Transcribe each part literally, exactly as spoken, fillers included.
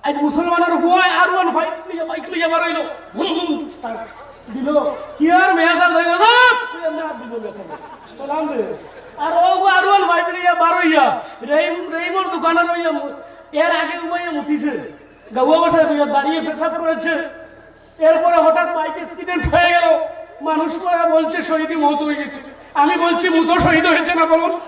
আইজ মুসলমানর পুয়ায় আর one five লইয়া, বাইক লইয়া বারইলো, ভুম ভুম start দিলো। কি আর মেয়া সাহেব লইলো, সালাম দিলো মেয়া সাহেব। সালাম দে। আর ও আর ওয়ান ফাইভ লইয়া বারইয়া, রহিম, রহিমর দোকানে রইয়া মু-, এর আগে উবাইয়া মুতিছে। গাউয়া ভাষায় কইয়া দাঁড়িয়ে পেশাব করেছে। এরপরে হঠাৎ বাইক অ্যাক্সিডেন্ট হয়ে গেল। মানুষ পড়া বলছে শহীদি মউত হয়ে গেছে। আমি বলছি মুতো শহীদ হয়েছে না বলুন?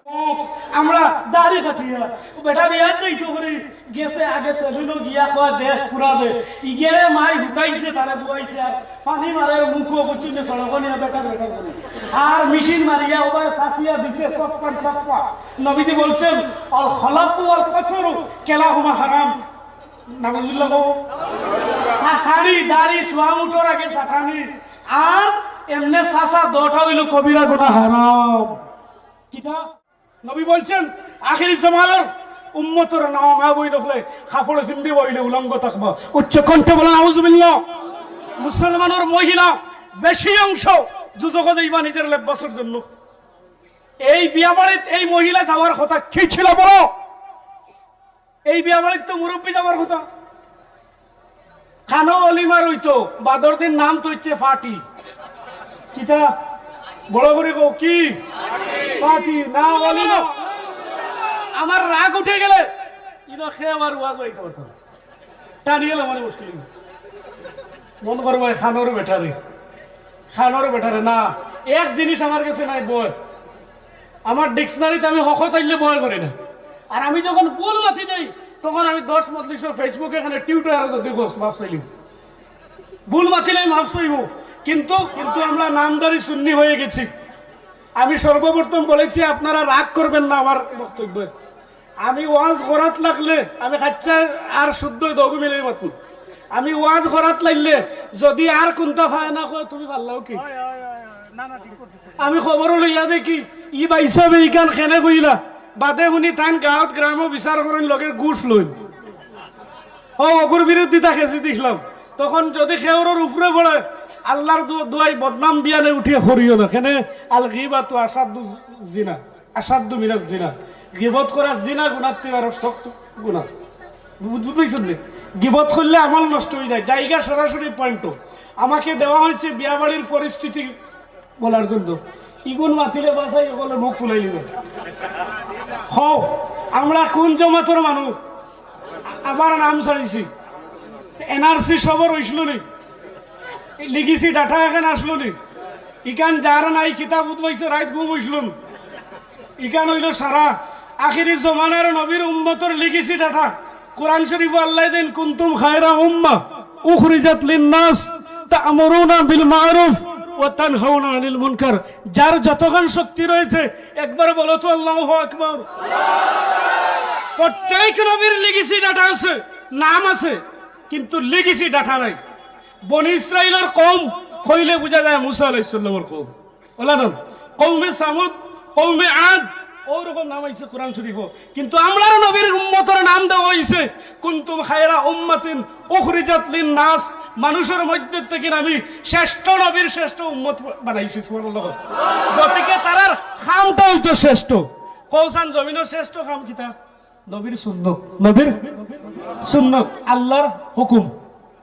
ও, আমরা দাড়ি কাটিয়া, বেটা বিয়াত যাইতো করি, গেছে আগে সেলুনো গিয়া কয় দেখ পুরা দে। ইগেরে মাই হুকাইছে, তারে বুয়াইছে, আর পানি মারে মুখো বুঝছি যে সড়ক নিয়ে বেটা বেটা করে। আর মেশিন মারিয়া ওবায় সাফিয়া দিছে সপ্পান সপ্পা। নবীজি বলছেন, "আল খলাকু ওয়াল কসরু কেলাহুমা হারাম।" নাউজুবিল্লাহ কও। সাকানি, দাড়ি, চুয়া মুতর আগে সাকানি। আর এমনে চাচা দোটা হইল কবিরা গুনাহ, হারাম। কিতা? নবী বলছেন, আখেরি জামানার উম্মতর নাম মা বইন অকলে কাপড় পিন্দিবা অইলে উলঙ্গ থাকবা। উচ্চ কণ্ঠে বলেন, "আউজুবিল্লাহ।" মুসলমানর মহিলা বেশি অংশ দুজখো যাইবা নিজের লেবাসর জন্য। এই বিয়া বাড়িত এই মহিলা যাওয়ার কথা কি ছিল বলো? এই বিয়া বাড়িত তো মুরব্বী যাওয়ার কথা। খানো অলিমার হইতো, বাদর দিন নাম তো হচ্ছে ফাটি। কিতা? বড় করে কও কি? ফাটি, না অলিমা। আমার রাগ উঠে গেলে ইনো খে আবার ওয়াজ হইতে পারতো না। টানিয়ে আমার মুশকিল। মন করবো খানোর বেটারে, খানোর বেটারে না। এক জিনিস আমার কাছে নাই, বয়। আমার ডিকশনারিতে আমি হকত আইলে বয় করি না। আর আমি যখন ভুল মাতি দেই, তখন আমি দশ মজলিসর Facebook এখানে টিউটার যদি গোস মাফ চাইলি, ভুল মাতিলে আমি মাফ চাইব। কিন্তু কিন্তু আমরা নামদারি সুন্নি হয়ে গেছি। আমি সর্বপ্রথম বলেছি, আপনারা রাগ করবেন না আমার বক্তব্যে। আমি ওয়াজ করাত লাগলে আমি খাচ্চা আর শুদ্ধ দগু মিলে মাতুম। আমি ওয়াজ করাত লাগলে যদি আর কোনটা পায় না কয়, তুমি পারলাও কি? আমি খবর লইয়া দেখি, ই বাইসাবে ইখান খেনে কইলা, বাদে হুনি তান গাঁৱত গ্রামও বিচার করেন, লগে ঘুষ লইন। ও, অগুর বিরুদ্ধিতা খেছি দিছিলাম। তখন যদি খেউরর উপরে পড়ে, আল্লাহর দু-, দুয়াই বদনাম বিয়ানে উঠিয়া করিও না। খেনে আল গিবাতু আসাদ্দু জিনা, আসাদ্দু মিনাজ জিনা। গিবত করা জিনা গুনার তে আরো শক্ত গুনা। বুঝ-, বুঝ পাইছেন নি? গিবত করলে আমল নষ্ট হয়ে যায়। জায়গা সরাসরি পয়েন্ট। আমাকে দেওয়া হয়েছে বিয়াবাড়ির পরিস্থিতি বলার জন্য। ইগুন মাতিলে বাসাই ওগুলো মুখ ফুলাই নিবে। হও, আমরা কোন জমাতর মানুষ? আবার নাম ছাড়িছি। এনআরসি সবর হইছিল নি? লিগেসি ডাটা এখানে আসলো নি? ইখান যার নাই কিতাব উদ্ভাইছে রাইত ঘুম হইছিল না। ইখান হইল সারা আখেরি জমানার নবীর উম্মতর লিগেসি ডাটা। কোরআন শরীফ আল্লাহ দিন, "কুনতুম খায়রা উম্মাহ উখরিজাত লিন-নাস তা'মুরুনা বিল মা'রুফ ওয়া তানহাউনা আনিল মুনকার।" যার যতখান শক্তি রয়েছে, একবার বলো তো আল্লাহু আকবার। প্রত্যেক নবীর লিগেসি ডাটা আছে, নাম আছে, কিন্তু লিগেসি ডাটা নাই। বনি ইসরাইলর কওম কইলে বুঝা যায় মুসা আলাইহিস সালামর কওম। ওলা নাম, কওমে সামুদ, কওমে আদ, ওরকম নাম আইছে কোরআন শরীফও। কিন্তু আমরার নবীর উম্মতর নাম দেওয়া হইছে, "কুনতুম খায়রা উম্মাতিন উখরিজাত লিন-নাস", মানুষের মধ্যে থেকে আমি শ্রেষ্ঠ নবীর শ্রেষ্ঠ উম্মত বানাইছি। সুবহানাল্লাহ। গতিকে তারার খামটা হইতো শ্রেষ্ঠ। কওছান জমিনর শ্রেষ্ঠ খাম কিতা? নবীর সুন্নত, নবীর সুন্নত, আল্লাহর হুকুম,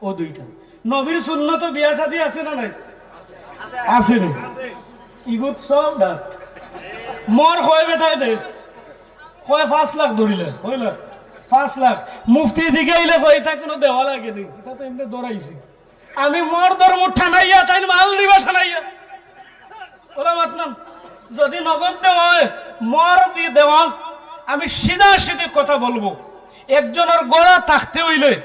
ও দুইটা। নবীর সুন্নত বিয়া শাদী আছে না নাই? আছে নি? ইগুত সব না। মোর কয় বেটায় দে, কয় পাঁচ লাখ ধরিলে, কয় লাখ? পাঁচ লাখ। মুফতি দিকে আইলে কয়, "এটা কোনো দেওয়া লাগে নি, এটা তো এমনি ধরাইছি।" আমি মোর ধর্ম ঠানাইয়া, তাই মাল দিবা ঠানাইয়া। ওরা মাতলাম, যদি নগদ দেওয়া হয়, মোর দি দেওয়া, আমি সিধা সিধি কথা বলবো। একজনের গড়া থাকতে হইলে,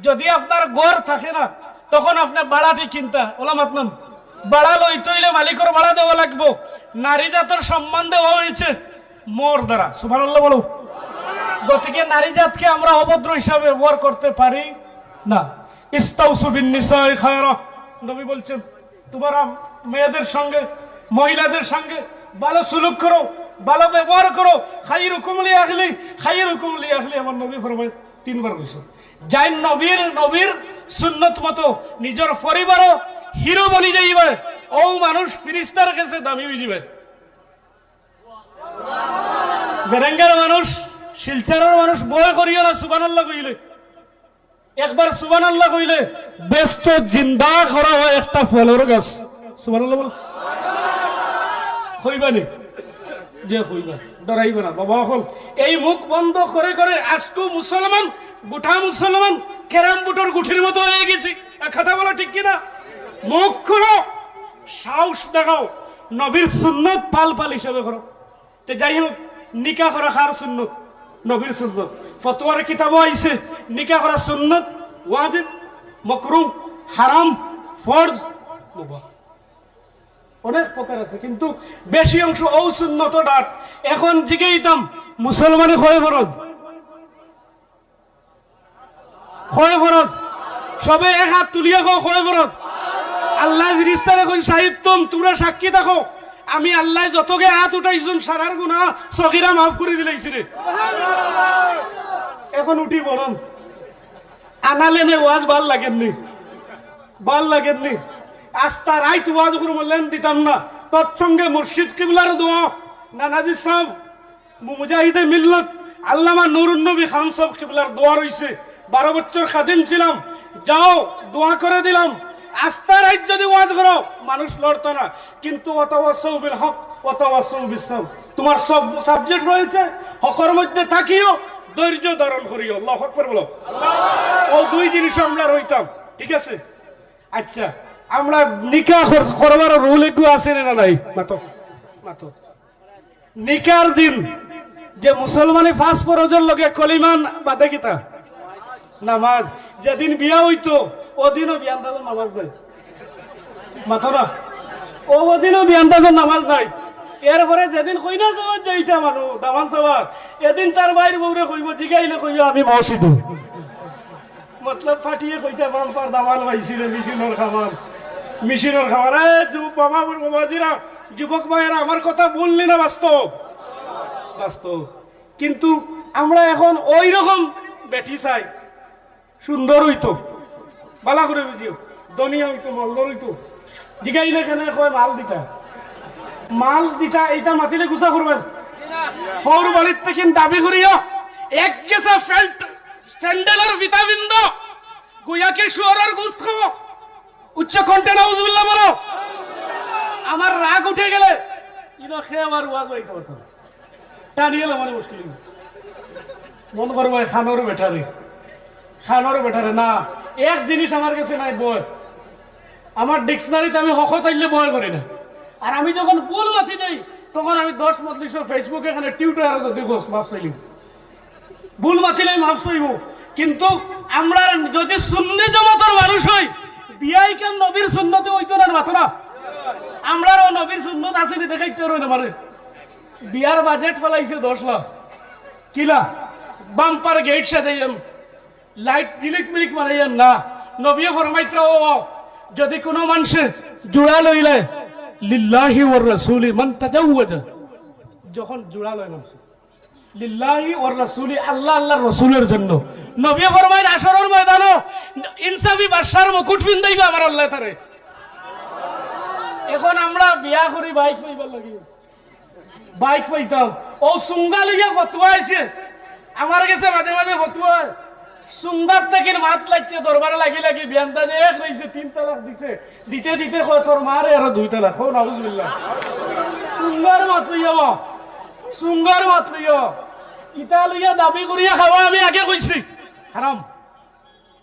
যদি আপনার গড় থাকে না, তখন আপনি বাড়াটি কিনতা। ওলা মাতলাম, বাড়া লইতে হইলে মালিকর বাড়া দেওয়া লাগবো। নারী জাতর সম্মান দেওয়া হয়েছে মোর দ্বারা। সুবহানাল্লাহ বলো। গতিকে নারী জাতকে আমরা অভদ্র হিসাবে ব্যবহার করতে পারি না। ইস্তাউসু বিন নিসাই খায়রা, নবী বলছেন, তোমরা মেয়েদের সঙ্গে, মহিলাদের সঙ্গে ভালো সুলুক করো, ভালো ব্যবহার করো। খাইরুকুম লি আহলি, খাইরুকুম লি আহলি, আমার নবী ফরমায় তিনবার কইছেন। যাই নবীর, নবীর সুন্নত মতো নিজের পরিবারও হিরো বনি যাইবে, ও মানুষ ফিরিস্তার কাছে দামি হয়ে যাবে। বেরেঙ্গার মানুষ, শিলচরের মানুষ ভয় করিও না, সুবহানাল্লাহ কইলে। একবার সুবহানাল্লাহ কইলে বেহেস্তো জিন্দা করা অয় একটা ফলর গাছ। সুবহানাল্লাহ বলো। কইবা নি? যে কইবা, ডরাইবা না। বাবা অকল, এই মুখ বন্ধ করে করে আজকেও মুসলমান, গোটা মুসলমান ক্যারাম বোর্ডর গুটির মতো অইগেছি। এক কথা বলো, ঠিক কি না? মুখ খুলো, সাহস দেখাও, নবীর সুন্নত পাল পাল হিসাবে করো। তে যাই হোক, নিকা করা কার সুন্নত? নবীর সুন্নত। ফতোয়ার কিতাবো আইছে, নিকা করা সুন্নত, ওয়াজিব, মাকরুহ, হারাম, ফরজ, মুবাহ। অনেক প্রকার আছে, কিন্তু বেশি অংশ অউ সুন্নত ডাট। এখন জিগাইতাম, মুসলমানে কয় ফরজ? কয় ফরজ? সবে এক আত তুলিয়া কও, কয় ফরজ? আল্লায় ফিরিস্তারে কইন, "শাহিদতুম, তুমরা সাক্ষী থাকো, আমি আল্লায় যতগে আত উঠাইছুন, সারার গুনা সগিরা মাফ করি দিলাইছি রে।" এখন উঠি বলুন, আনালেনে ওয়াজ ভালা লাগের নি, ভালা লাগের নি। আস্তা রাইত ওয়াজ করমু, লেন দিতাম না। তৎসঙ্গে মুর্শিদ কিবলার দোয়া, নানাজি সাব, মুজাহিদে মিল্লত আল্লামা নুরুন নবী খান সাব কিবলার দোয়া রইছে, "বারো বছর খাদিম ছিলাম, যাও দোয়া করে দিলাম।" আস্তা রাইত যদি ওয়াজ করো, মানুষ লড়তো না, কিন্তু ওয়াতাওয়াসাউ বিল হক, ওয়াতাওয়াসাউ বিস সাবর। তোমার সব সাবজেক্ট রয়েছে, হকর মধ্যে থাকিও, ধৈর্য ধারণ করিও। আল্লাহু আকবার বলো। অউ দুই জিনিস আমরা রইতাম, ঠিক আছে? আচ্ছা, আমরা নিকা কর-, করবার রুল একটু আছে না নাই? মাতো, মাতো। নিকার দিন যে মুসলমানে পাঁচ ফরজর লগে কলিমান বাদে কিতা? নামাজ। যেদিন বিয়া অইতো, অদিনও বিয়ান্দাজর নামাজ নাই। মাতো না। অউ অদিনও বিয়ান্দাজর নামাজ নাই। এরপরে যেদিন কইনা যাওয়ার যাইতা মানুষ, দামান সাওয়ার, এদিন তার ভাইর বউরে কইবো, জিগাইলে কইবো, "আমি মসজিদো।" মতলব ফাটিয়ে কইতা, "বাম্পার দামান পাইছি রে, মেশিনর খামান, মেশিনর খামান।" এ যুব-, বাবা, বাবাজিরা, যুবক ভাইয়েরা, আমার কথা ভুল নি না বাস্তব? বাস্তব। কিন্তু আমরা এখন ওই রকম বেটি চাই, সুন্দর অইতো, ভালা করে বুঝিও, ধনিয়া অইতো, মালদার অইতো। জিগাইলে কেনে কয় মাল দিতা, মাল দিতা, এইটা মাতিলে গুছা করবেন। হউর বাড়ির থেকে দাবি করিও, এক গেছা ফেল্ট স্যান্ডেলর ফিতা পিন্দো, গুয়াকে শুয়োরর গোস্ত খাও, উচ্চ কণ্ঠে নাউজুবিল্লাহ বলো। আমার রাগ উঠে গেলে ইনো খে আবার ওয়াজ অইতে পারতো না। টানিয়ে মানে মুশকিল। মন করবো খানোর বেটারে, খানোর বেটারে না। এক জিনিস আমার গেছে নাই, বয়। আমার ডিকশনারিতে আমি হক তাইলে বয় করি না। আর আমি যখন ভুল মাতি দেই, তখন আমি দশ মজলিসর Facebook এখানে টিউটার যদি গোস মাফ চাইলি। ভুল মাতিলে মাফ চাইবো। কিন্তু আমরা যদি সুন্নি জমাতর মানুষ হই, বিয়াই কেন নবীর সুন্নতে অইতো না, মাতো না। আমরারও নবীর সুন্নত আছে নি, দেখাইতে পারবে না মানে। বিয়ার বাজেট ফেলাইছে দশ লাখ। কিলা? বাম্পার গেট সাজাইয়াম, লাইট জিলিক মিলিক মারাইয়াম না। নবীয়ে ফরমাইতরা, ও, যদি কোনো মানুষে জোড়া লইলে, লিল্লাহি ওয়ার রাসূলি মান তাজাওয়াজা, যখন জোড়া লয় মানুষে, লিল্লাহি ওয়ার রাসূলি, আল্লাহ, আল্লাহর রসুলের জন্য। নবী ফরমাইন, হাশরর ময়দানো ইনসাফি বাদশার মুকুট পিন্দাইবা আমার আল্লাহ তারে। এখন আমরা বিয়া করি বাইক পাইবার লাগি, বাইক পাইতাম। ও সুঙ্গা লইয়া ফতুয়া আইছে, আমার গেছে মাঝে মাঝে ফতুয়া হয়। সুঙ্গার থেকে মাত লাগছে, দরবারে লাগি লাগি বিয়ানটা যে এক রইছে, তিন তালাক দিছে, দিতে দিতে কয়, "তোর মারে আরো দুই তালাক।" কও নাউজুবিল্লাহ। সুঙ্গার মাত লইয়া বা, সুঙ্গার মাত লইয়া। ইতা লইয়া দাবি করিয়া খাওয়া আমি আগে কইছি, হারাম।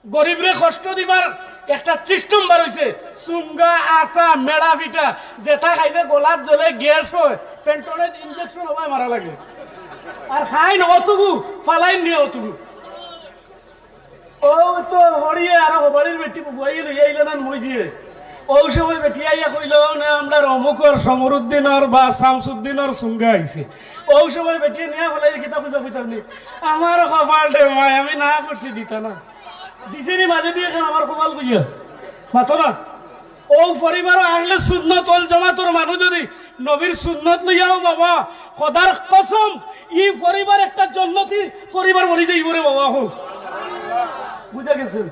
গরিবরে কষ্ট দিবার একটা সিস্টেম বার হইছে। সুঙ্গা, আসা, মেড়া পিঠা, যেটা খাইলে গলাত জ্বলে, গ্যাস হয়, পেন্টনের ইনজেকশন হবায় মারা লাগে। আর খাইন অতগু, ফালাইন নিয়ে অতগু। ও তো হরিয়ে আর হবাড়ির বেটি বুয়াই লইয়া আইল না মই দিয়ে। ও সময় বেটি আইয়া কইল, "না, আমরা অমুকর সমরুদ্দিনর বা শামসুদ্দিনর সুঙ্গা আইছে।" ও সময় বেটি নিয়া হলাই কিতা কইবা কইতাম নি? আমার কপাল রে মাই, আমি না করছি দিতা না। দিছে নি মাঝে দিয়ে কেন আমার কপাল কইয়া? মাতো না। ও পরিবার আহলে সুন্নত ওয়াল জামাতর মানুষ যদি নবীর সুন্নত লইয়াও বাবা, খোদার কসম, ই পরিবার একটা জন্নতি পরিবার বনি যাইব রে বাবা। হোক, বুঝা গেছে?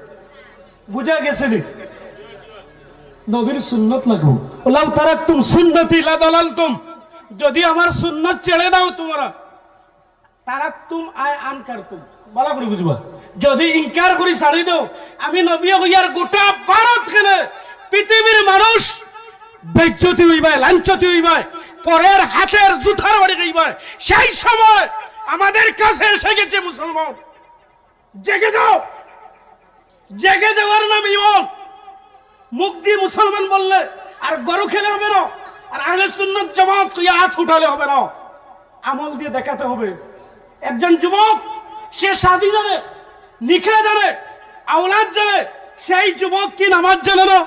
বুঝা গেছে নি? নবীর সুন্নত লাগবো। "লাউ তারাকতুম সুন্নতি লাদালালতুম।" যদি আমার সুন্নত ছেড়ে দাও তোমরা, তারাকতুম আই আনকারতুম, ভালা করি বুঝবা। যদি ইনকার করি ছাড়ি দেও, আমি নবী কইয়ার গোটা ভারত খানে পৃথিবীর মানুষ বেইজ্জতি অইবায়, লাঞ্ছতি অইবায়, পরের হাতের জুতার বাড়ি খাইবায়। সেই সময় আমাদের কাছে এসে গেছে মুসলমান। জেগে যাও, জেগে যাওয়ার নাম ইমান। মুখ দিয়ে মুসলমান বললে আর গরু খেলে হবে না, আর আহলে সুন্নত জামাত কইয়া হাত উঠালে হবে না, আমল দিয়ে দেখাতে হবে। একজন যুবক, সে শাদী জানে, নিকাহ জানে, আওলাদ জানে, সেই যুবক কি নামাজ জানে না?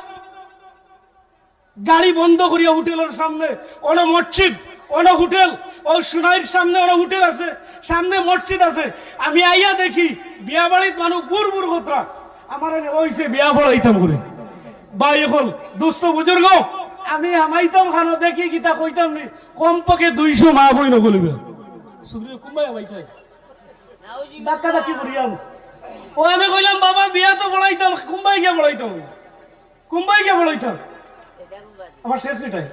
গাড়ি বন্ধ করিয়া হোটেলের সামনে, অনো মসজিদ, অনো হোটেল, ও সুনাইর সামনে অনো হোটেল আছে, সামনে মসজিদ আছে। আমি আইয়া দেখি বিয়া বাড়িত মানুষ বুড় বুড় কতরা, আমার এনে অইছে বিয়া পড়াইতাম করে। ভাই, এখন দুস্থ বুজুর্গ, আমি হামাইতাম খানো দেখি কিতা কইতাম নি, কমপক্ষে দুইশো মা বই নকলিবে। সুগ্রিয় কুম্বাই হামাইতে ধাক্কা ধাক্কি করিয়াম। ও আমি কইলাম, "বাবা, বিয়া তো পড়াইতাম, কুম্বাই গিয়া পড়াইতাম, কুম্বাই গিয়া পড়াইতাম।" আমার শেষ মিটাই,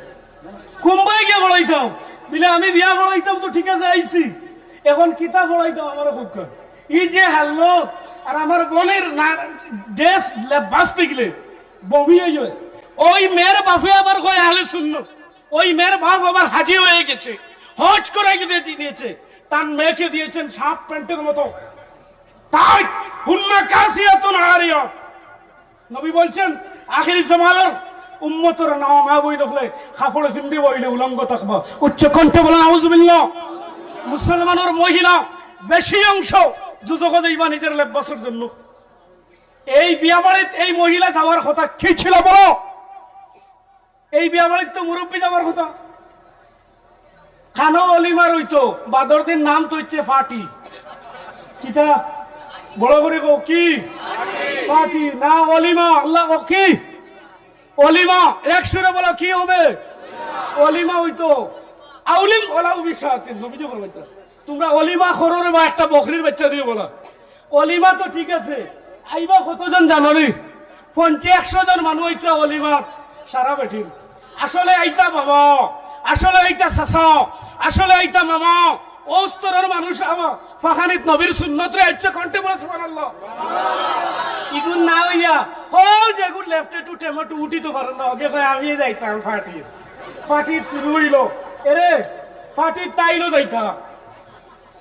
"কুম্বাই গিয়া পড়াইতাম।" বিলে, "আমি বিয়া পড়াইতাম তো ঠিক আছে, আইছি, এখন কিতা পড়াইতাম আমার হুক্কা?" এই যে হাল্লত, আর আমার বোনের না, ড্রেস লে-, বাঁচতে গেলে বমি হয়ে যায়। ওই মেয়ের বাপে আবার কয় আহলে সুন্নত, ওই মেয়ের বাপ আবার হাজি হয়ে গেছে, হজ করে গিয়ে দিয়েছে, তার মেয়েকে দিয়েছেন হাফ প্যান্টের মতো টাইট, হুন্না কাসিয়াতুন আরিয়া। নবী বলছেন, আখেরি জামানার উম্মতর নাম মা বই নখলে কাপড় ফিন্দি বইলে উলঙ্গ থাকবা। উচ্চ কণ্ঠে বলেন, "আউযুবিল্লাহ।" মুসলমানের মহিলা বেশি অংশ দুজখো যাইবা নিজের লেবাসের জন্য। এই বিয়া বাড়িত এই মহিলা যাওয়ার কথা কি ছিল বলো? এই বিয়া বাড়িত তো মুরব্বী যাওয়ার কথা। খানো অলিমার হইতো, বাদর দিন নাম তো হচ্ছে ফাটি। কিতা? বড় করে কও কি? ফাটি না অলিমা, আল্লাহ কও কি? অলিমা, এক সুরে বলো কি হবে? অলিমা হইতো। আউলিম ওলা উবি সাথে নবীজি ফরমাইতো, "তোমরা অলিমা করো রে বা একটা বকরির বাচ্চা দিয়ে বলা।" অলিমা তো ঠিক আছে, আইবা কতজন জানো নি? পঞ্চাশ একশো জন মানুষ আইতা অলিমাত, সারা বেটিন। আসলে আইতা বাবা, আসলে আইতা চাচা, আসলে আইতা মামা, ও স্তরের মানুষ আমার ফাখানিত নবীর সুন্নতরে আইচ্ছা কণ্ঠে বলে সুবহানাল্লাহ। ইগুন না হইয়া, হো যেগুন লেফটে টু টেমো টু উঠি তো পারেন না, ওকে কয় আমি যাইতাম ফাটির। ফাটির শুরু হইল, এরে, ফাটির তাইনও যাইতা।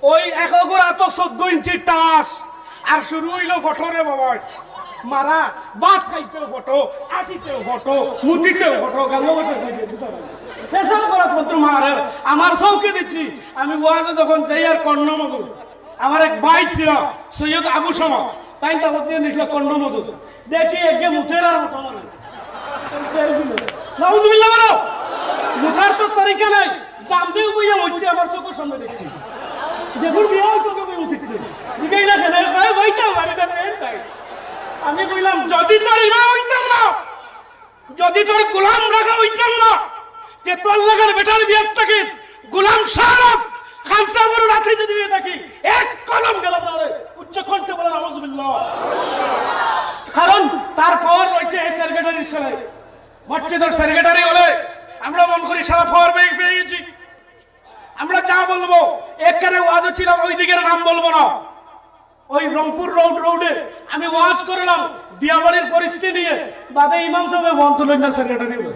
ওই এক অগুর আতো চোদ্দ ইঞ্চি টাস, আর শুরু হইল ফটো রে বাবা। মারা, ভাত খাইতেও ফটো, আটিতেও ফটো, মুতিতেও ফটো, গালো বসে খাইতে। পেশাব করাত মাত্র মারে, আমার চউখে দেখছি, আমি ওয়াজে যখন যাই আর কর্ণ মধু, আমার এক ভাই ছিল, সৈয়দ আবু শামা, তাইন তাবত দিয়া নিছিল কর্ণ মধু। দেখি একে মুতের আর ফটো মারে। নাউজুবিল্লাহ বলো। মুতার তো তরিকা নাই। দাম দিয়ে বইয়া হচ্ছে আমার চোখের সামনে দেখছি। দেখুন বিয়া হইতো কেউ উঠেছে। দিকেই না কেন? ভাই বইতাম আমি তার মেয়ের তাই। আমি কইলাম, "যদি তোর ইমাম হইতাম না, যদি তোর গোলাম রাখা হইতাম না, তে তোর লাগার বেটার বিয়ার থাকি গোলাম শাহ আলম খান সাহেবের রাতে যদি হয়ে থাকি, এক কলম গেল না রে।" উচ্চ কণ্ঠে বলেন, "আউযুবিল্লাহ।" কারণ তার পাওয়ার রয়েছে এই সেক্রেটারির সাথে। মসজিদের সেক্রেটারি হলে আমরা মন করি সারা পাওয়ার ব্যাংক পেয়ে গেছি। আমরা যা বলবো, এখানে ওয়াজও ছিলাম, ওই দিকের নাম বলবো না। ওই রংপুর রোড, রোডে আমি ওয়াজ করলাম বিয়াবাড়ির পরিস্থিতি নিয়ে, বাদে ইমাম সাহেব ফোন তুলেন না, সেক্রেটারি বলে।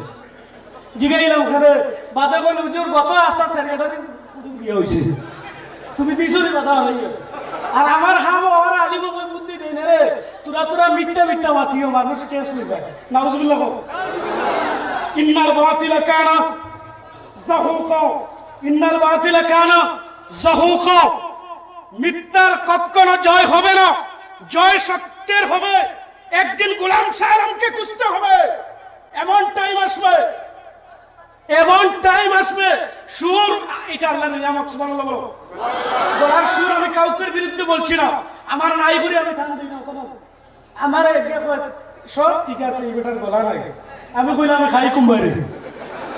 জিগাইলাম ওখানে, বাদে বলে, "হুজুর, গত হাপ্তা সেক্রেটারি বিয়া হইছে, তুমি দিছো নি বাধা হইয়া?" আর আমার হাম ওরা আলিম বুদ্ধি দেয় না রে, তোরা তোরা মিথ্যা মিথ্যা মাতিও, মানুষ কেস নিবে। নাউজুবিল্লাহ। ইন্নাল বাতিলা কানা জাহুকা, ইন্নাল বাতিলা কানা জাহুকা। মিথ্যার কখনো জয় হবে না, জয় সত্যের হবে। একদিন গোলাম শাহ আলমকে খুঁজতে হবে। এমন টাইম আসবে, এমন টাইম আসবে, সুর, এটা আল্লাহর নিয়ামত, সুবহানাল্লাহ বলো। গলার সুর আমি কাউকের বিরুদ্ধে বলছি না, আমার নাই করে আমি টান দিই না, কোনো আমার এক দেখো, সব ঠিক আছে, এই বেটার গলা নাই। আমি কইলাম, "আমি খাই কুম্বারে।"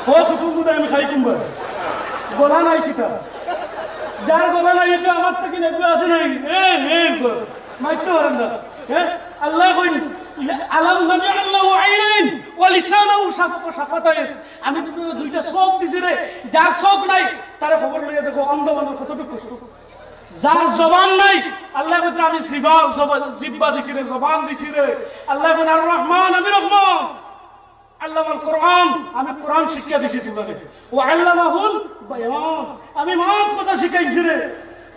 ও সুকুন বুদা, আমি খাই কুম্বারে। গলা নাই কিতা? যার গলা নাই, এটা আমার থেকে নেগুলো আসে নাই। এ, এ, মারতে পারেন না। হ্যাঁ? আল্লাহ কইন, "আলাম নাজআল লাহু আইনাইন ওয়া লিসানাহু শাফ-, ওয়া শাফাতাইন।" আমি তো তোকে দুইটা চোখ দিছি রে, যার চোখ নাই, তারা খবর লইয়া দেখো, অন্ধ মানুষ কতটুকু কষ্ট। যার জবান নাই, আল্লায় কইতরা আমি জিবা, জবা-, জিব্বা দিছি রে, জবান দিছি রে। আল্লায় কইন, "আর রহমান, আমি রহমান।" আল্লামাল কোরআন, আমি কোরআন শিক্ষা দিছি তুমারে। "ওয়া আল্লামাহুল বায়ান, আমি মাত কথা শিখাইছি রে।"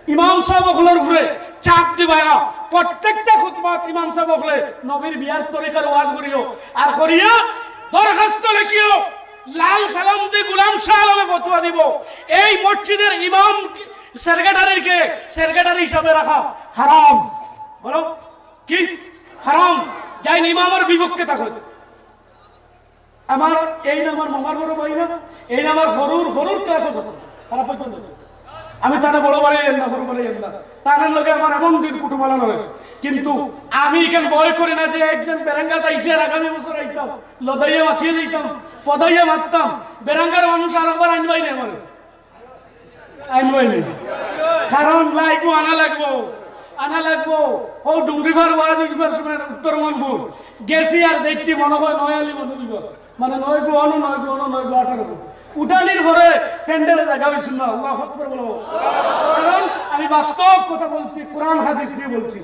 ইমাম সাব অকলর উপরে চাপ দিবায় না। প্রত্যেকটা খুতবাত ইমাম সাব অকলে নবীর বিয়ার তরিকার ওয়াজ করিও, আর করিয়া দরখাস্ত লেখিও, লাল কালাম দি গোলাম শাহ আলমে ফতোয়া দিবো। এই মসজিদের ইমাম সেক্রেটারিকে সেক্রেটারি হিসাবে রাখা হারাম। বলো, কি হারাম? যাইন ইমামর বিপক্ষে থাকো। আমার এই না আমার মামার বড় ভাই না, এই না আমার হরুর, হরুর ক্লাসে পড়তো। খারাপ পাইতো না। আমি তারে বড় বানাইয়ার না, হরু বানাইয়ার না। তার লগে আমার এমন দিন কুটুমালা নয়। কিন্তু আমি ইখান ভয় করি না যে একজন বেরাঙ্গাত আইছে আর আগামী বছর আইতাম, লদাইয়া মাতিয়ে দিতাম, ফদাইয়া মারতাম। বেরাঙ্গার মানুষ আর একবার আনবাই না আমারে। আনবাই না। কারণ লাগবো, আনা লাগবো, আনা লাগবো। ও ডুংরিফার ওয়াজ উঠবার সময় উত্তর মনপুর গেছি আর দেখছি মনে হয় নয় আলি মনে দিব। মানে নয় গু অনো, নয় গু অনো, নয় গু আঠারো। উঠানির পরে প্যান্ডেলে জাগা হইছিল না। আল্লাহু আকবার বলো। কারণ আমি বাস্তব কথা বলছি, কোরআন হাদিস দিয়ে বলছি।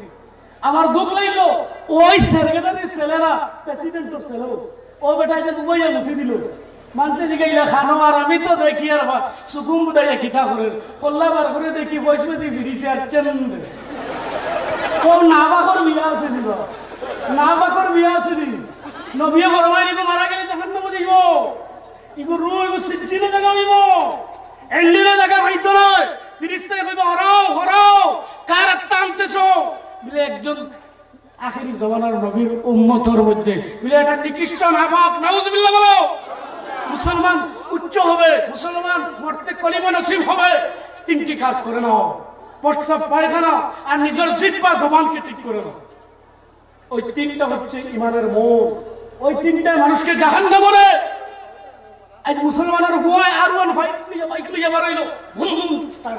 আমার দুখ লাগলো, ওই সেক্রেটারির ছেলে না, প্রেসিডেন্টর ছেলে। ও বেটা যে দুবাইয়া মুঠি দিল। মানষে জিগাইলা, "খানো?" আর আমি তো দেখি আর বা-, সুকুম বুদাইয়া কিতা করে। কল্লা বার করে দেখি, পয়সা দিয়ে ফিরিছে আর চেন দে। ও না বাকর বিয়া আছে নি বা? না বাকর বিয়া আছে নি? নবিয়ে ফরমাইন, "ইগু মারা গেলে জাহান্নামো যাইবো। ইগু রুহ, ইগু সিজিনে জাগা হইবো। এন্ডিনে জাগা হইতো নয়।" ফিরিস্তায় কইবো, "হরাও, হরাও, কার আত্মা আনতেছো?" বলে, "একজন আখেরি জমানার নবীর উম্মতর মধ্যে।" বলে, "এটা নিকৃষ্ট, নাপাক, নাউজুবিল্লাহ বলো।" মুসলমান উচ্চ হবে, মুসলমান মরতে কলিমা নসিব হবে, তিনটি কাজ করে নাও: প্রস্রাব, পায়খানা, আর নিজের জিহ্বা, জবানকে ঠিক করে নাও। ওই তিনটা হচ্ছে ইমানের মূল। ওই তিনটায় মানুষকে জাহান্নামে নেয়। আজ মুসলমানের পুয়ায় আর ওয়ান ফাইভ লইয়া, বাইক লইয়া বার হইলো, ভুম ভুম start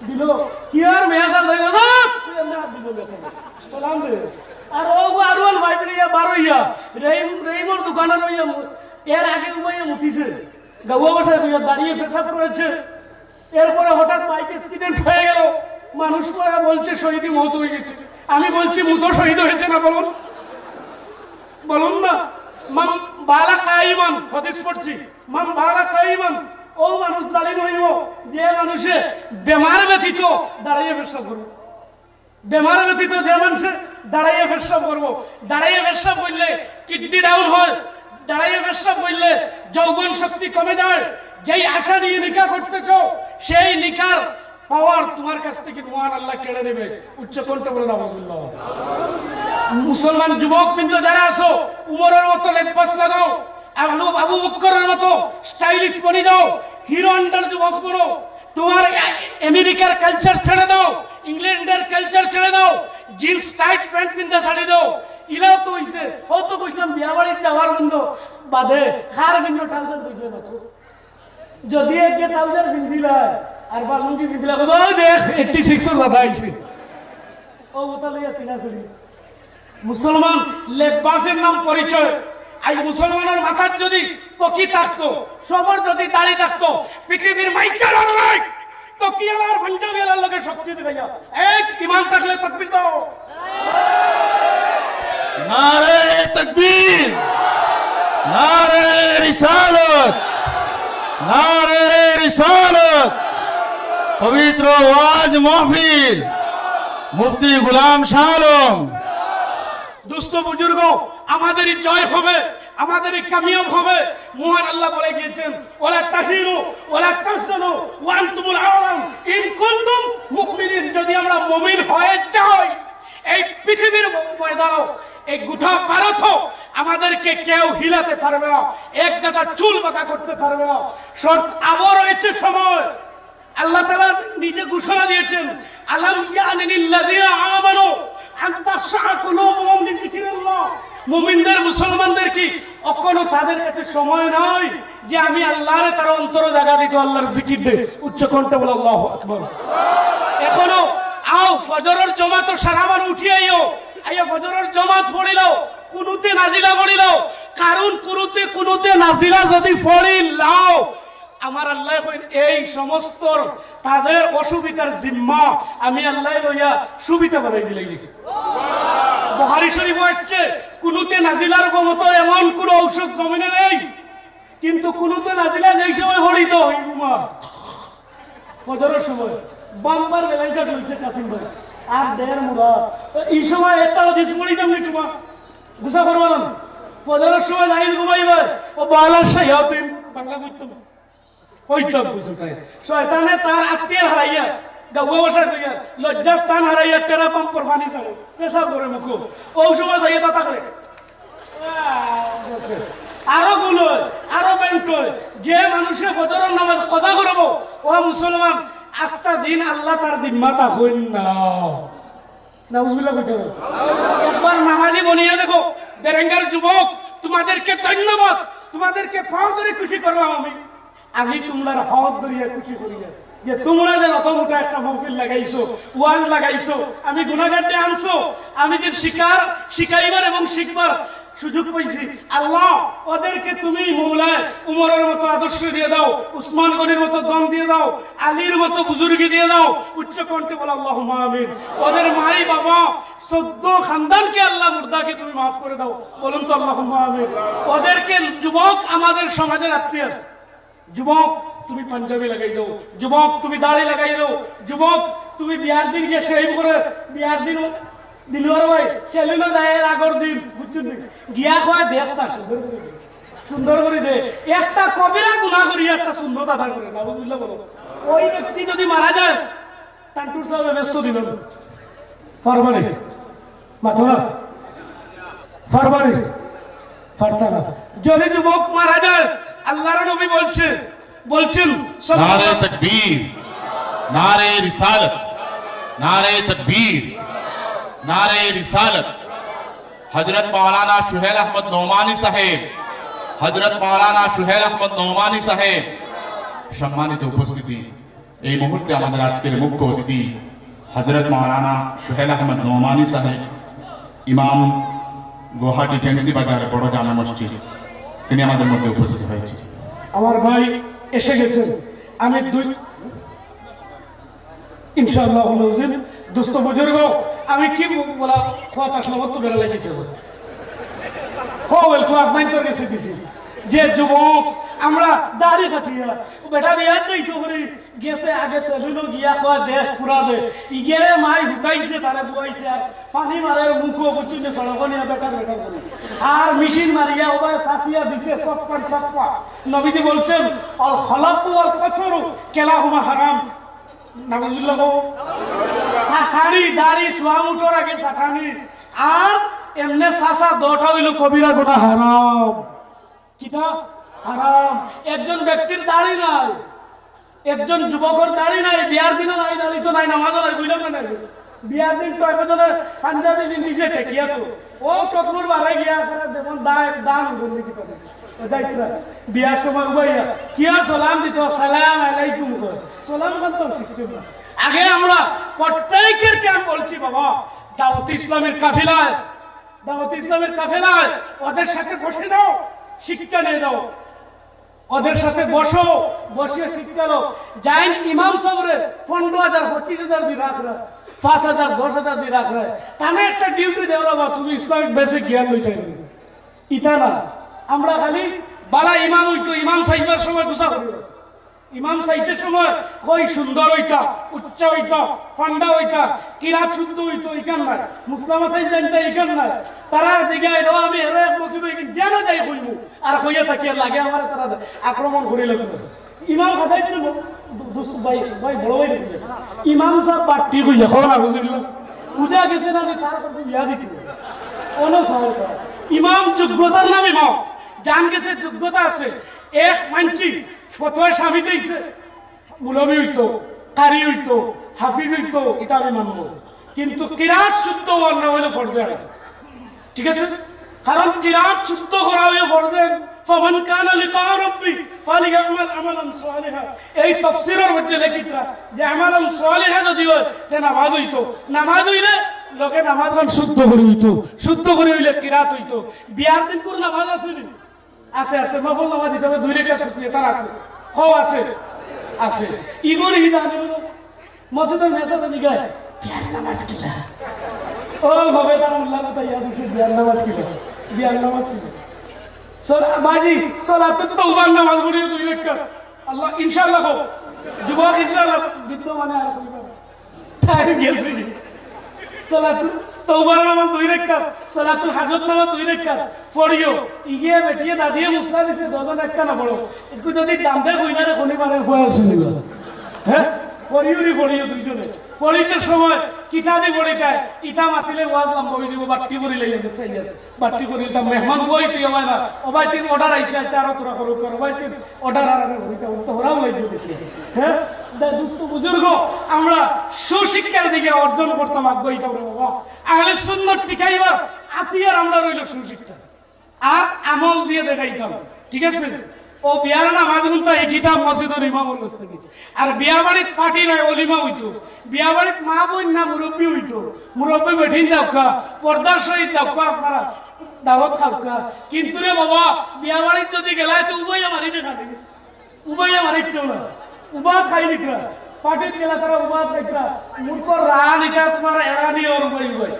দিল, কি আর মেয়া সাল হইলো, সাপ! তুই এমনি হাত দিল মেয়া সাল। সালাম দে। আর ও আর ওয়ান ফাইভ লইয়া বার হইয়া, রহিম, রহিমর দোকানে রইয়া মু-, এর আগে উবাইয়া মুতিছে, গাউয়া ভাষায় কইয়া দাঁড়িয়ে পেশাব করেছে। এরপরে হঠাৎ বাইক অ্যাক্সিডেন্ট হয়ে গেল, মানুষ পরে বলছে শহীদি মত হয়ে গেছে। আমি বলছি, মুতো শহীদ হয়েছে না? বলুন, বলুন না। মান বালা কাইমান, হাদিস পড়ছি, মান বালা কাইমান, ও মানুষ জালিম হইব যে মানুষে বেমার ব্যতীত দাঁড়াইয়া পেশাব করবো। বেমার ব্যতীত যে মানুষে দাঁড়াইয়া পেশাব করবো, দাঁড়াইয়া পেশাব করলে কিডনি ডাউন হয়, দাঁড়াইয়া পেশাব করলে যৌবন শক্তি কমে যায়। যেই আশা নিয়ে নিকা করতেছ, সেই নিকার পাওয়ার তোমার কাছ থেকে মহান আল্লাহ কেড়ে নেবে। উচ্চ কণ্ঠে বলে নাউজুবিল্লাহ। মুসলমান যুবক বৃন্দ যারা আছো, উমরের মতো লেবাস লাগাও, আবু, আবু বক্করের মতো স্টাইলিশ বনি যাও, হিরো হন্ডার যুবক বনো। তোমার আ-, আমেরিকার কালচার ছেড়ে দাও, ইংল্যান্ডের কালচার ছেড়ে দাও, জিন্স টাইট প্যান্ট পিন্দা ছাড়ি দাও। ইলাও তো হইছে, ও তো কইছিলাম বিয়া বাড়িত যাওয়ার বন্ধ বাদে, কার ভিন্ন ট্রাউজার দেখলে না তো। যদি একে ট্রাউজার পিন্দিলা আর বা লুঙ্গি পিন্দিলা, কইবা, "ওই দেখ, এইটটি সিক্সর দাদা আইছে।" ও ওটা লইয়া সিনা সিনি। মুসলমান লেবাসের নাম পরিচয়। আজ মুসলমানের মাথার যদি টুপি থাকতো, সবার যদি দাড়ি থাকতো, পৃথিবীর মাইকের আল্লাহ টুপিওয়ালা আর পাঞ্জাবিওয়ালার লগে শক্তি দিবে না। এক ইমান থাকলে তকবীর দাও। নারে তকবীর, নারে রিসালত, নারে রিসালত। পবিত্র ওয়াজ মাহফিল, মুফতি গোলাম শাহ আলম। দোস্ত বুজুর্গ, আমাদেরই জয় হবে, আমাদেরই কামিয়াব হবে। মহান আল্লাহ বলে গিয়েছেন, "ওয়ালা তাহিনু ওয়ালা তাহজানু ওয়া আনতুমুল আ'লাউনা ইন কুনতুম মুমিনিন।" যদি আমরা মুমিন হয়ে যাই, এই পৃথিবীর ময়দানও, এই গোটা ভারতও আমাদেরকে কেউ হিলাতে পারবে না, এক গাছা চুল বাঁকা করতে পারবে না। শর্ত আবার রয়েছে সময়। আল্লাহ তাআলা নিজে ঘোষণা দিয়েছেন, "আলাম ইয়ানি লিল্লাযিনা আমানু আন তাখশাআ কুলুবুহুম লিযিকরিল্লাহ।" মুমিনদের, মুসলমানদের কি এখনো তাদের কাছে সময় নয় যে আমি আল্লাহরে তার অন্তরে জাগা দিত, আল্লাহর জিকির দে? উচ্চ কণ্ঠে বলো, "আল্লাহু আকবার।" এখনো আও, ফজরের জমাত সারা বার উঠি আইও, আইয়া ফজরের জমাত পড়িলাও, কুনুতে নাজিলা পড়িলাও, কারণ কুনুতে, কুনুতে নাজিলা যদি পড়িলাও, আমার আল্লায় কইন, এই সমস্ত তাদের অসুবিধার জিম্মা আমি আল্লায় লইয়া সুবিধা বানাই দিলাই। বুখারী শরীফো আসছে, কুনুতে নাজিলার মতো এমন কুনু ঔষধ জমিনে নেই, কিন্তু কুনুতে নাজিলা যেই সময় হরিত হই ঘুমা ফজরর সময় বাম্পার বেলাইটা রইছে কাসিম ভাই, আর দেড় মুরা। তো এই সময় একটা হাদিস পড়ি দাম নি তোমার, গুসা করবা না। ফজরর সময় যাই ঘুমাইবা, ও বালা শায়াতিন, বাংলা কইতাম। ওই চোখ বুঝো তাই। শয়তানে তার আত্মীয় হারাইয়া, গাউয়া ভাষা কইয়া, লজ্জাস্থান হারাইয়া, টেরা পাম্পর পানি ছাড়ে, পেশাব করে মুখো। ও সময় যাইয়া তা করে। আরো গুণ হয়, আরো ব্যাংক হয়। যে মানুষে ফজরর নামাজ কাজা করবো, ও মুসলমান, আস্তা দিন আল্লাহ তার জিম্মাটা হইন না। নাউজুবিল্লাহ কইতে হবে। একবার নামাজি বনিয়া দেখো, বেরেঙ্গার যুবক, তোমাদেরকে ধন্যবাদ, তোমাদেরকে পাও ধরে খুশি করলাম আমি। আমি তোমরার হক ধরিয়া খুশি করিয়া যে তোমরা যে অত মোটা একটা মহফিল লাগাইছো, ওয়াজ লাগাইছো, আমি গুনাহগাররে আনছো, আমি যে শিকার, শিখাইবার এবং শিখবার সুযোগ পাইছি। আল্লাহ, ওদেরকে তুমি মৌলায় উমরের মতো আদর্শ দিয়ে দাও, উসমান গনির মতো দম দিয়ে দাও, আলীর মতো বুজুর্গি দিয়ে দাও। উচ্চ কণ্ঠে বলো, আল্লাহুম্মা আমিন। ওদের মাই বাবা, চোদ্দ খানদানকে আল্লাহ মুর্দাকে তুমি মাফ করে দাও, বলুন তো আল্লাহুম্মা আমিন। ওদেরকে যুবক আমাদের সমাজের আত্মীয়, যুবক তুমি পাঞ্জাবি লাগাই দাও, যুবক তুমি দাড়ি লাগাই দাও, যুবক তুমি বিয়ার দিন গিয়া শেভ করে, বিয়ার দিন দিলওয়ার ভাই সেলুনে যায় এর আগর দিন, বুঝছেন নি? গিয়া কয় দেশটা সুন্দর করে দে, সুন্দর করে দে। একটা কবিরা গুনাহ করি একটা সুন্নত আদায় করে, নাউজুবিল্লাহ বলো। ওই ব্যক্তি যদি মারা যায়, তান্টুর সাহেব ব্যস্ত দিল, পারবা নি? মাথা পারবা নি? পারতা না। যদি যুবক মারা যায়, আল্লাহর নবী বলছে, বলছেন, নারে তকবীর, নারে রিসালত, নারে তকবীর, নারে রিসালত। হযরত মাওলানা সুহেল আহমদ নোমানী সাহেব, হযরত মাওলানা সুহেল আহমদ নোমানী সাহেব। সম্মানিত উপস্থিতি, এই মুহূর্তে আমাদের আজকের মুখ্য অতিথি হযরত মাওলানা সুহেল আহমদ নোমানী সাহেব, ইমাম গুয়াহাটি ফেন্সি বাজার বড় জামে মসজিদ, তিনি আমাদের মধ্যে উপস্থিত হয়েছেন। আমার ভাই এসে গেছেন, আমি দুই, ইনশাআল্লাহ, দোস্ত বুজুর্গ, আমি কি বলা, কথা সমস্ত বেড়া লাগিয়েছে। হো, ওয়েলকাম, আপনার তো গেছে দিছি। যে যুবক, আমরা দাড়ি কাটিয়া, বেটা বিয়ার তো ইতো করি, গেছে আগে সেলুনো গিয়া কয় দেখ পুরা দে। ইগেরে মাই হুকাইছে, তারে বুয়াইছে, আর পানি মারে মুখো, বুঝছইন নি, সড়কো নিয়া বেটা বেটা করে। আর মেশিন মারিয়া ওবায় সাসিয়া দিছে, সপ্পান সপ্পা। নবীজি বলছেন, "আল খলাকু ওয়াল কাসরু কিলাহুমা হারাম।" নাউজুবিল্লাহ কও। সাটানি, দাড়ি, চুয়াম উঠর আগে সাটানি। আর এমনে সাসা দোটা অইলো কবিরা গুনাহ, হারাম। কিতা? হারাম। একজন ব্যক্তির দাড়ি নাই, একজন যুবকর দাড়ি নাই, বিয়ার দিনও নাই, দাড়ি তো নাই, নামাজও নাই, বুঝলাম না নাই। বিয়ার দিন তো একজনে পাঞ্জাবি পিন্দিছে, ঠেকিয়া তো। ও টকলুর বারে গিয়া করে দেখুন, দায়, দান করলি কি করে। ও যাইতরা। বিয়ার সময় উবাইয়া, কিয়া সালাম দিত, "সালাম আলাইকুম" কয়। সালাম খান তো শিখতে না। আগে আমরা প্রত্যেকেরকে আমি বলছি, বাবা, দাওয়াত ইসলামের কাফেলায়, দাওয়াত ইসলামের কাফেলায় ওদের সাথে বসে দাও, শিক্ষা নিয়ে দাও। ওদের সাথে বসো, বসিয়া শিক্ষা লও। যাইন ইমাম সাবরে পনেরো হাজার, পঁচিশ হাজার দি রাখরা, পাঁচ হাজার, দশ হাজার দি রাখরা। তানে একটা ডিউটি দেওয়া, বাবা, তুমি ইসলামিক বেসিক জ্ঞান লইতে হবে। ইতা না, আমরা খালি বালা ইমাম অইতো, ইমাম সাইবার সময় গুছা করি। ইমাম সাইতে সময় কই সুন্দর অইতা, উচ্চ অইতা, ফান্ডা অইতা, কিরাত শুদ্ধ অইতো, ইখান নাই। মুসলামা সাইজ জানতা, ইখান নাই। তারা দিকে আইলো, আমি এরে এক মসজিদ অই যেন যাই কইমু। আর কইয়া থাকি আর লাগে আমার তারা আক্রমণ করি লাগবে। ইমাম হাজাই ছিল, দু-, দু-, ভাই, ভাই, বড় ভাই দেখি। ইমাম সাহেব বাট্টি কইয়া, কও না, বুঝলি? বুঝা গেছে না যে তার প্রতি ইয়া দিতে। কোনো সমস্যা নাই। ইমাম যোগ্যতার নাম ইমাম। জান গেছে যোগ্যতা আছে। এক মানছি, ফতোয়া স্বামী দিছে। মৌলভী অইতো, কারি অইতো, হাফিজ অইতো, ইটা আমি মানবো। কিন্তু কিরাত শুদ্ধ অওয়ার নাম অইলো ফরজে আইন। ঠিক আছে? কারণ কিরাত শুদ্ধ করা অইলো ফরজে আইন। "ফামান কানা লিকা রাব্বি ফালিয়ামাল আমালান সালিহা।" এই তাফসীরের মধ্যে লেখিতরা যে আমালান সালিহা যদি অয়, তে নামাজ অইতো। নামাজ অইলে লগে নামাজ খান শুদ্ধ করি অইতো। শুদ্ধ করি অইলে কিরাত অইতো। বিয়ার দিন করে নামাজ আছে নি? আছে, আছে। নফল নামাজ হিসাবে দুই রেকাত শুকরিয়া তার আছে। কও আছে, আছে। ইগুর হি জানে না। মসজিদর মেসাবে জিগায়, "বিয়ার নামাজ কিলা?" ও, হবে তার উল্লা কথা, ইয়া দিছে, "বিয়ার নামাজ কিলা? বিয়ার নামাজ কিলা?" সলা-, বাজি, সলাতুত তওবার নামাজ পড়িও দুই রাকাত। আল্লাহ, ইনশাআল্লাহ কও। যুবক, ইনশাআল্লাহ, বৃদ্ধ মানে আর কইবা না। টাইম গেছে। সলাতুল তওবার নামাজ দুই রাকাত, সলাতুল হাজত নামাজ দুই রাকাত পড়িও। ইগে বেটিয়ে দাদিয়ে মুসলা দিছে, দুইজন একটা না পড়ো। একটু যদি দামদে কইনারে খনি মারে ফুয়া শুনিবা। হ্যাঁ? পড়িও রে, পড়িও দুইজনে। পড়িতে সময় কিতা দি পড়িতায়, ইটা মাতিলে ওয়াজ লম্বা অই যাইবো, বাট্টি করি লইয়া গেছে ইয়া। বাট্টি করি ইটা মেহমান বই তুই আমার না। ও ভাই, তিন অর্ডার আইছে, আচ্ছা, আরো তোরা করো, করো ভাই, তিন অর্ডার আর আমি হইতাম, তো ওরাও লাগবে দেখি। হ্যাঁ? দা-, দোস্ত বুজুর্গ, আমরা সুশিক্ষার দিকে অর্জন করতাম আগ্রহী তো বাবা। আহলে সুন্নত টিকাইবার আতিয়ার আমরা রইল সুশিক্ষা। আর আমল দিয়ে দেখাইতাম। ঠিক আছে? ও বিয়ার নামাজ হুনতা এই কিতাব মসজিদর ইমামর কাছ থেকে। আর বিয়া বাড়িত পার্টি নাই, অলিমা হইতো। বিয়া বাড়িত মা বইন না মুরব্বি হইতো। মুরব্বি বেটিন দাউক্কা, পর্দার সহিত দাউক্কা, আপনারা দাওয়াত খাউক্কা। কিন্তু রে বাবা, বিয়া বাড়িত যদি গেলায় তো উবাইয়া মারি দেখা দিবে। উবাইয়া মারিচ্ছেও না। উবাত খাই নিকরা। পার্টিত গেলা তারা উবাত খাইতরা। মূর্খ রান ইটা তোমার এরানি ওর উবাই উবাই।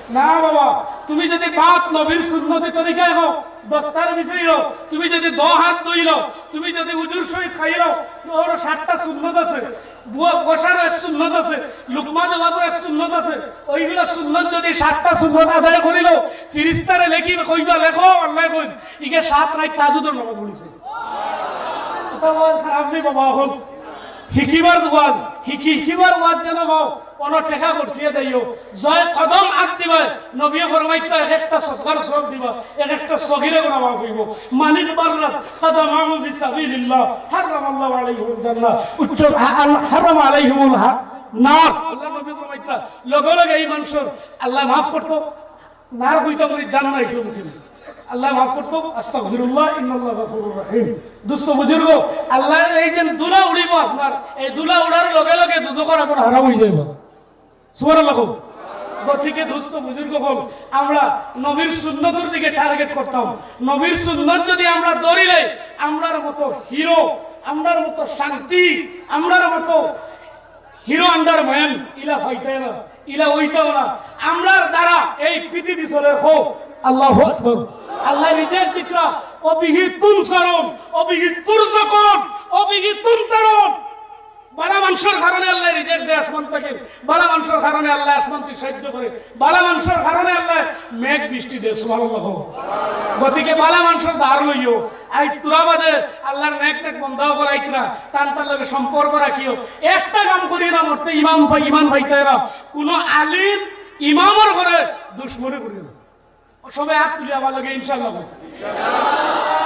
না বাবা, তুমি যদি বাত নবীর সুন্নতি তরিকায় হও, দস্তার বিষয় হও, তুমি যদি দ হাত ধইল, তুমি যদি উজুর সহিত খাইল, ওর সাতটা সুন্নত আছে। বুয়া বসার এক সুন্নত আছে, লুকমা দেওয়ার এক সুন্নত আছে। ওইগুলা সুন্নত যদি সাতটা সুন্নত আদায় করিল, ফিরিস্তারে লেখি কইবা, "লেখো, আল্লাহ কইন, ইগে সাত রাইত তাজুদর নামাজ পড়িছে।" এটা ওয়াজ খারাপ নি বাবা, এখন হিকিবার ওয়াজ, হিকি, হিকিবার ওয়াজ যেন হও, অনো টেকা করছিয়ে দেইও। জয় কদম আগ দিবায়, নবী ফরমাইতো এক একটা সদকার সব দিবা, এক একটা সগিরে গুনা মাফ হইব। মানিক বাররাত কদমাহু ফি সাবিলিল্লাহ, হারামাল্লাহু আলাইহিমুল জান্নাহ। উচ্চ, আ-, আল-, হারামা আলাইহিমুল হা-, নার। আল্লাহ নবী ফরমাইতো, লগে লগে এই মানুষর আল্লাহ মাফ করতো। নার কইতাম করি জান না এসব মুখে। আল্লাহ মাফ করতো, আস্তাগফিরুল্লাহ, ইন্নাল্লাহ গাফুরুর রহিম। দোস্ত বুজুর্গ, আল্লাহ এই যে ধুলা উড়িব আপনার, এই ধুলা উড়ার লগে লগে দুজখর আগুন হারাম হয়ে যাইব। সুবহানাল্লাহ কও। গতিকে দোস্ত বুজুর্গ হল, আমরা নবীর সুন্নতর দিকে টার্গেট করতাম। নবীর সুন্নত যদি আমরা ধরিলে, আমরার মতো হিরো, আমরার মতো শান্তি, আমরার মতো হিরো আন্ডার ম্যান, ইলা ফাইতায় না, ইলা ওইটাও না। আমরার দ্বারা এই পৃথিবী চলে হোক। আল্লাহু আকবার। আল্লাহ রিজেক্ট দিতরা, "ওয়া বিহি তুনসারুন, ওয়া বিহি তুরযাকুন, ওয়া বিহি তুমতারুন।" বালা মানুষর কারণে আল্লাহ রিজেক্ট দেয় আসমান থেকে, বালা মানুষর কারণে আল্লাহ আসমান থেকে সাহায্য করে, বালা মানুষর কারণে আল্লাহ মেঘ বৃষ্টি দেয়। সুবহানাল্লাহ। গতিকে বালা মানুষর ধার লইও। আইজ তুরা বাদে আল্লাহর নেক নেক বন্দা অকল আইতরা, তান তার লগে সম্পর্ক রাখিও। একটা কাম করিও না, মরতে ইমাম ভাই, ইমান ভাইতে না, কোনো আলিম ইমামর ঘরে দুশমনি করিও না। সবে হাত তুলি আমার লগে ইনশাআল্লাহ।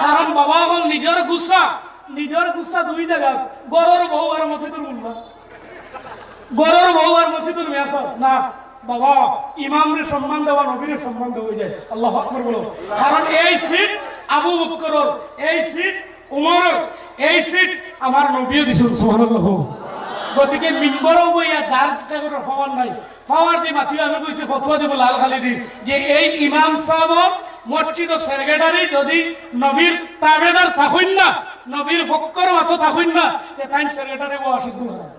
কারণ বাবা অকল নিজর গুসা, নিজর গুসা দুই জাগা, ঘরর বউ আর মসজিদর মুল্লা। ঘরর বউ আর মসজিদর মেসাব না। বাবা, ইমামরে সম্মান দেওয়া, নবীরে সম্মান দেওয়া অই যায়। আল্লাহু আকবার বলো। কারণ এই সিট আবু বকরর, এই সিট উমরর, এই সিট আমার নবীয়ে দিছইন, সুবহানাল্লাহ। গতিকে মিম্বরো বইয়া যার ইচ্ছা করে পাওয়ার নাই, পাওয়ার দি মাতিও। আমি কইছি ফতোয়া দিব লাল খালি দি যে এই ইমাম সাহেব মসজিদর সেক্রেটারি যদি নবীর তাবেদার থাকইন না, নবীর ফক্কর মাতো থাকইন না, তে তাইন সেক্রেটারি ও অসুদ্ধ হয়।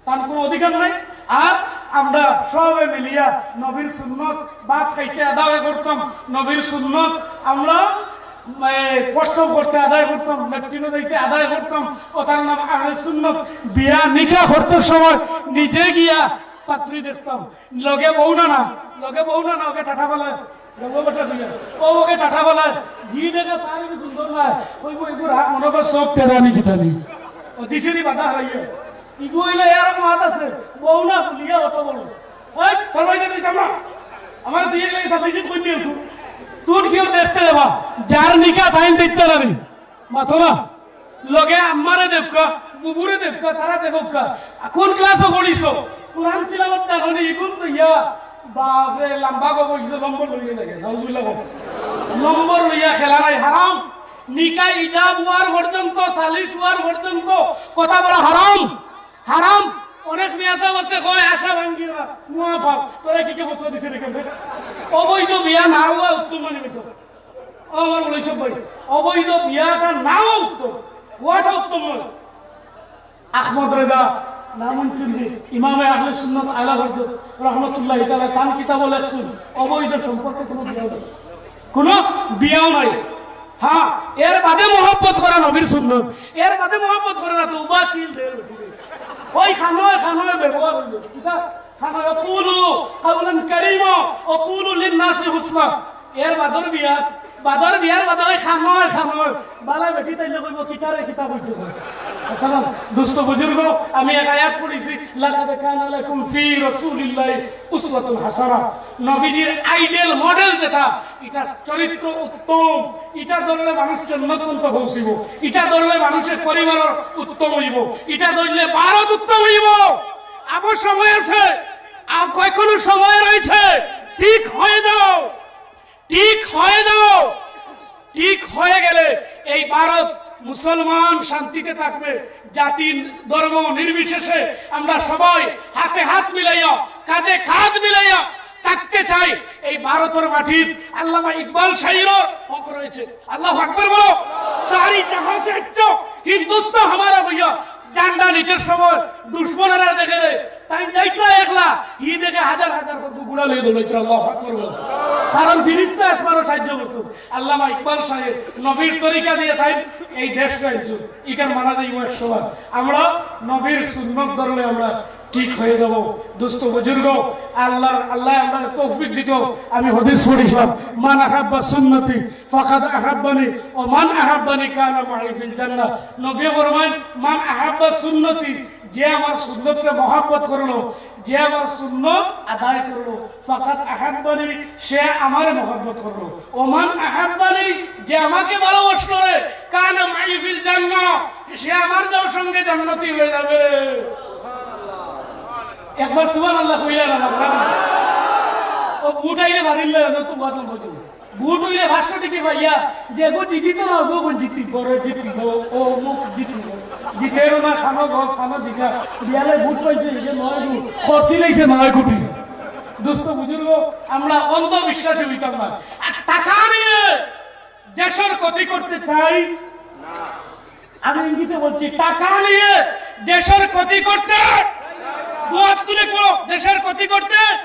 তার কোনো অধিকার নাই। আর আমরা সবে মিলিয়া নবীর সুন্নত ভাত খাইতে আদায় করতাম, নবীর সুন্নত আমরা, এ, প্রস্রাব করতে আদায় করতাম, লেট্রিনো যাইতে আদায় করতাম। ওটার নাম আহলে সুন্নত। বিয়া নিকা করতে সময় নিজে গিয়া পাত্রী দেখতাম, লগে বউ না, না, লগে বউ না, না, ওকে টাটা বলে। গল্প কথা দিয়া। ও ওকে টাটা বলায়, জি দেখে তার কি সুন্দর না, ওই বই, এগুর হাত মনে করে সব টেরানি কিতানি। ও দিশারি বাধা হইয়া। ইগু হইলে এর মাত আছে, বউ না ফুলিয়া অত বড়। এই, তোর বাড়িতে দিতাম না। আমার দিয়ে গেলে সাবমিশন কই নিয়ে তুই? তুই কেউ দেখতে যাবা, যার নিকা তাইন দেখতে পারি। মাথো না। লগে আম্মারে দেখুক্কা, বুবুরে দেখুক্কা, তারা দেখুক্কা। কোন ক্লাসো পড়িছো? কোরআন তিলাওয়াত না হলে ইগুন তো ইয়া। বাপরে, লম্বা গো বইছে, নম্বর লইয়ে লাগে। নাউজুবিল্লাহ গো। নম্বর লইয়া খেলা নাই, হারাম। নিকা ইজাব হওয়ার পর্যন্ত, সালিশ হওয়ার পর্যন্ত কথা বলা হারাম। হারাম। অনেক মিয়া সাহেব আছে, কয়, "আশা ভাঙ্গি না, মুয়া ফাঁক।" তোরা কি কে ফতোয়া দিছে রে কেমনে? অবৈধ বিয়া না হওয়া উত্তম মানে মিশো। ও আমার মৌলভী সাহেব ভাই, অবৈধ বিয়াটা নাও উত্তম। ওয়াটা উত্তম নয়। আহমদ রেজা নামুন চিনবি, ইমামে আহলে সুন্নাত আলা হরজত রহমতুল্লাহ তাআলা তান কিতাবও লেখছইন, অবৈধ সম্পর্কে কোনো বিয়াও নাই, কোনো বিয়াও নাই। হ্যাঁ, এর বাদে মহব্বত করা নবীর সুন্নত, এর বাদে মহব্বত করা না তো উবা কিল দের। ওই খানোয় খানোয় ব্যবহার হইল, ঠিক আছে? খানোয় কুলু কাউলান কারীমা ওয়া কুলু লিন নাসি হুসনা। এর বাদর বিয়া, বাদর বিয়ার বাদে ওই খানোয় খানোয় বালা বেটি তাইলে কইব, "কিতারে কিতা কইতে কয়?" আসসালাম, দোস্ত বুজুর্গ, আমি এক আয়াত পড়ছি, "লাকাদ কানা লাকুম ফি রাসূলিল্লাহি উসওয়াতুন হাসানা।" নবীজির আইডল মডেল যেটা, এটা চরিত্র উত্তম, এটা ধরলে মানুষ জন্নতপন্থ পৌঁছিব, এটা ধরলে মানুষের পরিবারর উত্তম হইব, এটা ধরলে ভারত উত্তম হইব। আবার সময় আছে, আর কখনো সময় রয়েছে, ঠিক হয়ে যাও, ঠিক হয়ে যাও। ঠিক হয়ে গেলে এই ভারত মুসলমান শান্তিতে থাকবে। জাতি ধর্ম নির্বিশেষে আমরা সবাই হাতে হাত মিলাইয়া, কাঁধে কাঁধ মিলাইয়া থাকতে চাই। এই ভারতের মাটিত আল্লামা ইকবাল শাহীরর হক রয়েছে। আল্লাহু আকবার বলো। সারি জাহাঁ সে আচ্ছা হিন্দুস্তান হামারা ভইয়া। ঝান্ডা নিতে সময় দুশমনেরা দেখে রে, তাই যাইতরা একলা, হি দেখে হাজার হাজার করে গুড়া লইয়া দৌড়াইতরা। আল্লাহু আকবার বলো। কারণ ফিরিস্তা আসমানও সাহায্য করছে। আল্লামা ইকবাল সাহেব নবীর তরিকা দিয়ে তাই এই দেশ চাইছে। ইকার মানা যাইব একশো বার। আমরা নবীর সুন্নত ধরলে আমরা ঠিক হয়ে যাব। দোস্ত বুজুর্গ, আল্লাহ, আল্লাহ আমরা তৌফিক দিত। আমি হাদিস পড়ছিলাম, "মান আহাব্বা সুন্নতি ফাকাদ আহাব্বানি, ওয়া মান আহাব্বানি কানা মাই ফিল জান্নাহ।" নবী ফরমান, "মান আহাব্বা সুন্নতি", যে আমার সুন্নতরে মহব্বত করলো, যে আমার সুন্নত আদায় করলো, "ফাকাদ আহাব্বানি", সে আমারে মহব্বত করলো। "ওয়া মান আহাব্বানি", যে আমাকে ভালোবাসলো রে, "কানা মাই ফিল জান্নাহ", সে আমার যাও সঙ্গে জান্নাতি হয়ে যাবে। একবার সুবহানাল্লাহ কইলা না, মাতলা না। ও বুট আইলে বাড়ির লাগে, তো বাদ নম্বর দিব। বুট হইলে পাঁচশো টিকি পাইয়া, যে গো জিতি তো না, গো কোন জিতি, বড় জিতি, গো, ও মুখ জিতি, গো। জিতেরও না, খানো গো, খানো দিঘা। বিয়ালে বুট পাইছে, যে নয় গো, খরচি লাইছে নয় কোটি। দোস্ত বুজুর্গ, আমরা অন্ধবিশ্বাসে হইতাম না। আর টাকা নিয়ে দেশের ক্ষতি করতে চাই। আমি ইঙ্গিতে বলছি, টাকা নিয়ে দেশের ক্ষতি করতে, দুহাত তুলে বলো, দেশের ক্ষতি করতে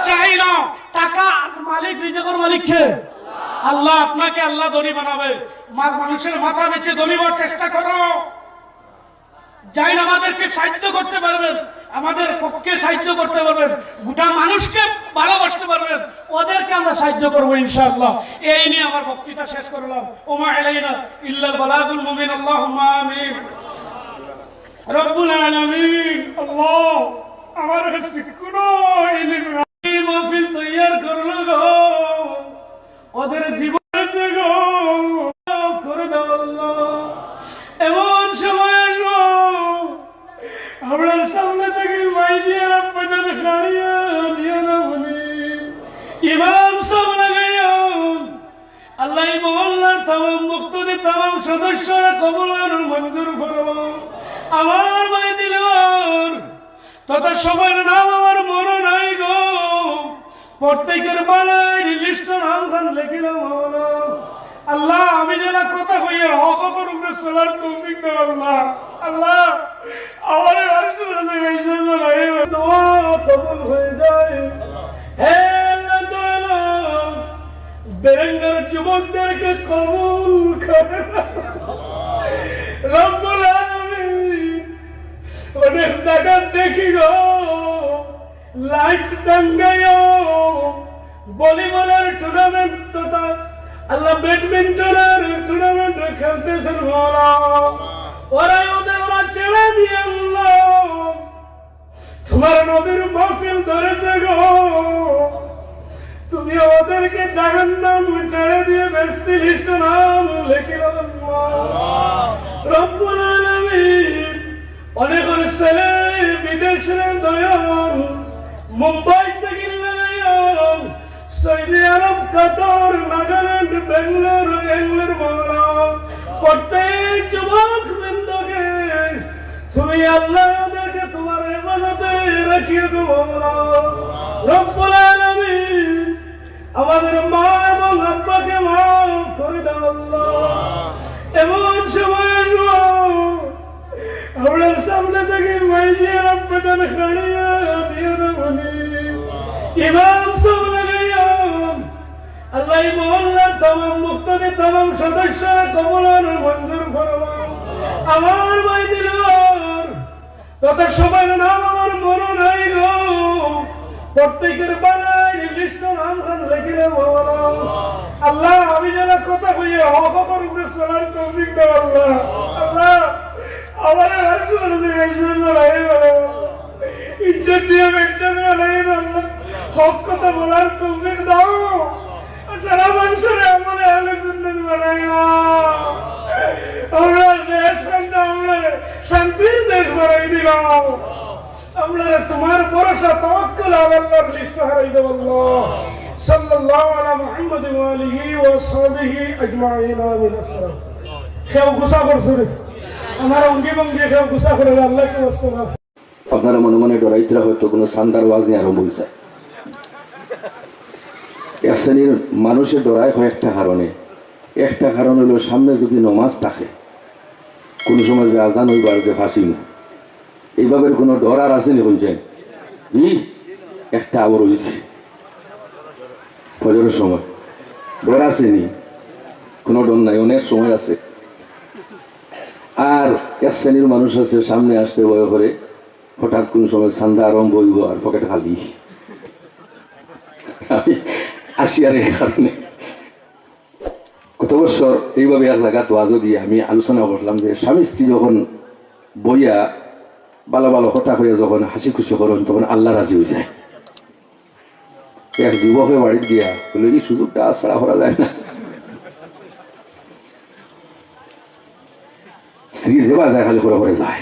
চাই না। টাকা মালিক, রিজিকর মালিক কে? আল্লাহ। আপনাকে আল্লাহ ধনী বানাবে। মা-, মানুষের মাথা বেচে ধনী হওয়ার চেষ্টা করো। যাইন আমাদেরকে সাহায্য করতে পারবেন, আমাদের পক্ষে সাহায্য করতে পারবেন, গোটা মানুষকে ভালোবাসতে পারবেন, ওদেরকে আমরা সাহায্য করবো ইনশাআল্লাহ। এই নিয়ে আমার বক্তৃতা শেষ করলাম। ওমা আলাইনা ইল্লাল বালাগুল মুবিন। আল্লাহুম্মা আমিন। রব্বুল আলামিন, আল্লাহ, আমার কাছে কোনো ইলিম নাই। এই মাহফিল তৈয়ার করলো গো, ওদের জীবন গো, মাফ করে দাও আল্লাহ। এমন সময় আসবো, আমরার সামনে থাকি মাইজিয়ার আব্বাজান খাড়িয়া দিয়া না বলি, ইমাম সাহেব লাগাইয়া, আল্লাহ, এই মহল্লার তামাম মুক্তাদি, তামাম সদস্যরা কবুল আর মঞ্জুর ফরমাও। আমার ভাই দিলওয়ার তথা সবার নাম আমার মনে নাই গো, প্রত্যেকের বালাই লিস্টর নাম খান লেখিলাম। আল্লাহ, আমি যারা কথা কইয়ার হক হকর উপরে চলার তৌফিক দাও আল্লাহ। আল্লাহ, আমার এই মানুষের কাছে বিশ্বাস নাই। দোয়া কবুল হয়ে যায়। হে আল্লাহ, দয়ালু, বেরেঙ্গার যুবকদেরকে কবুল করে। রব্বুল আলামিন, অনেক জায়গা দেখি গো, লাইট টাঙ্গাইও, ভলিবলের টুর্নামেন্ট তথা আল্লাহ ব্যাডমিন্টনের টুর্নামেন্ট খেলতেছেন মৌলা। ওরা ওদের ওরা ছেড়ে দিয়ে আল্লাহ, তোমার নবীর মাহফিল ধরেছে গো, তুমি ওদেরকে জাহান্নাম ছেড়ে দিয়ে বেহেশতি লিস্ট নাম লেখিল আল্লাহ। রব্বুল আলামিন, অনেক ছেলে বিদেশে দয়াল, মুম্বাই থেকে লাগাইয়া সৌদি আরব, কাতার, নাগাল্যান্ড, বেঙ্গালোর, ইংল্যান্ড, বাংলা, প্রত্যেক যুবক বৃন্দকে তুমি আল্লাহ ওদেরকে তোমার হেফাজতে রাখিও গো মৌলা। রব্বুল আলামিন, আমাদের মা এবং আব্বাকে মাফ করে দাও আল্লাহ। এমন সময় আসবো, আমরার সামনে থাকি মাইজিয়া আব্বাজান খাড়িয়া দিয়া না বলি, ইমাম সাব লাগাইয়া, আল্লাহ, এই মহল্লার তামাম মুক্তাদি, তামাম সদস্য কবুল আর মঞ্জুর ফরমাও। আমার ভাই দিলওয়ার, তত সময় নাম আমার মনো নাই গো। প্রত্যেকের বানাই লিস্ট নাম খান লেখিলে বাবা। আল্লাহ, আমি যেলা কথা কইয়া হক হকর উপরে চলার তৌফিক দাও আল্লাহ। আল্লাহ, আমারে আর কোনো জিনিস লড়াই বাবা। ইজ্জত দিয়া বেঁচে লড়াই বাবা। হক কথা বলার তৌফিক দাও। সারা মানুষের আমলে আহলে সুন্নত বানাইবা। আমরা দেশ খানটা আমরা শান্তির দেশ বানাই দিলাম। আমরা তোমার ভরসা তাওয়াক্কুল আলা আল্লাহর লিস্ট হারাই দেব আল্লাহ। সাল্লাল্লাহু আলা মুহাম্মাদ ওয়া আলিহি ওয়া সাহবিহি আজমাইন। আমিন। আসসালাম। কেউ গুসা করছে রে। আমার অঙ্গি ভঙ্গি কেউ গুসা করে রে, আল্লাহকে ওয়াস্তে মাফ। আপনারা মনে মনে ডরাইতরা হয়তো কোনো চান্দার ওয়াজ নিয়া আরম্ভ অইছে। এক শ্রেণীর মানুষে ডরায় কয়েকটা কারণে। একটা কারণ হইলো সামনে যদি নমাজ থাকে, কোন সময় যে আজান হইবার যে ফাঁসি না, এইভাবে কোনো ডর আর আছে নি বলছেন? জি, একটা আবার হইছে ফজরের সময়। ডর আছে নি? কোনো ডর নাই, অনেক সময় আছে। আর এক শ্রেণীর মানুষ আছে সামনে আসতে ভয় করে, হঠাৎ কোন সময় চান্দা আরম্ভ হইব আর পকেট খালি। আমি আসি আর এই কারণে। গত বছর এইভাবে এক জায়গাত ওয়াজও গিয়া আমি আলোচনা করলাম যে স্বামী স্ত্রী যখন বইয়া ভালা ভালা কথা কইয়া যখন হাসি খুশি করইন, তখন আল্লাহ রাজি হয়ে যায়। এক যুবকে বাড়িত গিয়া বলে, "এই সুযোগটা আর ছাড়া করা যায় না।" স্ত্রী যেবা যায়, খালি করে করে যায়।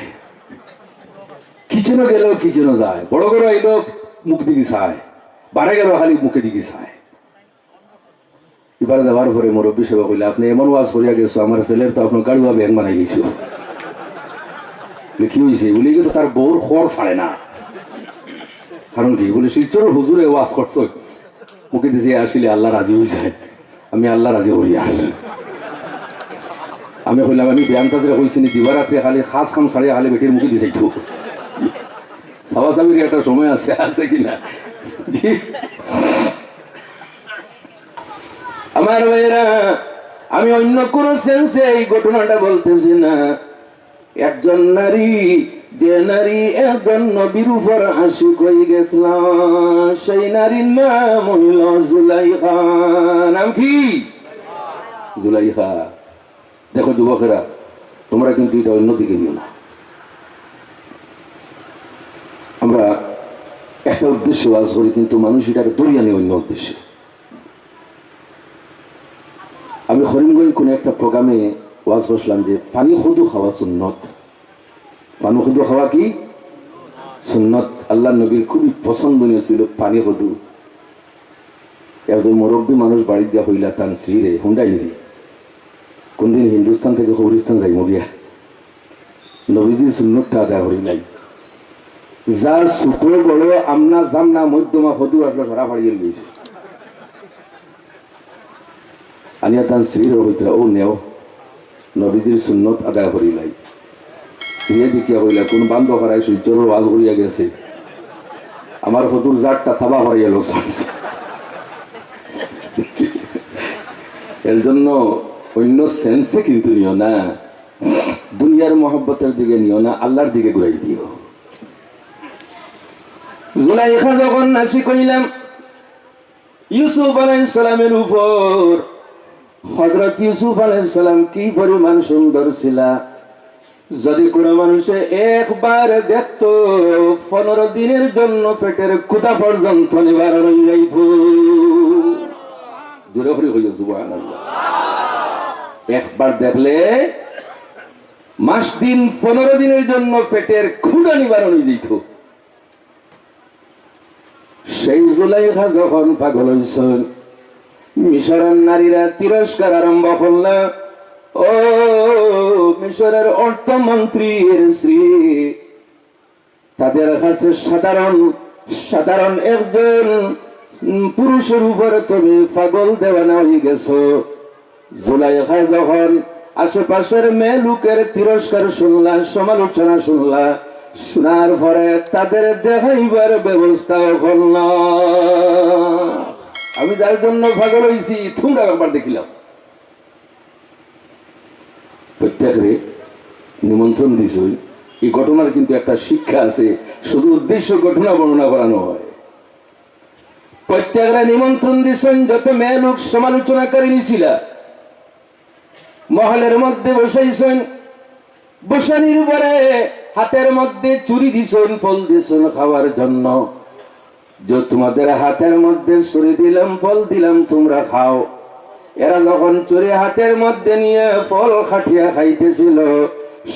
কিচেনো গেল, কিচেনো যায়, বড় ঘরো আইলো, মুখ দিকে চায়, বারে গেল, খালি মুখে দিকে চায়। এবার যাওয়ার পরে মুরব্বী সাবে কইলা, "আপনি এমন ওয়াজ করিয়া গেছো, আমার ছেলের তো আপনার গাড়ুয়া ব্যাং বানাই গেছো।" বলে, "কি হইছে?" বলে, "কি তো তার বউর খর ছাড়ে না।" "কারণ কি?" বলে, "শিলচরের হুজুরে ওয়াজ করছে, মুখে দিছে আসলে আল্লাহ রাজি হয়ে যায়, আমি আল্লাহ রাজি করি।" আর আমি কইলাম, "আমি ব্যাংক কাছে কইছি নি, দিবা রাত্রে খালি খাস কাম ছাড়িয়া খালি বেটির মুখে দিছে একটু।" সাবাসাবির একটা সময় আছে, আছে কি না? জি। আমার ভাইরা, আমি অন্য কোনো সেন্সে এই ঘটনাটা বলতেছি না। একজন নারী, যে নারী একজন নবীর উপর আশিক হয়ে গেছিল, সেই নারীর নাম হইল জুলাইখা। নাম কি? জুলাইখা। দেখো যুবকেরা, তোমরা কিন্তু এটা অন্যদিকে নিও না। আমরা একটা উদ্দেশ্য ওয়াজ করি, কিন্তু মানুষ এটাকে ধরিয়া নিয়ে অন্য উদ্দেশ্যে। আমি করিমগঞ্জ কোনো একটা প্রোগ্রামে ওয়াজ করছিলাম যে পানি কদু খাওয়া সুন্নত। পানি কদু খাওয়া কি? সুন্নত। আল্লাহর নবীর খুবই পছন্দনীয় ছিল পানি কদু। একজন মুরব্বী মানুষ বাড়িত গিয়া কইলা তান স্ত্রীরে, হুন্ডাই নি, কোনদিন হিন্দুস্তান থেকে কবরিস্তান যাইমু গিয়া, নবীজির সুন্নতটা আদায় করি নাই। যা ছোট বড় আমনা জামনা মধ্যমা কদু আসলো সারা ফাড়িয়ে লইছে। আনিয়া তান স্ত্রীরে কইতরা, "ও নেও, নবীজির সুন্নত আদায় করি নাই।" স্ত্রীয়ে দেখিয়া কইলা, "কোন বান্দো খারাই শিলচরের ওয়াজ করিয়া গেছে, আমার কদুর জাতটা তাবা করাইয়া লোক ছাড়ছে।" এর জন্য অন্য সেন্সে কিন্তু নিও না, দুনিয়ার মহব্বতের দিকে নিও না, আল্লাহর দিকে ঘুরাই দিও। জুলাইখা যখন নাসি কইলাম, ইউসুফ আলাইহিস সালামের উপর, হযরত ইউসুফ আলাইহিস সালাম কি পরিমাণ সুন্দর ছিলা। যদি কোনো মানুষে একবার দেখতো, পনেরো দিনের জন্য পেটের ক্ষুধা পর্যন্ত নিবারণ হয়ে যাইত। জোরে করি কইও সুবহানাল্লাহ। একবার দেখলে মাস দিন পনেরো দিনের জন্য পেটের ক্ষুধা নিবারণ হয়ে যাইত। সেই জুলাইখা যখন পাগল হইছইন, মিশরের নারীরা তিরস্কার আরম্ভ করলা, "ও মিশরের অর্থমন্ত্রীর স্ত্রী, তাদের কাছে সাধারণ, সাধারণ একজন, উম, পুরুষের উপরে তুমি পাগল দেওয়ানা হয়ে গেছো।" জুলাইখা যখন আশেপাশের মেয়ে লোকের তিরস্কার শুনলা, সমালোচনা শুনলা, শোনার পরে তাদের দেখাইবার ব্যবস্থাও করলা। আমি যার জন্য পাগল হইছি, তোমরা একবার দেখিলাও। প্রত্যেকরে নিমন্ত্রণ দিছইন। এই ঘটনার কিন্তু একটা শিক্ষা আছে, শুধু উদ্দেশ্য ঘটনা বর্ণনা করানো হয়। প্রত্যেকরে নিমন্ত্রণ দিছইন, যত মেয়ে লোক সমালোচনাকারী নিছিলা, মহলের মধ্যে বসাইছইন। বসানির পরে হাতের মধ্যে ছুরি দিছইন, ফল দিছইন খাওয়ার জন্য। যে তোমাদের হাতের মধ্যে ছুরি দিলাম, ফল দিলাম, তোমরা খাও। এরা যখন ছুরি হাতের মধ্যে নিয়ে ফল কাটিয়া খাইতেছিল,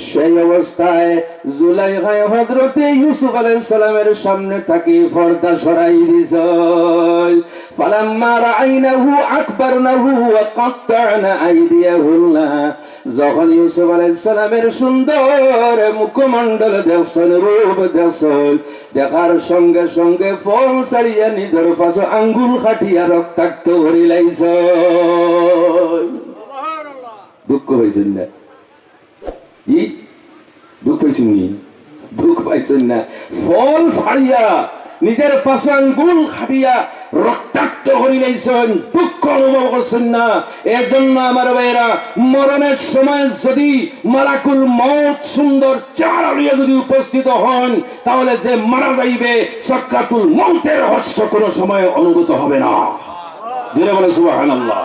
সেই অবস্থায় জুলাইখায় হযরতে ইউসুফ আলাইহিস সালামের সামনে থাকি পর্দা সরাই দিছইন। ফালাম্মা রাআইনাহু আকবারনাহু ওয়া কাত্তা'না আইদিয়াহুন্না। যখন ইউসুফ আলাইহিস সালামের সুন্দর মুখমণ্ডল দেখছইন, রূপ দেখছইন, দেখার সঙ্গে সঙ্গে ফল ছাড়িয়া নিজের পাঁচ আঙ্গুল কাটিয়া রক্তাক্ত করিলাইছইন। দুঃখ পাইছইন না? জি, দুঃখ পাইছইন নি? দুঃখ পাইছইন না। ফল ছাড়িয়া নিজের পাঁচ আঙ্গুল কাটিয়া রক্তাক্ত করিলাইছইন, দুঃখ অনুভব করছইন না। এজন্য আমার ভাইরা, মরণের সময় যদি মালাকুল মউত সুন্দর চেহারা লইয়া যদি উপস্থিত হন, তাহলে যে মারা যাইবে, সাকরাতুল মউতের কষ্ট কোনো সময় অনুভূত হবে না। জোরে বলো সুবহানাল্লাহ।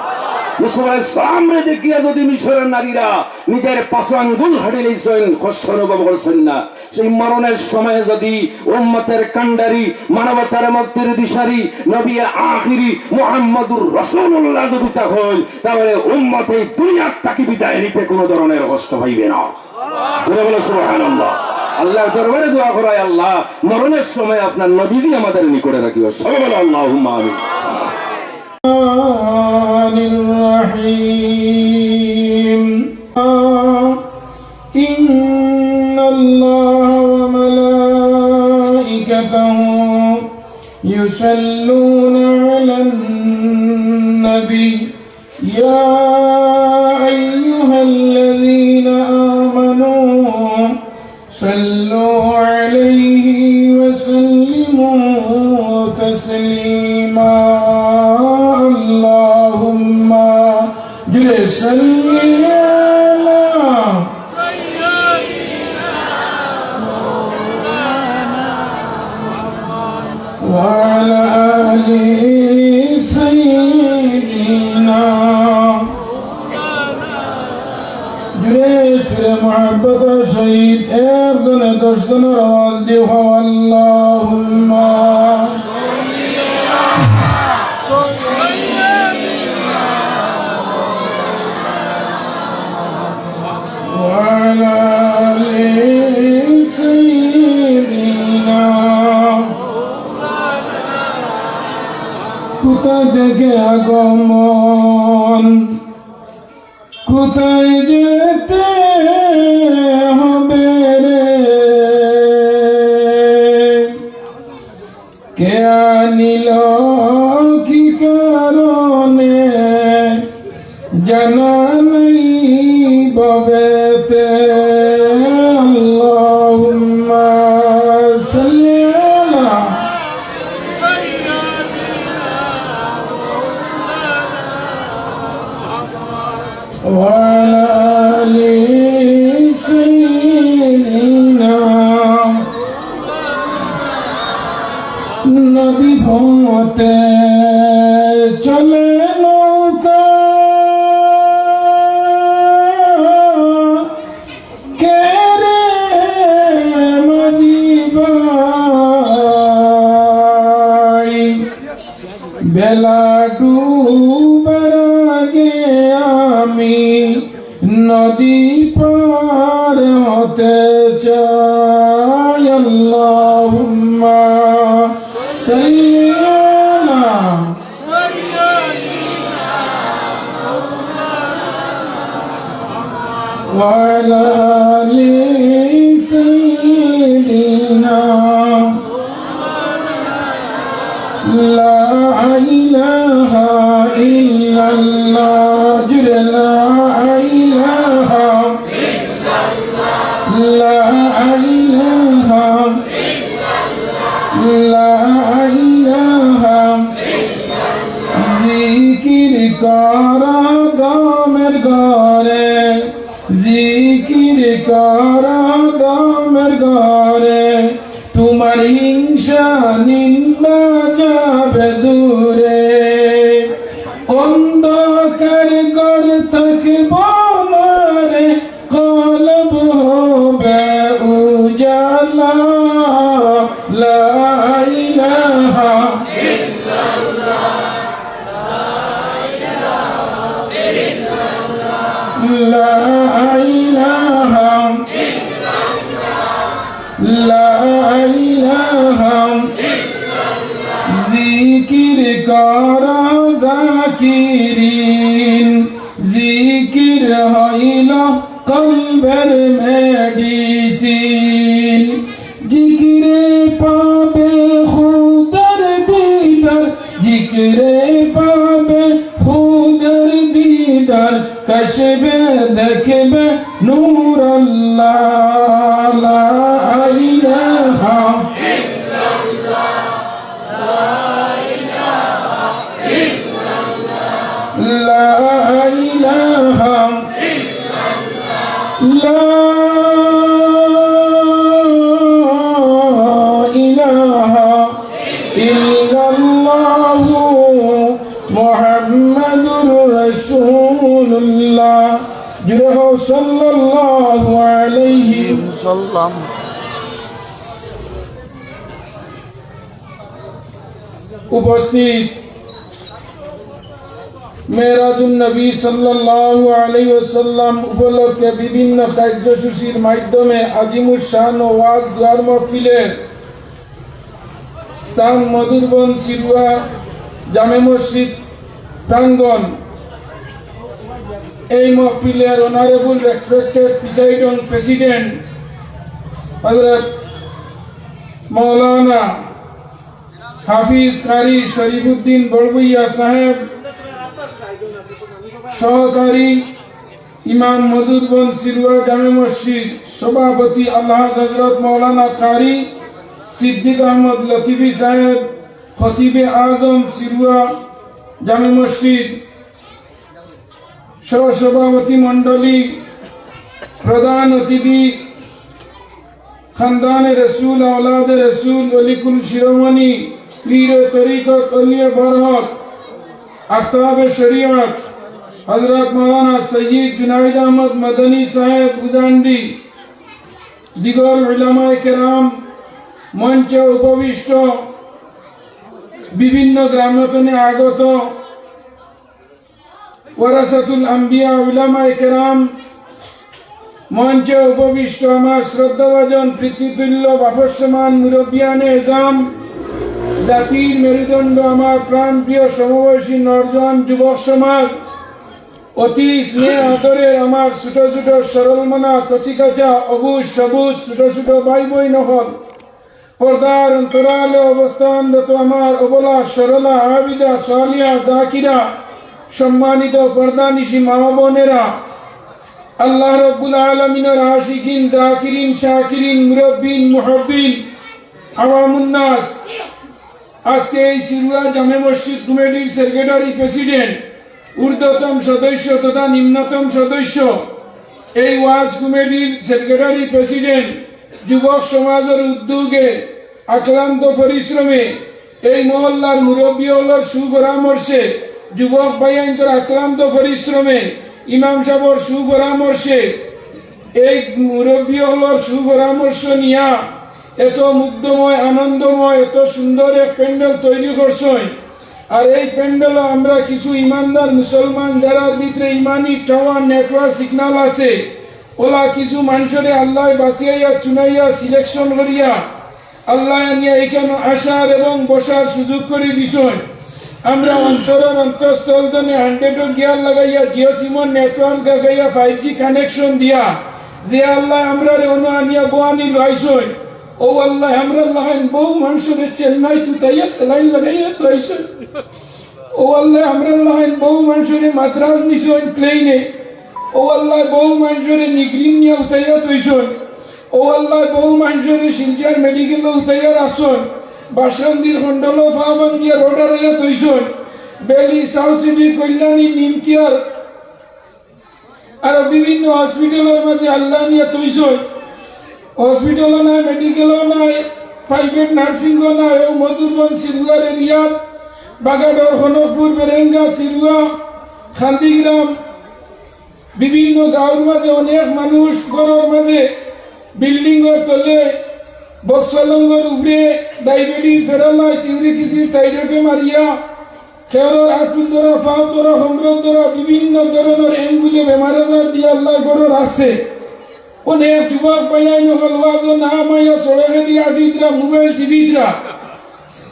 ইউসুফ আলাইহিস সালামরে দেখিয়া যদি মিশরের নারীরা নিজের পাঁচ আঙ্গুল কাটিলাইছইন, কষ্ট অনুভব করছইন না, সেই মরণের সময় যদি উম্মতের কান্ডারি, মানবতার মুক্তির দিশারি, নবী আখিরি মুহাম্মদুর রাসূলুল্লাহ যদি তা হইল, তাহলে উম্মত এই দুনিয়ার থাকি বিদায় নিতে কোনো ধরনের কষ্ট পাইবে না। জোরে বলো সুবহানাল্লাহ। আল্লাহর দরবারে দোয়া করাই, আল্লাহ, মরণের সময় আপনার নবীজি আমাদের নিকটে রাখিও। সবাই বলো আল্লাহুম্মা আমিন। الرحمن الرحيم. إن الله وملائكته يصلون على النبي. يا أيها الذين آمنوا صلوا عليه وسلموا تسليما. اللهم صل على وعلى آل سيدنا. জোরে সুরে মুহাব্বত সহিত একজনে দশ জনের আওয়াজ দিয়া কও, আল্লাহুম্মা। وعلى آل سيدنا. কোথা থেকে আগমন, কোথায় যেতে হবে রে? কে আনিল কি কারণে জানা নেই ভবেতে। আল্লাহুম্মা সাল্লি আলা وعلى آل سيدنا. নদী পথে চলে নৌকা, কে রে মাঝি ভাই? বেলা ডুবার আগে আমি নদী পার হতে চাই। আল্লাহুম্মা সাল্লি আলা وعلى آل سيدنا. لا إله إلا الله. لا إله কর দমের ঘরে, জিকির কর দমের ঘরে, তোমার হিংসা নিন্দা যাবে দূরে। অন্ধকার ঘর থাকব না রে, কলব হবে উজালা। লা ইলাহা, লা ইলাহা, লা ইলাহা। জিকির কর জাকিরিন, জিকির হইল কলবের মেডিসিন। জিকিরে পাবে খুদার দিদার, জিকিরে পাবে খুদার দিদার, কসবে দেখবে নূর আল্লাহ। লা ইলাহা, লা ইলাহা, লা ইলাহা ইল্লাল্লাহু মুহাম্মাদুর রাসূলুল্লাহ। জুড়ে হোক সাল্লাল্লাহু আলাইহি ওয়াসাল্লাম। উপস্থিত মেরাজুন নবী সাল্লাল্লাহু আলাইহি ওয়াসাল্লাম উপলক্ষে বিভিন্ন কার্যসূচির মাধ্যমে আজিমুস শান ওয়াজ দুয়ার মাহফিলের স্থান মধুরবন সিরুয়া জামে মসজিদ প্রাঙ্গণ। এই মাহফিলের honorable respected presiding president Hazrat মাওলানা হাফিজ কারি শরীফুদ্দিন বড়ভূঁইয়া সাহেব, সহকারী ইমাম মধুরবন সিরুয়া জামে মসজিদ, সভাপতি আলহাজ হযরত মাওলানা কারি সিদ্দিক আহমদ লতিফি সাহেব, খতিবে আজম সিরুয়া জামে মসজিদ, সহসভাপতি মণ্ডলী, প্রধান অতিথি, খানদানে রসুল, আওলাদে রসুল, অলিকুল শিরোমণি, পীরে তরিকত, অলিয়ে বরকত, আফতাবে শরীয়ত, হযরত মাওলানা সৈয়দ জুনাইদ আহমদ মদনী সাহেব উজান্ডি, দিগর উলামায়ে কেরাম, মঞ্চে উপবিষ্ট, বিভিন্ন গ্রাম হতে আগত, ওয়ারাসাতুল আম্বিয়া, উলামায়ে কেরাম, মঞ্চে উপবিষ্ট আমার শ্রদ্ধাভাজন, পিতৃতুল্য, বাপসমান মুরব্বিয়ানে এজাম, জাতির মেরুদণ্ড, আমার প্রাণপ্রিয় সমবয়সী নওজোয়ান যুবক সমাজ, অতি স্নেহ আদরের আমার ছোট ছোট সরলমনা, কচিকাঁচা, অবুঝ সবুজ ছোট ছোট ভাই বইন অকল, পর্দার অন্তরালে অবস্থানরত আমার অবলা, সরলা, আবিদা, সালিহা, জাকিরা, সম্মানিত পর্দানিশি মা বোনেরা, আল্লাহ রব্বুল আলামিনের আশিকিন, জাকিরিন, শাকিরিন, মুরব্বিন, মুহব্বিন, আওয়ামুন নাস, আজকে এই সিরুয়া জামে মসজিদ কমিটির সেক্রেটারি প্রেসিডেন্ট, ঊর্ধ্বতম সদস্য তথা নিম্নতম সদস্য, এই ওয়াজ কমিটির সেক্রেটারি প্রেসিডেন্ট, যুবক সমাজের উদ্যোগে, অক্লান্ত পরিশ্রমে, এই মহল্লার মুরব্বী অকলর সুপরামর্শে, যুবক ভাইয়াইন্তর অক্লান্ত পরিশ্রমে, ইমাম সাহেবর সুপরামর্শে, এই মুরব্বী অকলর সুপরামর্শ নিয়া এত মুগ্ধময়, আনন্দময়, এত সুন্দর এক প্যান্ডেল তৈরি করছইন। আর এই প্যান্ডেলও আমরা কিছু ইমানদার মুসলমান, যারার ভিতরে ইমানি টাওয়ার নেটওয়ার্ক সিগন্যাল আছে, ওলা কিছু মানুষরে আল্লায় বাছিয়া চুনাইয়া সিলেকশন করিয়া আল্লায় আনিয়া এখানো আসার এবং বসার সুযোগ করি দিছইন। আমরা অন্তরের অন্তঃস্থল থনে হান্ড্রেডর গিয়ার লাগাইয়া, জিও সিমর নেটওয়ার্ক লাগাইয়া, ফাইভ জি কানেকশন দিয়া, যে আল্লায় আমরারে অনো আনিয়া বওয়ানি লইছইন, অউ আল্লায় আমরার লাখান বহু মানুষরে চেন্নাইত উঠাইয়া স্যালাইন লাগাইয়া থুইছইন। অউ আল্লায় আমরার লাখান বহু মানুষরে মাদ্রাজ নিছইন প্লেনে। অউ আল্লায় বহু মানুষরে নিগরিন নিয়া উঠাইয়া থুইছইন। অউ আল্লায় বহু মানুষরে শিলচর মেডিকেলো উঠাইয়া রাখছইন। বাসন্তীর খন্ডলো পা ভাঙ্গিয়া রোড হারাইয়া থুইছইন। বেলি, সাউথ সিটি, কল্যাণী, নিমকিয়ার আরো বিভিন্ন হসপিটালর মাঝে আল্লাহ নিয়া তৈছই। হসপিটালও নাই, মেডিকেলও নাই, প্রাইভেট নার্সিংও নাই। ও মধুরবন, সিরুয়ার এরিয়াত, বাগাডর, খনকপুর, বেরেঙ্গা, সিরুয়া, খান্দিগ্রাম, বিভিন্ন গাঁওর মাঝে অনেক মানুষ ঘরর মাঝে, বিল্ডিংর তলে, বক্সপালংর উপরে, ডায়াবেটিস, প্যারালাইস, ইউরিক অ্যাসিড, থাইরয়েডে মারিয়া, কেউর আঁটুর ধরা, পাও ধরা, কোমরর ধরা, বিভিন্ন ধরনর এঙ্গুলে বেমার আজার দিয়া আল্লাহ ঘরর আছে। অনেক যুবক ভাইয়াইন অকল ওয়াজও না মাইয়া সড়কেদি আটিতরা, মোবাইল টিপিতরা।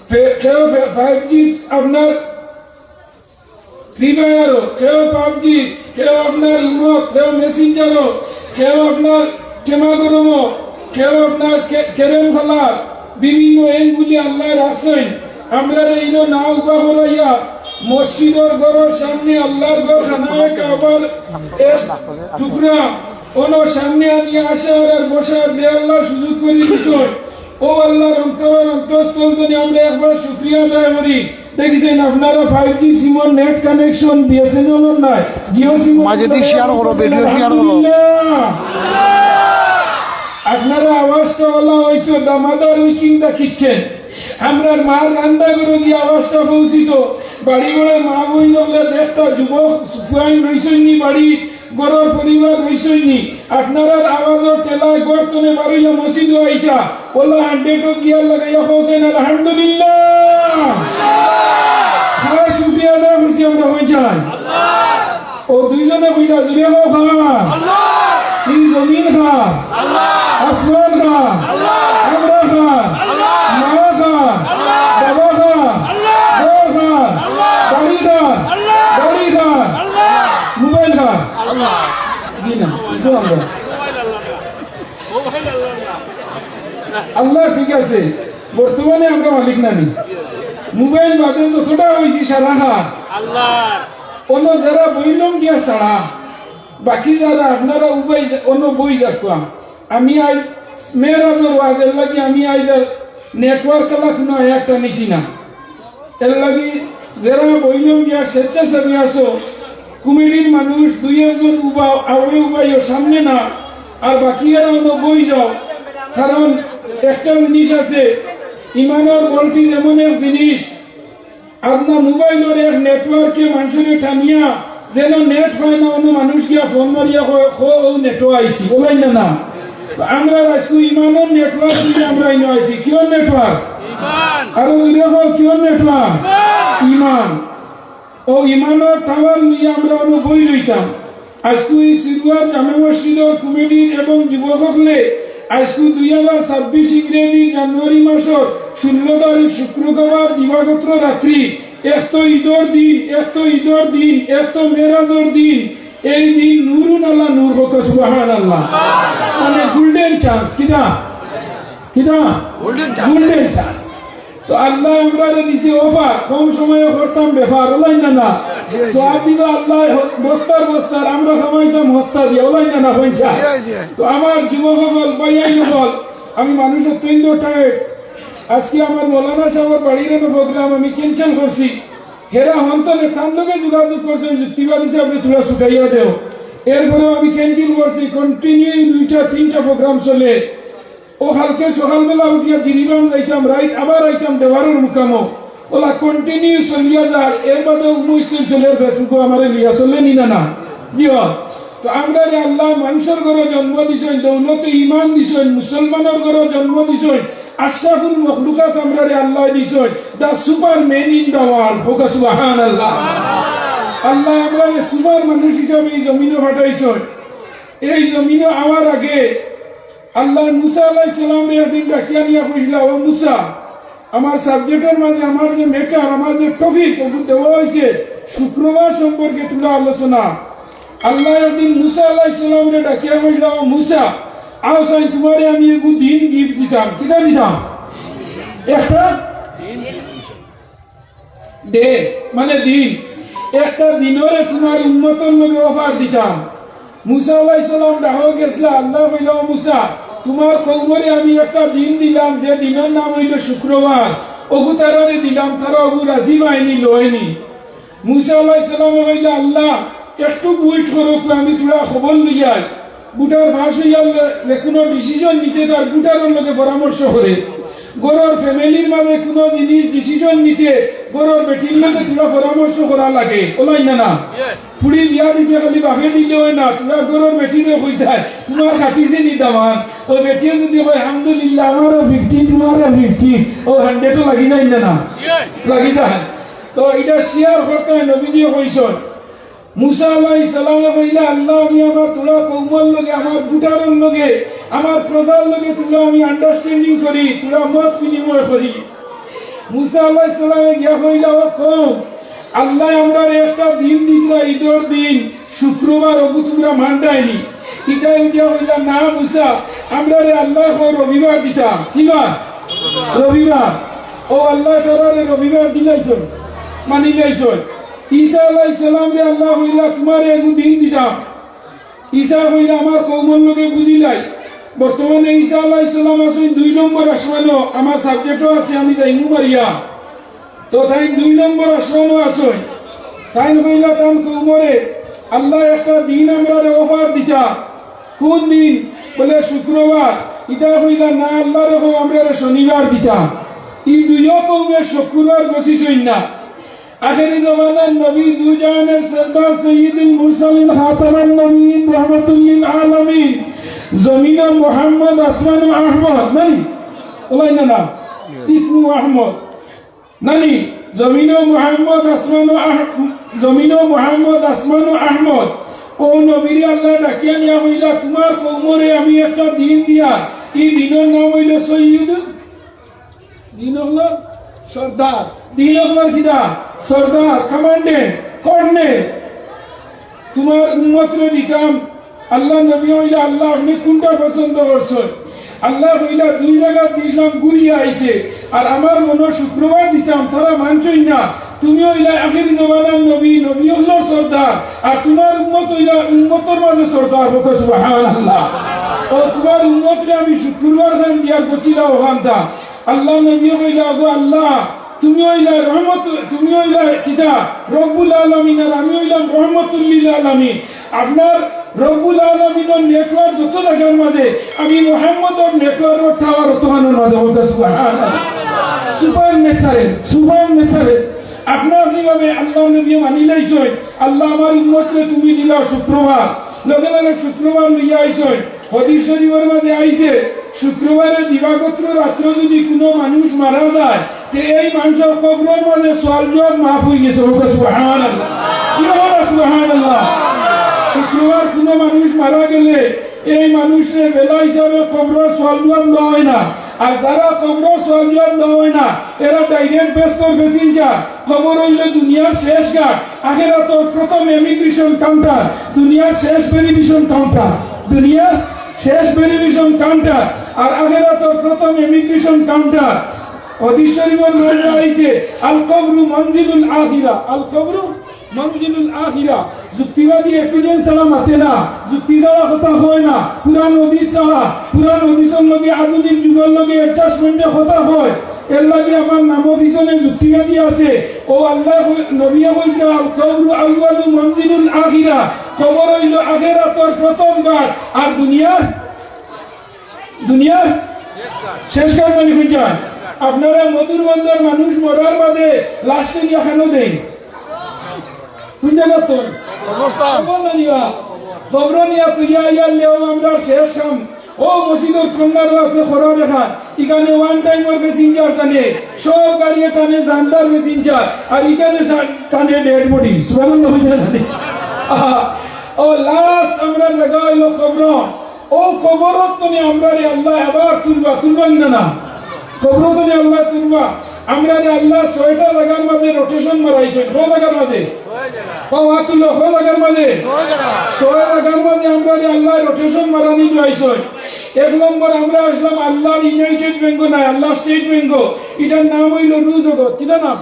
ফে-, কেউ ফে-, ফাইভ জি আপনার ফ্রি ফায়ারও, কেউ পাবজি, কেউ আপনার ইমো, কেউ মেসেঞ্জারও, কেউ আপনার টেমা গরমও, কেউ আপনার কে-, ক্যারেম খেলার বিভিন্ন এঙ্গুলি আল্লাহ রাখছইন। আমরারে ইনো না উবা করাইয়া মসজিদর ঘরর সামনে আল্লাহর ঘর খানায়ে কাবার এক টুকরা অনো সামনে আনিয়া আসার আর বসার যে আল্লাহ সুযোগ করি দিছইন। ও আল্লাহর অন্তর, অন্তঃস্থল ধরি আমরা একবার শুকরিয়া আদায় করি। দেখছেন আপনারা five G Simar net connection BSNL নাই, জিও সিম মাঝে দিয়ে শেয়ার করো, ভিডিও শেয়ার করো। আলহামদুলিল্লাহ। আপনারা আওয়াজটা ওলা হয়তো দামাদার ওই কিংটা খিচ্ছেন। আমরার মার রান্না করে দিয়ে আওয়াজটা পৌঁছিত। বাড়ি ঘরে মা বইন হলে দেখতা যুবক ফুয়াইন রইছইননি বাড়ি, ঘরর পরিবার রইছইননি। আপনারার আওয়াজর ঠেলায় ঘর তনে বারইয়া মসজিদও আইতা। ওলা হান্ড্রেডও গিয়ার লাগাইয়া পৌঁছেন, আলহামদুলিল্লাহ। খায় শুকরিয়া আদায় করছি আমরা, হয়ে যান। ও দুইজনে কইলা, জুড়ে হোক, হ্যাঁ। এই জমিন কার? আল্লাহ। আসমান কার? আল্লাহ। আমরা কার? আল্লাহ। মা কার? আল্লাহ। বাবা কার? আল্লাহ। ঘর কার? আল্লাহ। বাড়ি কার? আল্লাহ। গাড়ি কার? আল্লাহ। মোবাইল কার? আল্লাহ। জি না, একটু আমরা। আল্লাহ ঠিক আছে, বর্তমানে আমরা মালিক নানি। মোবাইল বাদে যতটা হইছি সারা কার? আল্লাহ। অন্য যারা বইলম দিয়া ছাড়া, বাকি যারা আপনারা উবাই যা-, অন্য বই যাকুয়া। আমি আজ মেয়েরাজর ওয়াজের লাগি আমি আজ আর নেটওয়ার্ক কালা কোনো একটা নিছি না। এর লাগি যারা বইলম দিয়া স্বেচ্ছাসেবী আছো, কমিটির মানুষ দুই একজন উবাও, আওড়ে উবাইও সামনে না, আর বাকি এরা অন্য বই যাও। কারণ একটা জিনিস আছে, ইমানর বলটি এমন এক জিনিস, আপনার মোবাইলর এক নেটওয়ার্কে মানুষরে টানিয়া যেন নেট পায় না, অন্য মানুষ গিয়া ফোন মারিয়া কয়, "খো, ও নেটও আইছি", বলাই না, না। তো আমরা আজকে ইমানর নেটওয়ার্ক নিয়ে আমরা ইনো আইছি। কিয়র নেটওয়ার্ক? ইমান। আরো জোরে কও, কিয়র নেটওয়ার্ক? ইমান। ইমান। ও ইমানর টাওয়ার নিয়ে আমরা অন্য বই রইতাম। আজকে এই সিরুয়ার জামে মসজিদর কমিটির এবং যুবক হকলে আজকে দুই হাজার ছাব্বিশ ইংরেজি জানুয়ারি মাসর ষোলো তারিখ শুক্রবার দিবাগত রাত্রি, এক তো ঈদর দিন, এক তো ঈদর দিন, এক তো মেরাজর দিন, এই দিন নূরুন আলা নূর হোক, সুবহানাল্লাহ। মানে গোল্ডেন চান্স, কিনা? কিনা? Golden chance. Golden chance. তো আল্লাহ আমরারে দিছে অফার, কম সময়ে করতাম ব্যাপার, ওলাই না না? জি, জি। সওয়াব দিবা আল্লাহ হ-, বস্তার বস্তার, আমরা কামাইতাম হস্তা দিয়া, ওলাই না না? হইন চা। জি, জি। তো আমার যুবক হকল, ভাইয়াইন হকল, আমি মানুষ অত্যন্ত টায়ার্ড। আজকে আমার মৌলানা সাহেবর বাড়ির এনে প্রোগ্রাম আমি ক্যান্সেল করছি। হেরা হন্তনে তার লগে যোগাযোগ করছেন, যুক্তিবাদী সাহেবরে তোরা ছুটাইয়া দেও। এরপরেও আমি ক্যান্সেল করছি, কন্টিনিউ দুইটা তিনটা প্রোগ্রাম চলে। ও কালকে সকালবেলা উঠিয়া জিরিবাম যাইতাম, রাইত আবার আইতাম দেওয়ারর মুকামো। ওলা কন্টিনিউ চলিয়া যার, এর বাদে উনিশ দিন চলের Facebook-ও আমারে লিয়া চলে নি না না? জি অয়। তো আমরারে আল্লাহ মানুষর ঘরো জন্ম দিছইন, দৌলতে ইমান দিছইন, মুসলমানর ঘরো জন্ম দিছইন, আশরাফুল মখলুকাত আমরারে আল্লাহ দিছইন, the superman in the world। হোক সুবহানাল্লাহ। আল্লাহ আমরারে সুপার মানুষ হিসাবে এই জমিনো পাঠাইছইন। এই জমিনো আওয়ার আগে আল্লাহ মুসা আলাইহিস সালামরে একদিন ডাকিয়া নিয়া কইছিলা, "ও মুসা, আমার সাবজেক্টর মাঝে আমার যে ম্যাটার, আমার যে টপিক, ওগু দেওয়া হইছে শুক্রবার সম্পর্কে তুলা আলোচনা।" আল্লাহ একদিন মুসা আলাইহিস সালামরে ডাকিয়া কইলা, "ও মুসা, আও চাই তুমারে আমি এগু দিন গিফট দিতাম।" কিতা দিতাম? একটা ডে, মানে দিন। একটা দিনরে তুমার উম্মতর লগে অফার দিতাম। মুসা আলাইহিস সালাম ডাহো গেছলা, আল্লাহ কইলা, "ও মুসা, তুমার কওমরে আমি একটা দিন দিলাম, যে দিনর নাম অইলো শুক্রবার। ওগু তারারে দিলাম, তারা ওগু রাজি পায়নি, লয়নি।" মুসা আলাইহিস সালামে কইলা, "আল্লাহ, একটু wait করো, আমি থুড়া খবর লইয়ার।" ভোটার পাস অইয়ার লে-, যে কোনো decision নিতে তার ভোটারর লগে পরামর্শ করে। ঘরর family-র মাঝে কোনো জিনিস decision নিতে ঘরর বেটির লগে থুড়া পরামর্শ করা লাগে, অলাইন না না? ফুড়ি বিয়া দিতে খালি বাপে দিলে অয় না, থুড়া ঘরর বেটিরে কইতায়, "তুমার খাটিছে নি দামান?" ও বেটিয়ে যদি কয়, "আলহামদুলিল্লাহ, আমারও fifty, তুমারও fifty", ও hundred-ও লাগি যায় না না? লাগি যায়। তো ইটা share করতে হয়, নবীজিয়ে কইছইন। মুসা আলাইহিস সালামে কইলা, "আল্লাহ, আমি আমার থুড়া কওমর লগে, আমার ভোটারর লগে, আমার প্রজার লগে থুড়া আমি understanding করি, থুড়া মত বিনিময় করি।" মুসা আলাইহিস সালামে গিয়া কইলা, "ও কওম, আল্লায় আমরারে একটা দিন দিতরা, ইদর দিন, শুক্রবার, অগু তুমরা মানরায় নি।" ইতায় উঠিয়া কইলা, "না মুসা, আমরারে আল্লায় কয় রবিবার দিতা।" কিবার? রবিবার। ও আল্লায় তারারে রবিবার দিলাইছইন, মানিলাইছইন। ঈসা আলাইহিস সালামরে আল্লায় কইলা, "তুমারে এগু দিন দিতাম।" ঈসা কইলা, "আমার কওমর লগে বুঝিলাই।" বর্তমানে ঈসা আলাইহিস সালাম আছইন দুই নম্বর আসমানো, আমার subject-ও আছে, আমি যাইমু মারিয়া। তো তাইন দুই নম্বর আসমানো আছইন। তাইন কইলা তান কওমরে, "আল্লায় একটা দিন আমরারে offer দিতা।" "কুন দিন?" বলে, "শুক্রবার।" ইতায় কইলা, "না, আল্লারে কও আমরারে শনিবার দিতা।" ই দুইও কওমে শুক্রবার গছিছইন না। আখেরি জমানার নবী, দুজাহানের সরদার, সৈয়দুল মুরসালিন, খাতামান নবীন, রহমাতুল লিল আলামিন, জমিনো মুহাম্মদ, আসমানো আহমদ, নানি? অলাইন না না? ইসমু আহমদ, নানি? জমিনো মুহাম্মদ, আসমানো আহ-, জমিনো মুহাম্মদ, আসমানো আহমদ। ও নবীরে আল্লায় ডাকিয়া নিয়া কইলা, "তুমার কওমরে আমি একটা দিন দিয়া, ই দিনর নাম অইলো সৈয়দুল দিন অকলর সর্দার, দিন অকলর কিতা? সর্দার, commandant, colonel। তুমার উম্মতরে দিতাম।" আল্লার নবী কইলা, "আল্লা, আপনে কুনটা পছন্দ করছইন?" আল্লায় কইলা, "দুই জাগাত দিছলাম, ঘুরিয়া আইছে, আর আমার মনো শুক্রবার দিতাম, তারা মানছইন না। তুমি অইলায় আখেরি জমানার নবী, নবী অকলর সর্দার, আর তুমার উম্মত অইলা উম্মতর মাঝে সর্দার।" কউক্কা সুবহানাল্লাহ। ও তুমার উম্মতরে আমি শুক্রবার খান দিয়ার গছিলা অখানতা। আল্লার নবীয়ে কইলা, "ওগো আল্লা, তুমি অইলায় রহমত, তুমি অইলায় কিতা? রব্বুল আলামিন, আর আমি অইলাম রহমতুল লিল আলামিন। আপনার রব্বুল আলামিনর network যত জাগার মাঝে, আমি মুহাম্মদর networkর tower অতখানর মাঝে।" কউক্কা সুবহানাল্লাহ। Supernatural, supernatural। আপনা আপনি ভাবে আল্লার নবীয়ে মানিলাইছইন, "আল্লা, আমার উম্মতরে তুমি দিলাও শুক্রবার।" লগে লগে শুক্রবার লইয়া আইছইন। হাদিস শরীফর মাঝে আইছে, শুক্রবারে দিবাগত রাত্র যদি কুনু মানুষ মারা যায়, তে এই মানষর কবরর মাঝে সওয়াল জওয়াব মাফ অইগেছে। কউক্কা সুবহানাল্লাহ। কি বলা সুবহানাল্লাহ? শুক্রবার কুনু মানুষ মারা গেলে এই মানুষরে বেলা হিসাবে কবরর সওয়াল জওয়াব দেওয়া অয় না। আর যারা কবরর সওয়াল জওয়াব দেওয়া অয় না, এরা direct বেহেস্তর passenger। কবর অইলো দুনিয়ার শেষ ঘাট, আখেরাতর প্রথম immigration counter, দুনিয়ার শেষ verification counter, দুনিয়ার শেষ verification counter, আর আখেরাতর প্রথম immigration counter। হাদিস শরীফর মাঝে আইছে, "আল কবরু মনজিলুল আখিরা, আল কবরু মনজিলুল আখিরা।" যুক্তিবাদী evidence ছাড়া মাতে না, যুক্তি ছাড়া কথা কয় না, কুরআন হাদিস ছাড়া, কুরআন হাদিসর লগে আধুনিক যুগর লগে adjustment-এ কথা কয়। এরলাগি আমার নামর পিছনে যুক্তিবাদী আছে। ও আল্লায় কই-, নবীয়ে কইতরা, "আল কবরু আউয়ালু মনজিলুল আখিরা।" কবর অইলো আখেরাতর প্রথম ঘাট, আর দুনিয়ার, দুনিয়ার শেষ ঘাট মানি কুনটা? আপনারা মধুর বন্দর মানুষ মরার বাদে লাশ তুলিয়া কেনে দেইন? কুন জাগাত তুলইন? কবরস্থান। কবর না নিবা? কবর নিয়া তুলিয়া আইয়ার লেও আমরার শেষ কাম। ও মসজিদর corner-ও আছে খরার এখান, ইখানে one time-র passenger টানে, সব গাড়িয়ে টানে জানদার passenger, আর ইখানে সা-, টানে dead body। সুবহানাল্লাহ অইছে না? আহা, ও লাশ আমরার লাগা অইলো কবর। ও কবরর তনে আমরারে আল্লায় আবার তুলবা, তুলবা না না? কবরর তনে আল্লায় তুলবা। আমরারে আল্লায় ছয়টা জাগার মাঝে rotation মারাইছইন। কয় জাগার মাঝে? কও, আত তুলো, কয় জাগার মাঝে? ছয় জাগার মাঝে আমরারে আল্লায় rotation মারানি দিলাইছইন। এক নম্বর আমরা আছলাম আল্লার United Bank-ও নায়, আল্লার State Bank-ও। ইটার নাম অইলো রু জগত। কিতা নাম?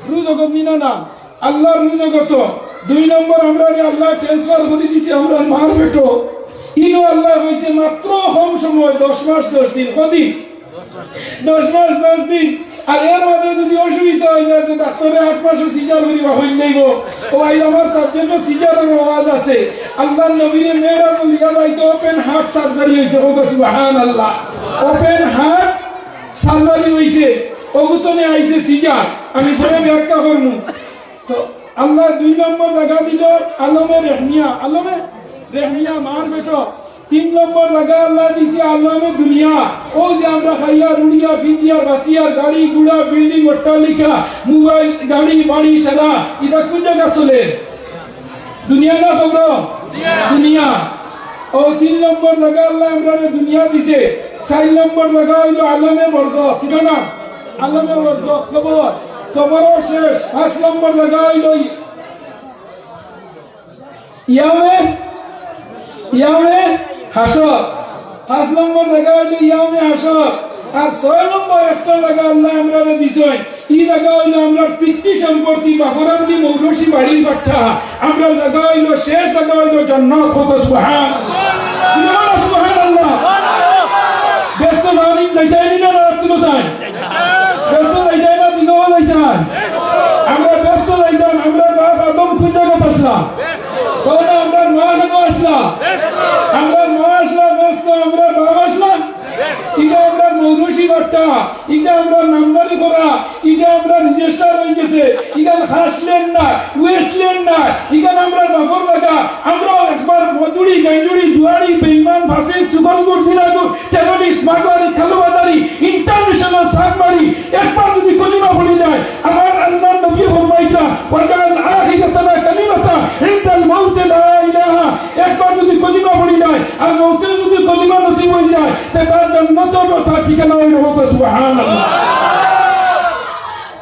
রু জগত নি না নাম? আল্লার রু জগতো। দুই নম্বর, আমরারে আল্লায় transfer করি দিছে আমরার মার পেটো। ইনো আল্লায় কইছে মাত্র কম সময়, দশ মাস দশ দিন। কদিন? দশ মাস দশ দিন। আর এর মাঝে যদি অসুবিধা অই যায়, তো ডাক্তারে আট মাসে সিজার করিবা, অইলেই গো। ও ভাই, আমার সাবজেক্টে সিজারের ওয়াজ আছে। আল্লাহর নবীরে মেরাজ লিয়া যাইতে ওপেন হার্ট সার্জারি অইছে। ও সুবহানাল্লাহ, ওপেন হার্ট সার্জারি অইছে। অগুতনে আইছে সিজার। আমি পরে ব্যাখ্যা করমু। তো আল্লাহ দুই নম্বর জাগা দিল আলমে রেহমিয়া, আলমে রেহমিয়া মার বেটো। তিন নম্বর জাগা আল্লাহ দিছে আলমে দুনিয়া। ও যে আমরা খাইয়ার, উড়িয়ার, ফিদিয়ার, বাসিয়ার, গাড়ি, ঘোড়া, বিল্ডিং, অট্টালিকা, মোবাইল, গাড়ি, বাড়ি, সারা, ইটা কোন জাগা চলে? দুনিয়া না কবর? দুনিয়া। ও তিন নম্বর জাগা আল্লাহ আমরারে দুনিয়া দিছে। চার নম্বর জাগা অইলো আলমে বরজখ। কিতা না? আলমে বরজখ, কবর। কবরও শেষ। পাঁচ নম্বর জাগা অইলো ইয়ামে, ইয়ামে হাশর। পাঁচ নম্বর জাগা অইলো ইয়ামে হাশর। আর ছয় নম্বর একটা জাগা আল্লাহ আমরারে দিছইন। ই জাগা অইলো আমরার পিতৃ সম্পত্তি, বাফর আমলি মৌরসি বাড়ির পাট্টা। আমরার জাগা অইলো, শেষ জাগা অইলো জান্নাত। কও সুবহান। সুবহানাল্লাহ। বেহেস্তো যাইতায় নি না, না আত্মীয় চাই? বেহেস্তো যাইতায় না, দুজখো যাইতায়? আমরা বেহেস্তো যাইতাম, আমরার বাপ আদম কোন জাগাত আছলা? কও না, আমরার মা কেনে আছলা? আমরার মা আছলা বেহেস্তো, আমরার বাপ আছলা? ইটা আমরার মৌরসি পাট্টা, ইটা আমরার নামজারি করা, ইটা আমরার রেজিস্টার অই গেছে, ইখান খাস ল্যান্ড না, ওয়েস্ট ল্যান্ড না, ইখান আমরার বাফর জাগা। আমরাও একবার মদুড়ি, গাইজুড়ি, জুয়াড়ি, বেইমান, ফাসিক, চুগলখুর, জিনাখুর, টেররিস্ট, মাগুয়ারি, কালোবাজারি, ইন্টারন্যাশনাল সাবমারি, একবার যদি কলিমা পড়ি যায়, আমার আল্লাহর নবী ফরমাইতা, "ওয়াজাল আখিরাতানা কালিমাতা ইনদাল মাউতি লা ইলাহা।" একবার যদি কলিমা পড়ি যায় আর মউতে যদি কলিমা নসিব অই যায়, তে তার জান্নাতর তার ঠিকানা অইলো। সুবহানাল্লাহ।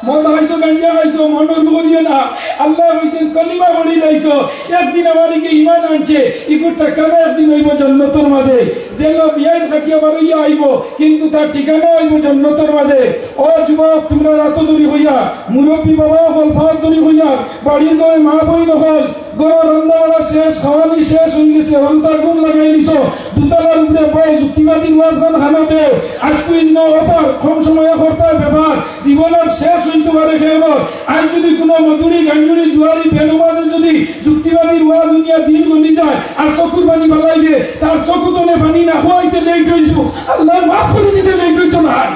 মদ খাইছো, গাঞ্জা খাইছো, মনো করিও না। আল্লায় কইছইন, "কলিমা পড়ি যাইছো।" একদিন আমার ইগে ইমান আনছে, ইগুর ঠিকানা একদিন অইবো জান্নাতর মাঝে। জেলো বিয়াইন খাটিয়া বারইয়া আইবো, কিন্তু তার ঠিকানা অইবো জান্নাতর মাঝে। ও যুবক, তুমরা আতো ধরি কইয়ার, মুরব্বি বাবা অকল পাও ধরি কইয়ার, বাড়ির ঘরো মা বইন অকল, ঘরো রান্দা বাড়া শেষ, খাওয়ানি শেষ অই গেছে, হন্তার ঘুম লাগাই দিছো, দুতলার উপরে বও, যুক্তিবাদী ওয়াজ খানো দেও, আইজকু ইদিন অফার, কম সময়ে করতায় ব্যাপার, জীবনর শেষ অইতো পারে কেউর। আইজ যদি কুনু মদুড়ি, গাঞ্জুড়ি, জুয়াড়ি, বেনমাজে যদি যুক্তিবাদী ওয়াজ হুনিয়া দিল গলি যায়, আর চকুর পানি ফালাই দে, তার চকু তনে পানি না খুয়াইতে লেট অইযিবো, আল্লায় মাফ করি দিতে লেট অইতো নায়।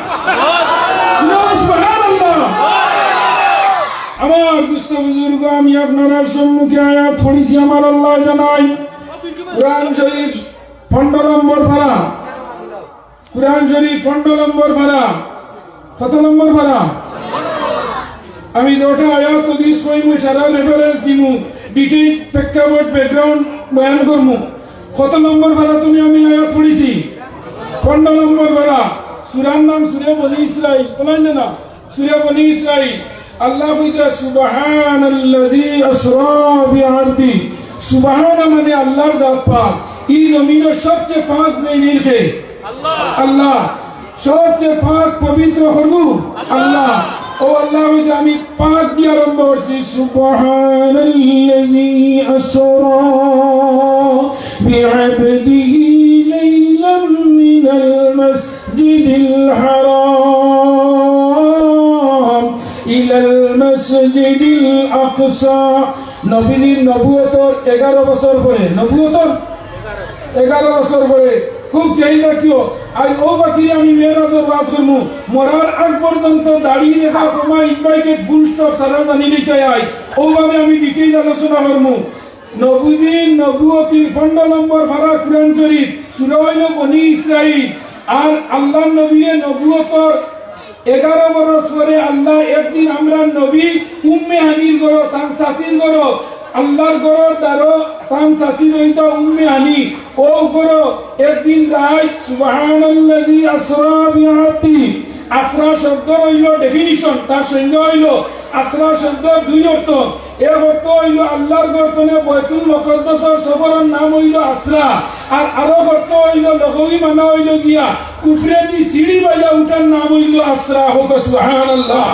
না, সুবহানাল্লাহ। আমার দুস্ত বুজুর্গ, আমি আপনারার সম্মুখে আয়াত পড়ছি, আমার আল্লায় জানাইন, কুরআন শরীফ পনরো নম্বর পারা, কুরআন শরীফ পনরো নম্বর পারা। কত নম্বর পারা? আমি দুইটা আয়াত হাদিস কইমু, সারা রেফারেন্স দিমু, ডিটেইল প্রেক্ষাপট, ব্যাকগ্রাউন্ড বয়ান করমু। কত নম্বর পারা তুমি আমি আয়াত পড়ছি? পনরো নম্বর পারা। সূরার নাম সূরা বনি ইসরাইল। বলেন না? সূরা বনি ইসরাইল। আল্লায় কইরা, "সুবহানাল্লাযী আসরা বিআবদিহি।" সুবহানা মানে আল্লাহর জাত পাক। ই জমিনর সবচেয়ে পাক যে নিরখে আল্লাহ। সবচেয়ে পাক পবিত্র হলো আল্লাহ। ও আল্লায় কইরা, আমি পাক দিয়া আরম্ভ করছি। সুবহানাল্লাযী আসরা বিআবদিহি লাইলাম মিনাল মাস المسجد الحرام إلى المسجد الأقصى। নবীজির নবুয়তর এগারো বছর পরে, নবুয়তর এগারো বছর পরে, খুব খেয়াল রাখিও, আইজ অউ বাকিরে আমি মেরাজর ওয়াজ করমু, মরার আগ পর্যন্ত দাড়ি রেখা, কমা, ইনভাইটেড, ফুল স্টপ সারা জানি লিতায় আই, অউভাবে আমি ডিটেইল আলোচনা করমু। নবীজির নবুয়তির পনরো নম্বর পারা কুরআন শরীফ, সূরা অইলো বনি ইসরাইল। আর আল্লাহর নবীরে নবুয়তর এগারো বরস পরে আল্লায় একদিন আমরার নবী উম্মে হানির ঘরো, তান চাচির ঘরো, আল্লাহর ঘরর দ্বারো তান চাচির অইতা উম্মে হানি, অউ ঘরো একদিন রাইত সুবহানাল্লাযী আসরা বিআবদিহি। আসরা শব্দর অইলো ডেফিনিশন, তার সংজ্ঞা অইলো আসরা শব্দর দুই অর্থ। এক অর্থ অইলো আল্লাহর ঘর তনে বাইতুল মুকাদ্দাসর সফরর নাম অইলো আসরা, আর আরক অর্থ অইলো লুগাবি মানা অইলো গিয়া উপরেদি সিঁড়ি বাইয়া উঠার নাম অইলো আসরা। কউক্কা সুবহানাল্লাহ।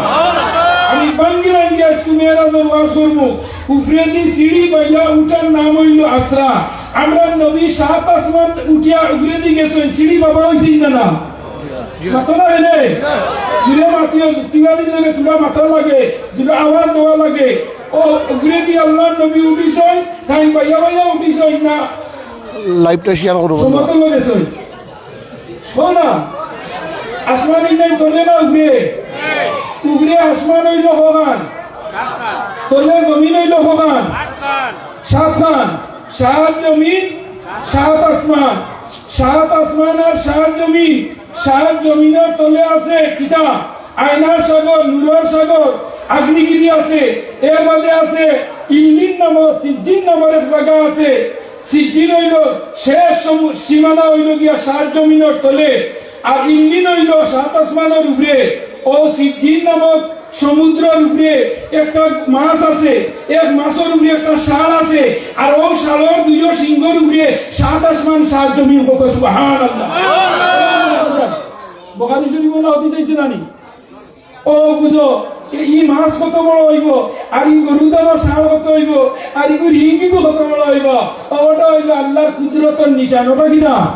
আমি ভাঙ্গি ভাঙ্গি আইজকু মেরাজর ওয়াজ করমু, উপরেদি সিঁড়ি বাইয়া উঠার নাম অইলো আসরা। আমরার নবী সাত আসমান উঠিয়া উপরেদি গেছইন, সিঁড়ি বাবা অইছে না, না? মাতো না কেনে? জুরে মাতিও, যুক্তিবাদীর লগে তুলা মাতা লাগে, তুলা আওয়াজ দেওয়া লাগে। ও উপরেদি আল্লাহর নবী উঠিছইন, তাইন বাইয়া বাইয়া উঠিছইন না লাইভটা শেয়ার করো বন্ধুরা। সমতল গেছইন। কও না, আসমান ইনাই তলে না উপরে? উপরে আসমান অইল কখান, তলে জমিন অইল কখান? সাতখান। সাত জমিন, সাত আসমান। সাত আসমান আর সাত জমিন। সাত জমিনর তলে আছে কিতা? আয়নার সাগর, নূরর সাগর, আগ্নেয়গিরি আছে। এর বাদে আছে ইল্লিন নামর, সিজ্জিন নামর এক জাগা আছে। সিজ্জিন অইল শেষ সমু-, সীমানা অইল গিয়া সাত জমিনর তলে, আর ইল্লিন অইল সাত আসমানর উপরে। ও সিজ্জিন নামক সমুদ্রর উপরে একটা মাছ আছে, এক মাছর উপরে একটা ষাঁড় আছে, আর ও ষাঁড়র দুইও সিংহর উপরে সাত আসমান সাত জমিন। কও সুবহানাল্লাহ। বুখারী শরীফ ওলা হাদিস আইছে না নি? ও বুঝো, এ-, ই মাছ কত বড় অইব, আর ই গরুদামা ষাঁড় কত অইব, আর ইগু রিঙ্গিগু কত বড় অইব। ওটা অইল আল্লাহর কুদরতর নিশান। ওটা কিতা?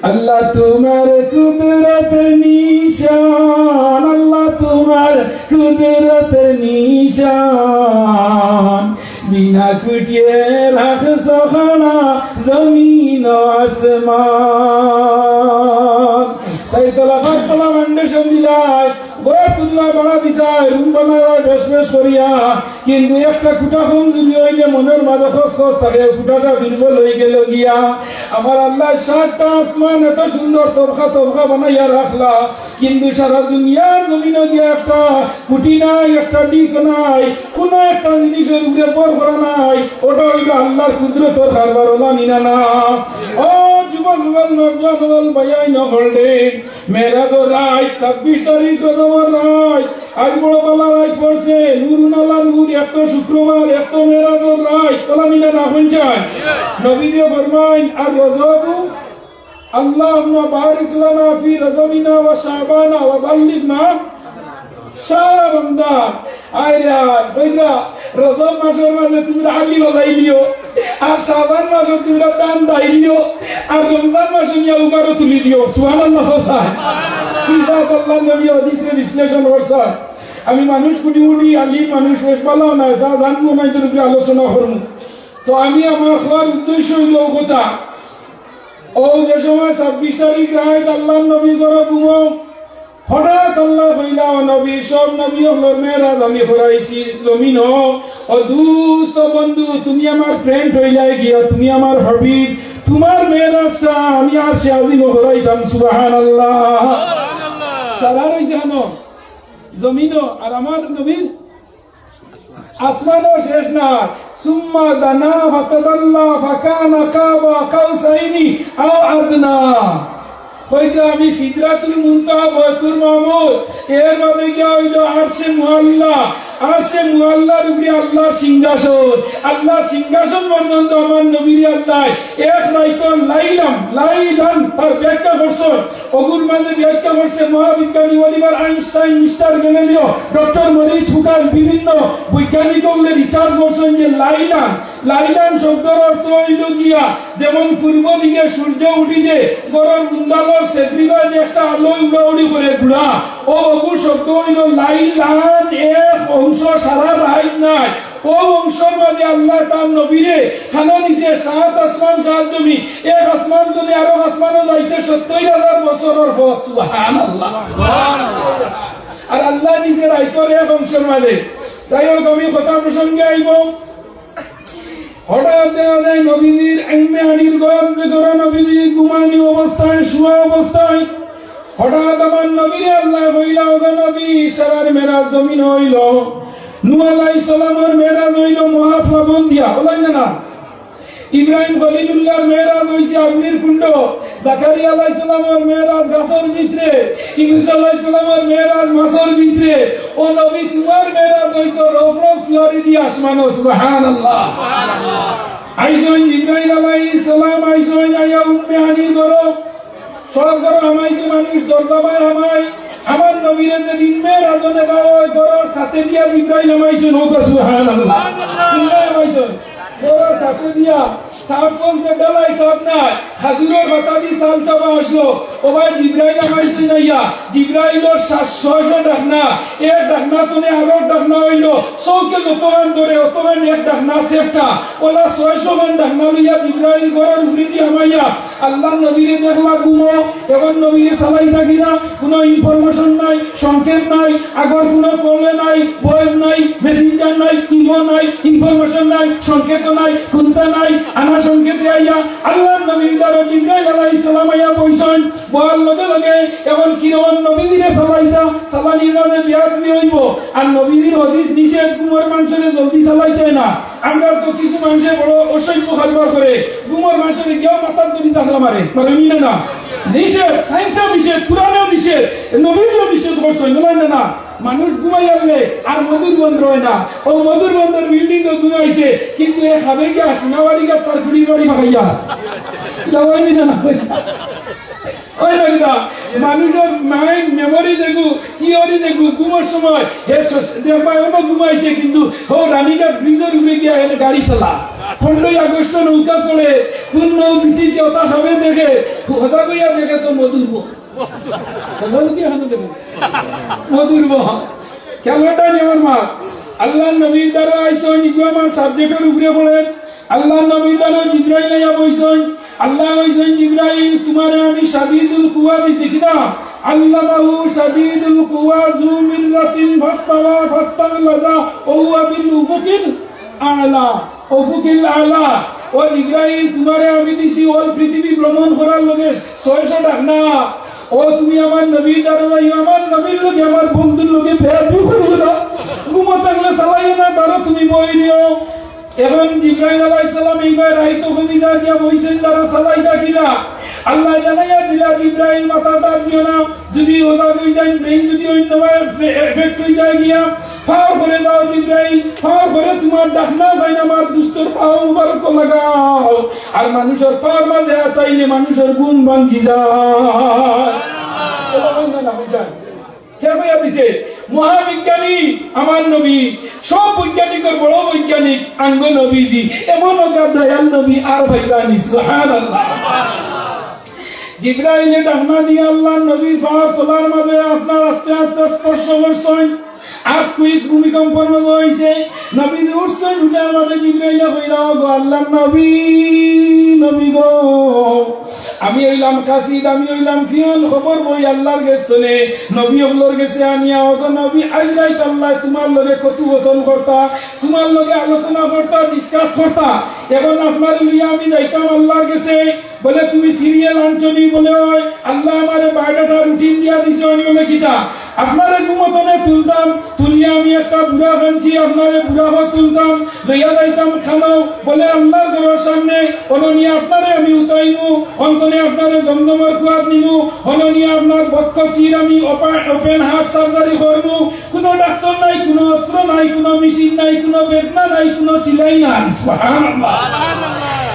আল্লাহ তোমার কুদরতর নিশান, আল্লাহ তোমার কুদরতর নিশান, বিনা কুটিয়ে রাখছো খানা জমিন আসমান। চাইরতলা, পাঁচতলা foundation দিলাই, ঘর তুললা, ভাড়া দিতায়, রুম বানাইলায় বেশ বেশ করিয়া, কিন্তু একটা খুঁটা কমজুরি অইলে মনর মাঝে খসখস থাকে, খুঁটাটা দুর্বল অইগেলো গিয়া। আমার আল্লায় সাতটা আসমান এত সুন্দর তবকা তবকা বানাইয়া রাখলা, কিন্তু সারা দুনিয়ার জমিনো গিয়া একটা খুঁটি নাই, একটা ডিক নাই, কুনু একটা জিনিসর উপরে ভর করা নাই। ওটা অইল আল্লাহর কুদরতর কারবার, ওলা নি না না? ও যুবক অকল, নওজোয়ান অকল, ভাইয়াইন অকল রে, মেরাজর রাইত, ছাব্বিশ তারিখ রজবর রাইত, আইজ বড় বালা রাইত পড়ছে, নূরুন আলা নূর, এক তো শুক্রবার, এক তো মেরাজর রাইত, ওলা নি না না? হুনছইন? নবীজি ফরমাইন, আর রজবু আল্লাহুম্মা বারিক লানা ফি রজবিনা ওয়া শাবানা ওয়া বাল্লিগনা শাহরা রমজান। আয় রে আয়, কইরা, রজব মাসর মাঝে তুমরা আলি বালাই লিও, আর শাবান মাসো তুমরা ধান দাই লিও, আর রমজান মাসো নিয়া উগারো তুলি দিও। সুবহানাল্লাহ কও চাই। কিতা আল্লাহর নবী হাদিসরে বিশ্লেষণ করছইন। আমি মানুষ কুটি কুটি আলিম মানুষ বেশ ভালা নায়, যা জানমু না এটার উপরে আলোচনা করমু। তো আমি আমার কওয়ার উদ্দেশ্য অইল ও কথা, ও যে সময় ছাব্বিশ তারিখ রাইত আল্লাহর নবী ঘরো ঘুমো, হঠাৎ আল্লায় কইলা, "ও নবী, সব নবী অকলর মেরাজ আমি করাইছি জমিনো। ও দুস্ত বন্ধু, তুমি আমার friend অইলায় গিয়া, তুমি আমার হাবিব, তুমার মেরাজটা আমি আরশে আজিমো করাইতাম।" সুবহানাল্লাহ। সারা রইছে কেন জমিনো, আর আমার নবীর আসমানও শেষ নাই। সুম্মা দানা ফাতাদাল্লা ফাকানা কাবা কাউসাইনি আও আদনা। কইতে আমি সিদরাতুল মুনতাহা, বয়তুল মামুর, এর বাদে গিয়া অইল আরশে মুআল্লা, আরশে মুআল্লার উপরে আল্লাহর সিংহাসন, আল্লাহর সিংহাসন পর্যন্ত আমার নবীরে আল্লায় এক রাইতর লাইলান, লাইলান তার ব্যাখ্যা করছইন। অগুর মাঝে ব্যাখ্যা করছে মহাবিজ্ঞানী Oliver Einstein, mister Galileo, doctor Morris ফুকান, বিভিন্ন বৈজ্ঞানিক অকলে research করছইন যে লাইলান, লাইলান শব্দর অর্থ অইল গিয়া, যেমন পূর্ব দিকে সূর্য উঠিতে ঘরর উন্দালর সেদ্রিবা যে একটা আলো উড়াউড়ি করে ঘুরা, ও অগু শব্দ অইল লাইলান, এক অংশ সারা রাইত নাই। ও অংশর মাঝে আল্লায় তার নবীরে খানা দিছে, সাত আসমান, সাত জমিন, এক আসমান তনে আরো আসমানো যাইতে সত্তইর হাজার বছরর পথ। সুবহানাল্লাহ। আর আল্লায় দিছে রাইতর এক অংশর মাঝে। যাই হোক, আমি কথা প্রসঙ্গে আইব। হঠাৎ দেখা যায় নবীজির এমনি আনির গরম যে ধরো নবীজি ঘুমানি অবস্থায়, শুয়া অবস্থায়, হঠাৎ আমার নবীরে আল্লায় কইলা, "ওগো নবী, সারার মেরাজ জমিনো অইল, নূহ আলাইহিস সালামর মেরাজ অইল মহাপ্লাবন দিয়া।" বলেন না, না? ইব্রাহিম খলিলুল্লাহর মেরাজ অইছে আগ্নির কুণ্ড, জাকারিয়া আলাইহিস সালামর মেরাজ গাছর ভিতরে, ইউনুস আলাইহিস সালামর মেরাজ মাছর ভিতরে। ও নবী, তুমার মেরাজ অইতো রফরফ সুয়ারি দিয়া আসমানো। সুবহানাল্লাহ। আইছইন জিব্রাইল আলাইহিস সালাম, আইছইন আইয়া উম্মে হানির ঘরো। সব ঘরো হামাইতে মানুষ দরজা বায় হামায়। আমার নবীরে যেদিন মেরাজো নেওয়া অয়, ঘরর ছাতে দিয়া জিব্রাইল হামাইছইন, কও সুবহানাল্লাহ। কিলা হামাইছইন? ঘরর ছাতে দিয়া। সাত পথ ঢালাই সাত নাই, খাজুরর পাতা দি চাল চাবা আসলো। ও ভাই, জিব্রাইল আমাইছে নাইয়া, জিব্রাইলর সাত, ছয়শো ডাকনা, এক ডাকনা তনে আরো ডাকনা অইলো, চউখে যতখান ধরে অতখান এক ডাকনা সেফটা। ওলা ছয়শো খান ডাকনা লইয়া জিব্রাইল ঘরর উপরেদি হামাইয়া আল্লাহর নবীরে দেখলা ঘুমো, এখন নবীরে চালাইতা কিলা, কুনু ইনফরমেশন নাই, সংকেত নাই, আগর কুনু কলে নাই, ভয়েস নাই, মেসেঞ্জার নাই, ইমো নাই, ইনফরমেশন নাই, সংকেত নাই, কুন্তা নাই, আনা সংকেতে আইয়া আল্লাহর নবীর দ্বারা জিব্রাইল আলাইহিস সালাম আইয়া বইছইন। বওয়ার লগে লগে এখন কিরকম নবীজিরে চালাইতা, চালানির মাঝে বেয়াদবি অইবো। আর নবীজির হাদিস নিষেধ, ঘুমর মানষরে জলদি চালাইতা না। আমরা তো কিছু মানষে বড় অসভ্য কারবার করে, ঘুমর মানষরে গিয়াও মাথাত ধরি জাগলা মারে, মারে নি না? নিষেধ, সায়েন্সেও নিষেধ, কোরআনেও নিষেধ, নবীজিও নিষেধ করছইন, বুঝলেন না? মানুষ ঘুমাইয়ারলে আর মধুর বন্দর অয় না। ও মধুর বন্দর বিল্ডিং তো ঘুমাইছে, কিন্তু এ খাবে গিয়া সোনাবাড়ি গা তার ফুড়ির বাড়ি ভাগাইয়া। ইলা অয় নি না? অয় না কিতা? মানুষর মাইন্ড মেমোরি দেখু, থিওরি দেখু, ঘুমর সময় হে স-, দেখবা অনো ঘুমাইছে, কিন্তু ও রানীঘাট ব্রিজর উপরে গিয়া এনে গাড়ি চালা, পনেরোই আগস্ট নৌকা চড়ে, কোন নৌ জিতিছে ওটা খাবে দেখে, হজা গইয়া দেখে তো মধুর বো। মধুর বো। খেলাটা নেওয়ার মা। আল্লাহর নবীর দ্বারা আইসো, নিগু আমার সাবজেক্টর উপরে পড়ে। আল্লাহর নবীর দ্বারা জিব্রাইল আইয়া বইছইন। আল্লাহ কইছইন, "জিব্রাইল, তোমারে আমি শাদীদুল কুওয়া দিছি কিনা?" আল্লামাহু শাদীদুল কুওয়া যু মিররাতিন ফাস্তাওয়া ফাস্তাগলাজা ওয়া হুয়া বিল উফুকিল আলা। উফুকিল আলা। ও জিব্রাইল, তোমারে আমি দিছি অল পৃথিবী ভ্রমণ করার লগে ছয়শো ডাকনা। ও তুমি আমার নবীর দ্বারা যাইও, আমার নবীর লগে, আমার বন্ধুর লগে বেয়াদবি করিও না। ঘুমো থাকলে চালাইও না, ধরো তুমি বই দিও। এখন জিব্রাইল আলাইহিস সালাম এইবার রাইতো কমিদার গিয়া বইছইন, তারা চালাইতা কিলা? আল্লাহ জানাইয়া দিলা, জিব্রাইল মাথা ডাক দিও না, যদি ওজা হই যায়, ব্রেইন যদি অন্য এফেক্ট হই যায় গিয়া, পাওর করে দাও জিব্রাইল, পাওর করে তোমার ডাকনা ভাই আমার দুস্তর পাও মুবারক লাগাও। আর মানুষর পাওর মাঝে আতাইলে মানুষর ঘুম ভাঙ্গি যায়। কে কইয়া দিছে? মহাবিজ্ঞানী আমার নবী, সব বৈজ্ঞানিকর বড় বৈজ্ঞানিক আঙ্গ নবীজি, এমন ওগা দয়াল নবী আর ভাইবানি। সুবহানাল্লাহ। জিব্রাইলে ডাকনা দিয়া আল্লাহর নবীর পাওর তলার মাঝে আপনার আস্তে আস্তে স্পর্শ করছইন। আর কুইক ভূমিকম্পর মতো হইছে। নবীজি উঠছইন, উঠার মাঝে জিব্রাইলে কইলা, "ও গো আল্লাহর নবী, নবী গো, আমি অইলাম কাসিদ, আমি অইলাম পিয়ন, খবর বই আল্লাহর গেছ তনে, নবী অকলর গেছে আনিয়া, ও গো নবী, আইজ রাইত আল্লাহ তোমার লগে কথোপকথন করতা, তোমার লগে আলোচনা করতা, ডিসকাস করতা। এখন আপনারে লইয়া আমি যাইতাম আল্লাহর গেছে।" বলে, "তুমি সিরিয়াল আনছো নি?" বলে, "ওই আল্লাহ আমারে বায়োডাটা রুটিন দিয়া দিছে, অন্য কিতা? আপনারে ঘুমো তনে তুলতাম, তুলিয়া আমি একটা বুরাক আনছি, আপনারে বুরাকো তুলতাম, লইয়া যাইতাম খানো।" বলে, "আল্লাহর ঘরর সামনে, অনো নিয়া আপনারে আমি উঠাইমু, অন তনে আপনারে জমজমর কুয়াত নিমু, অনো নিয়া আপনার বক্ষ চির আমি ওপেন হার্ট সার্জারি করমু।" কোনো ডাক্তার নাই, কোনো অস্ত্র নাই, কোনো মেশিন নাই, কোনো বেদনা নাই, কোনো সিলাই নাই। সুবহানাল্লাহ।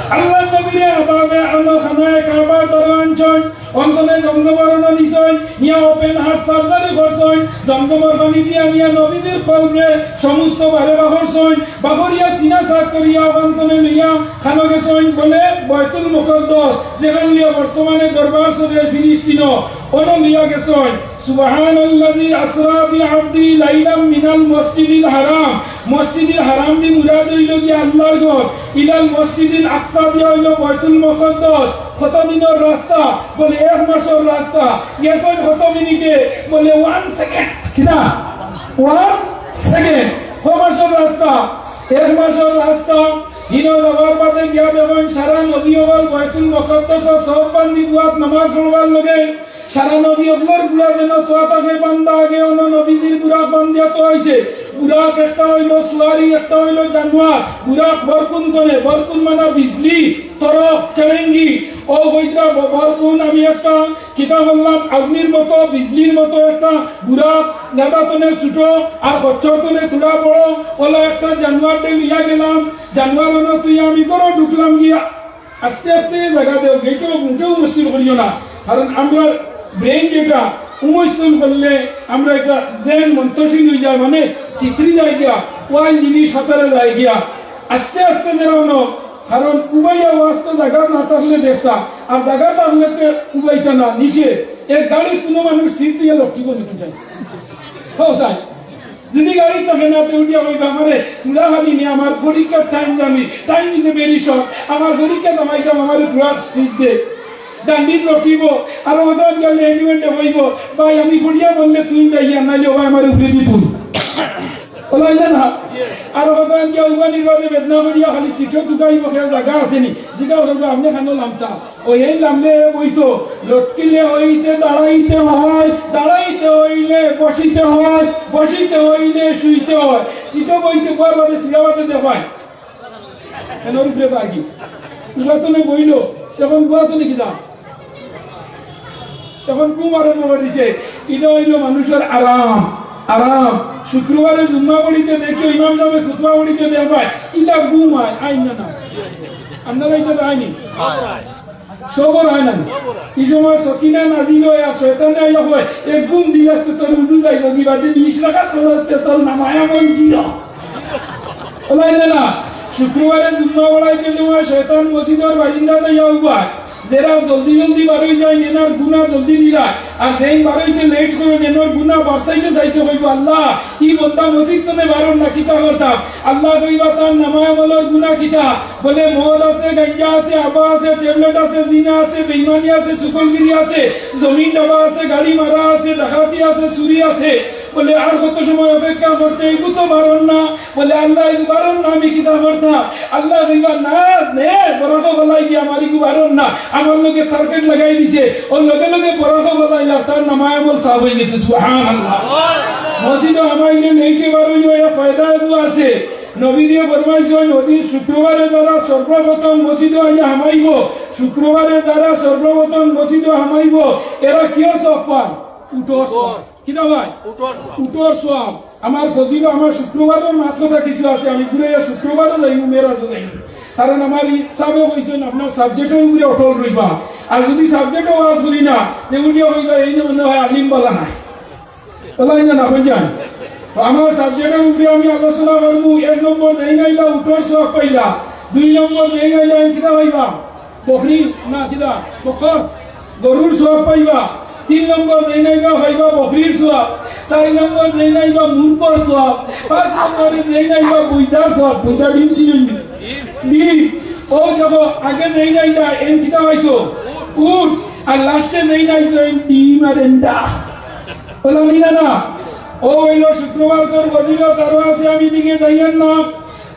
আল্লাহর নবীরে এভাবে আনো খানায় কাবার দ্বারা আনছইন, অন তনে জমজমর অনো নিছইন, নিয়া ওপেন হার্ট সার্জারি করছইন, জমজমর পানি দিয়া নিয়া নবীজির কলবে সমস্ত বারে বাহরছইন, বাহরিয়া সিনা সাফ করিয়া অন তনে লইয়া খানো গেছইন, বলে বয়তুল মুকাদ্দাস, যেখান লিয়া বর্তমানে দরবার শরীফ ফিলিস্তিনো, অনো লইয়া গেছইন। সুবহানাল্লাযী আসরা বিআবদিহি লাইলাম মিনাল মসজিদিল হারাম। মসজিদুল হারাম দি মুরাদ অইলো গিয়া আল্লাহর ঘর। ইলাল মসজিদিল আকসা দিয়া অইলো বাইতুল মুকাদ্দাস। কত দিনর রাস্তা? বলে, "এক মাসর রাস্তা।" গেছইন কত মিনিটে? বলে, "ওয়ান সেকেন্ড।" কিনা? One second. ক মাসর রাস্তা? এক মাসর রাস্তা। হিনো যাওয়ার বাদে গিয়া দেখইন সারা নবী অকল বাইতুল মুকাদ্দাসো সফ বান্ধি বুয়াত নামাজ পড়বার লগে। সারা নবী অকলর ঘুড়া যেন তোয়া থাকে বান্ধা, আগে অনো নবীজির বুরাক বান্ধিয়া তোয়া অইছে। বুরাক একটা অইলো সুয়ারি, একটা অইলো জানোয়ার। বুরাক বরকুন তনে, বরকুন মানে বিজলি, তরক, চেরেঙ্গি। ও বইতরা ব-, বরকুন আমি একটা কিতা করলাম, আগুনির মতো, বিজলির মতো একটা বুরাক, নেদা তনে ছোট, আর খচ্চর তনে থুড়া বড়, অলা একটা জানোয়াররে লইয়া গেলাম। জানোয়ার অনো থুইয়া আমি ঘরো ঢুকলাম গিয়া। আস্তে আস্তে জাগা দেও, গেটেও মুখেও মুশকিল করিও না, কারণ আমরা ব্রেন যেটা উমস্তন করলে আমরা একটা জেন মন্তশীল হয়ে যায়, মানে সিত্রি যায় গিয়া, ওয়াইল জিনিস হাতারে যায় গিয়া। আস্তে আস্তে যেন অনো কারণ উবাইয়া ওয়াজ তো জাগা না থাকলে দেখতা, আর জাগা থাকলে তো উবাইতা না, নিষেধ। এক গাড়িত কুনু মানুষ সিট দিয়া লটকিবো নি কুন time? হো সাই, যদি গাড়িত থাকে না, তে উঠিয়া কইবা, "আমারে থুড়া খালি নে, আমার পরীক্ষার time জানি, time is a very short, আমার পরীক্ষা জামাইতাম, আমারে থুড়া সিট দে।" ডান্ডিত লটকিবো, আর ওখান গেলে এন্ডুমেন্টে কইবো, "ভাই, আমি পড়িয়া বললে তুই যাইয়া, নাইলে ও ভাই আমার উপরে দি তুল।" ওলা অইলে না? আর ওখান গিয়া উবানির বাদে বেদনা করিয়া খালি সিটো ঢুকাইবো, কেউ জাগা আছে নি? জিগা করবো, "আপনে খানো লামতা?" ওই এই লামলে বইতো, লটকিলে হইতে দাঁড়াইতে হয়, দাঁড়াইতে হইলে বসিতে হয়, বসিতে হইলে শুইতে হয়। সিটো বইছে, বওয়ার বাদে তুলা বাদে দেখায়। এনর উপরে তো আর কি। উবাতনে বইলো, এখন উবাতনে কিতা? এখন ঘুম আরম্ভ করি দিছে। ইটা অইলো মানুষর আরাম, আরাম। শুক্রবারে জুম্মা পড়িতে দেখিও, ইমাম সাবে খুতবা পড়িতে দেখবায়, ইলা ঘুম আয়, আইন না, না। আপনারা ইটা তো আইনি। সবর আয় না। ই সময় সকিনা নাজিল অয় আর শয়তানে আইয়া কয়, "এক ঘুম দিলাস তো তোর উজু যাইবো কি, বাদে বিশ রাকাত পড়াস তো তোর নামায় আমল zero।" ওলা অইলে না, শুক্রবারে জুম্মা পড়াইতে সময় শয়তান মসজিদর বারিন্দাত আইয়া উবায়। যেরা জলদি জলদি বারই যায়, এনার গুনা জলদি দিলায়। আর যেইন বারইতে late করে, এনর গুনা বারসাইতে চাইতে কইবো, "আল্লাহ, ই বন্দা মসজিদ তনে বারর না, কিতা করতাম?" আল্লায় কইবা, "তার নামায় আমলর গুনা কিতা?" বলে, "মদ আছে, গাঞ্জা আছে, আবা আছে, ট্যাবলেট আছে, জিনা আছে, বেইমানি আছে, চুগলখুরি আছে, জমিন ডাবা আছে, গাড়ি মারা আছে, ডাকাতি আছে, চুরি আছে।" বলে, "আর কত সময় অপেক্ষা করতে? এগু তো বারর না।" বলে, "আল্লাহ, এগু বারর না, আমি কিতা করতাম?" আল্লায় কইবা, "না, নে, বরাকো ফালাই দিয়া আমার এগু বারর না, আমার লগে target লাগাই দিছে।" ও লগে লগে বরাকো ফালাইলা, তার নামায় আমল সাফ অই গেছে। সুবহানাল্লাহ। মসজিদো হামাইলে late এ বারই অইয়া ফায়দা এগু আছে। নবীজিয়ে ফরমাইছইন, ওদিন শুক্রবারে যারা সর্বপ্রথম মসজিদো আইয়া হামাইবো, শুক্রবারে যারা সর্বপ্রথম মসজিদো হামাইবো, এরা কিওর সওয়াব পায়? উটর সওয়াব। কিতা ভাই? উটর সওয়াব। উটর সওয়াব। আমার ফজিলত, আমার শুক্রবারর মাত কথা কিছু আছে, আমি ঘুরাইয়া শুক্রবারও যাইমু, মেরাজও যাইমু। কারণ আমার ই সাবে কইছইন, "আপনার subject-র উপরে অটল রইবা।" আর যদি subject-ও ওয়াজ করি না, তে উঠিয়া কইবা, "এইন মনে হয় আলিম বালা নায়।" ওলা অইলে না, বুঝছেন? তো আমার subject-র উপরে আমি আলোচনা করমু। এক নম্বর, যেইন আইলা উটর সওয়াব পাইলা। দুই নম্বর, যেইন আইলা, কিতা পাইবা? বকরি, না, কিতা? বকর, গরুর সওয়াব পাইবা। তিন নম্বর, যেইন আইবা, পাইবা বকরির সওয়াব। চাইর নম্বর, যেইন আইবা, মুরগর সওয়াব। পাঁচ নম্বরে, যেইন আইবা, বুইদার সওয়াব। বুইদা ডিম ছিল নি? ডিম। ও দেখো, আগে যেইন আইলা, এইন কিতা পাইছো? উট। আর last-এ যেইন আইছো, এইন ডিম আর এন্ডা। ওলা অইলে না, না? ও অইলো শুক্রবারর ফজিলত, আরো আছে, আমি দিকে যাইয়ার না।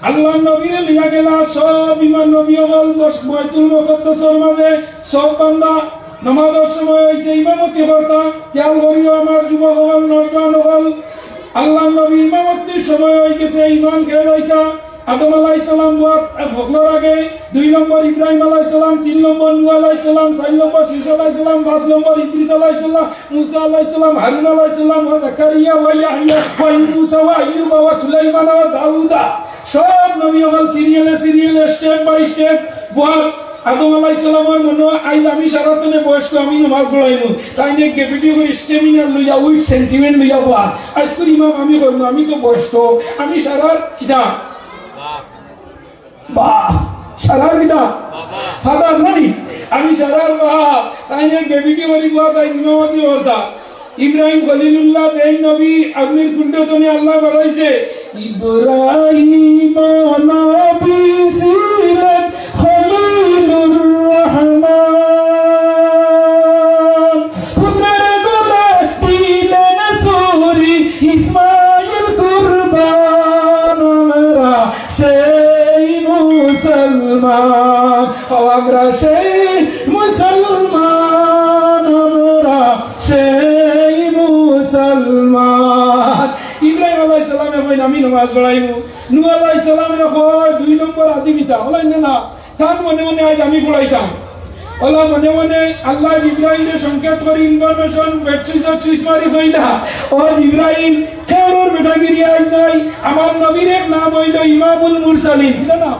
আল্লার নবীরে লইয়া গেলা সব ইমাম নবী অকল বস-, বাইতুল মুকাদ্দাসর মাঝে সব বান্দা নমাজর সময় অইছে, ইমামতি করতা। খেয়াল করিও আমার যুবক অকল, নওজোয়ান অকল, আল্লার নবী ইমামতির সময় অই গেছে, ইমাম কে যাইতা? আদম আলাইহিস সালাম বওয়াত হকলর আগে, দুই নম্বর ইব্রাহিম আলাইহিস সালাম, তিন নম্বর নূহ আলাইহিস সালাম, চাইর নম্বর শীষ আলাইহিস সালাম, পাঁচ নম্বর ইদ্রিস আলাইহিস সালাম, মুসা আলাইহিস সালাম, হারুন আলাইহিস সালাম, ওয়া যাকারিয়া ওয়া ইয়াহইয়া ওয়া ইউনুসা ওয়া আইয়ুবা ওয়া সুলাইমানা ওয়া দাউদা। সব নবী অকল serial-এ serial-এ, step by step বওয়াত। আদম আলাইহিস সালামর মনো অয়, "আইজ আমি সারার তনে বয়স্ক, আমি নমাজ পড়াইমু।" তাইন এক gravity করি stamina লইয়া, with sentiment লইয়া বওয়াত। আইজ করি ইমাম আমি করমু, আমি তো বয়স্ক, আমি সারার কিতা? বাহ, সারার কিতা? ফাদার নানি? আমি সারার বাপ। তাইন এক gravity করি বওয়াত, তাইন ইমামতি করতা। ইব্রাহিম খলিলুল্লাহ যেইন নবী অগ্নির কুণ্ড তনে আল্লায় বারইছে। ইব্রাহিম নবী ছিলেন খলিলুর রহমান। পুত্রের গলা দিলেন ছুরি ইসমাইল কুরবান। আমরা সেই মুসলমান, ও আমরা সেই মুসলমান, আমরা সেই মুসলমান। ইব্রাহিম আলাইহিস সালামে কইন, "আমি নমাজ পড়াইমু।" নূহ আলাইহিস সালামে কয়, "দুই নম্বর আদি কিতা?" বলেন, "না, না।" তান মনে মনে আইজ আমি পড়াইতাম। ওলা মনে মনে আল্লায় জিব্রাইলরে সংকেত করি, information, বেটসুইচ সুইচ মারি কইলা, "ও জিব্রাইল, কেউর বেটাগিরি আইজ নাই। আমার নবীর এক নাম অইলো ইমামুল মুরসালিন।" কিতা নাম?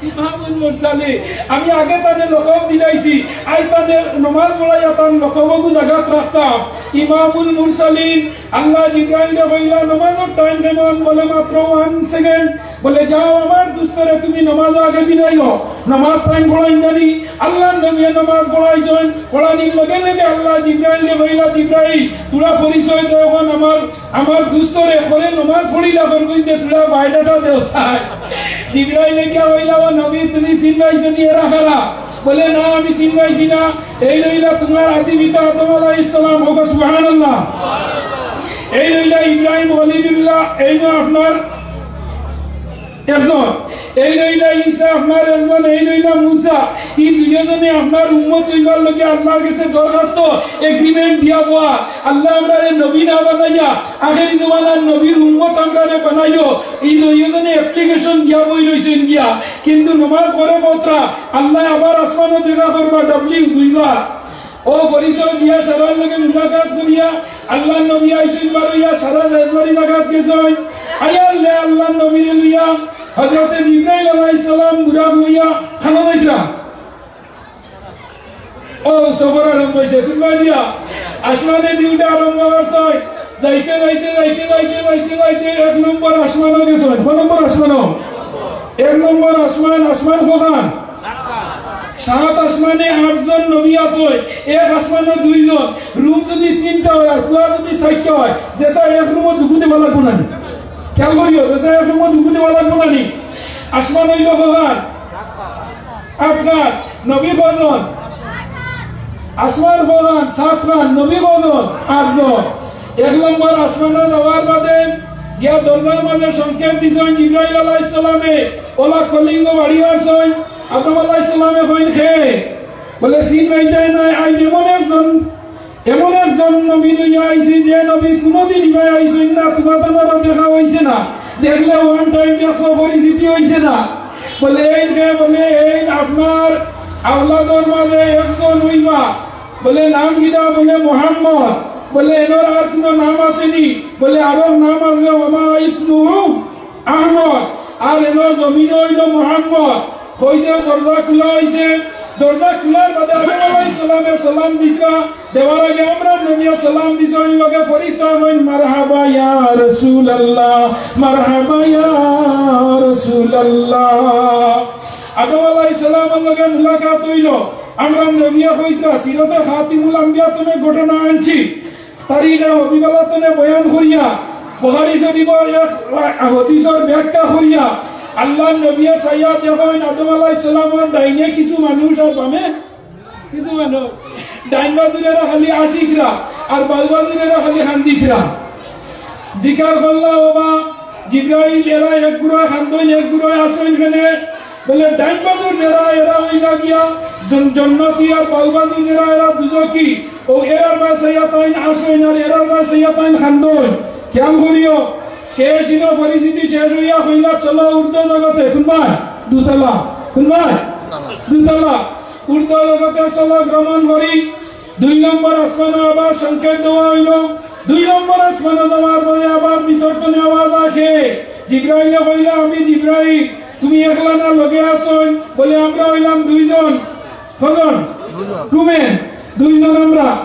ইমামুল মুরসালিন। আমি আগে তানে লকব দিলাইছি, আইজ তানে নমাজ পড়াইয়া তান লকবগু জাগাত রাখতাম। ইমামুল মুরসালিন। আল্লায় জিব্রাইলরে কইলা, "নমাজর time কেমন?" বলে, "মাত্র one second।" বলে, "যাও, আমার দুস্তরে তুমি নমাজো আগে দিলাইও।" নমাজ তাইন পড়াইন জানি, আল্লাহর নবীয়ে নমাজ পড়াইছইন, পড়ানির লগে লগে আল্লায় জিব্রাইলরে কইলা, "জিব্রাইল, তোরা পরিচয় দেও অখন আমার, আমার দুস্তরে, পরে নমাজ পড়িলা করবি দে, তোরা বায়োডাটা দেও চাই।" জিব্রাইলে গিয়া কইলা, "ও নবী, তুমি চিনবায়ছো নি এরা কারা?" বলে, "না, আমি চিনবায়ছি না।" এই রইলা তোমার আদি পিতা আদম আলাইহিস সালাম, কউক্কা সুবহানাল্লাহ। এই রইলা ইব্রাহিম খলিলুল্লাহ, এইন আপনার একজন, এই রইলা ঈসা আপনার একজন, এই রইলা মুসা। ই দুইওজনে আপনার উম্মত অইবার লাগি আল্লাহর গেছে দরখাস্ত, এগ্রিমেন্ট দিয়া বওয়া, "আল্লাহ, আমরারে নবী না বানাইয়া, আখেরি জমানার নবীর উম্মত আমরারে বানাইও।" ই দুইওজনে অ্যাপ্লিকেশন দিয়া বই রইছইন গিয়া, কিন্তু নমাজ পড়ে কতরা, আল্লায় আবার আসমানো দেখা করবা, ডাবলিউ দুইবার। অউ পরিচয় দিয়া সারার লগে মুলাকাত করিয়া আল্লাহর নবী আইছইন বারইয়া, সারা রেজবাড়ি লাগাত গেছইন। আইয়ার লে আল্লাহর নবীরে লইয়া হযরতে জিব্রাইল আলাইহিস সালাম বুরাক লইয়া খানো যাইতরা। অউ সফর আরম্ভ অইছে, কুনবায় দিয়া? আসমানে দিয়া আরম্ভ অইছে। যাইতে যাইতে যাইতে যাইতে যাইতে যাইতে এক নম্বর আসমানো গেছইন। কয় নম্বর আসমানো? এক নম্বর আসমান, আসমান কয়খান? সাত আসমানে আটজন নবী আছইন, এক আসমানো দুইজন। রুম যুদি তিনটা অয় আর কুয়া যুদি চাইরটা অয়, যেছা এক রুমো দুগু দিবা লাগবো না নি? খেয়াল করিও, যেছা এক রুমো দুগু দিবা লাগবো না নি? আসমান অইলো কয়খান? আটখান। নবী কয়জন? আসমান কয়খান? সাতখান। নবী কয়জন? আটজন। এক নম্বর আসমানো যাওয়ার বাদে গিয়া দরজার মাঝে সংকেত দিছইন জিব্রাইল আলাইহিস সালামে, অলা কলিং বাড়ি মারছইন। আদম আলাইহিস সালামে কইন, "কে?" বলে, "চিনবায় নায়, আইজ এমন একজন, এমন একজন নবী লইয়া আইছি, যে নবী কুনুদিন ইবায় আইছইন না, তুমার তানরও দেখা অইছে না, দেখলে ওয়ান টাইম দেখছো, পরিচিতি অইছে না।" বলে, "এইন কে?" বলে, "এইন আপনার আওলাদর মাঝে একজন অইবা।" বলে, "নাম কিতা?" বলে, "মোহাম্মদ।" বলে, "এনর আর কুনু নাম আছে নি?" বলে, "আরক নাম আছে, ওমা ইসমুহু আহমদ, আর এনর জমিনো অইলো মোহাম্মদ।" কইতে দরজা খুলা অইছে। দরজা খুলার বাদে আদম আলাইহিস সালামে সালাম দিতরা, দেওয়ার আগে আমরার নবীয়ে সালাম দিছইন, লগে ফিরিস্তা কইন, "মারহাবা ইয়া রাসূলুল্লাহ, মারহাবা ইয়া রাসূলুল্লাহ।" আদম আলাইহিস সালামর লগে মুলাকাত অইলো। আমরার নবীয়ে কইতরা, সিরতে খাতিমুল আম্বিয়া তনে ঘটনা আনছি। তারিখে হবিবালা তনে বয়ান করিয়া, বুখারী শরীফর এক হাদিসর ব্যাখ্যা করিয়া, আল্লাহর নবীয়ে চাইয়া দেখইন আদম আলাইহিস সালামর ডাইনে কিছু মানুষ আর বামে কিছু মানুষ। ডাইন বাজুর এরা খালি আশিকরা, আর বাউ বাজুর এরা খালি কান্দিতরা। জিকার করলা, "ওবা জিব্রাইল, এরা এক গুড়ায় কান্দইন, এক গুড়ায় আসইন কেনে?" বলে, "ডাইন বাজুর যেরা, এরা অইলা গিয়া জন-, জন্নতি, আর বাউ বাজুর যেরা, এরা দুজখি। অউ এরার বায় চাইয়া তাইন আসইন, আর এরার বায় চাইয়া তাইন কান্দইন।" খেয়াল করিও, শেষ ইনো পরিচিতি শেষ অইয়া কইলা, "চলো ঊর্ধ্ব জগতে।" কুনবায়? দুতলা। কুনবায়? দুতলা। ঊর্ধ্ব জগতে চলো, গমন করি। দুই নম্বর আসমানো আবার সংকেত দেওয়া অইলো। দুই নম্বর আসমানো যাওয়ার পরে আবার ভিতর তনে আওয়াজ আহে। জিব্রাইলে কইলা, "আমি জিব্রাইল, তুমি একলা না, লগে আছইন?" বলে, "আমরা অইলাম দুইজন।" কয়জন? Two men. দুইজন আমরা।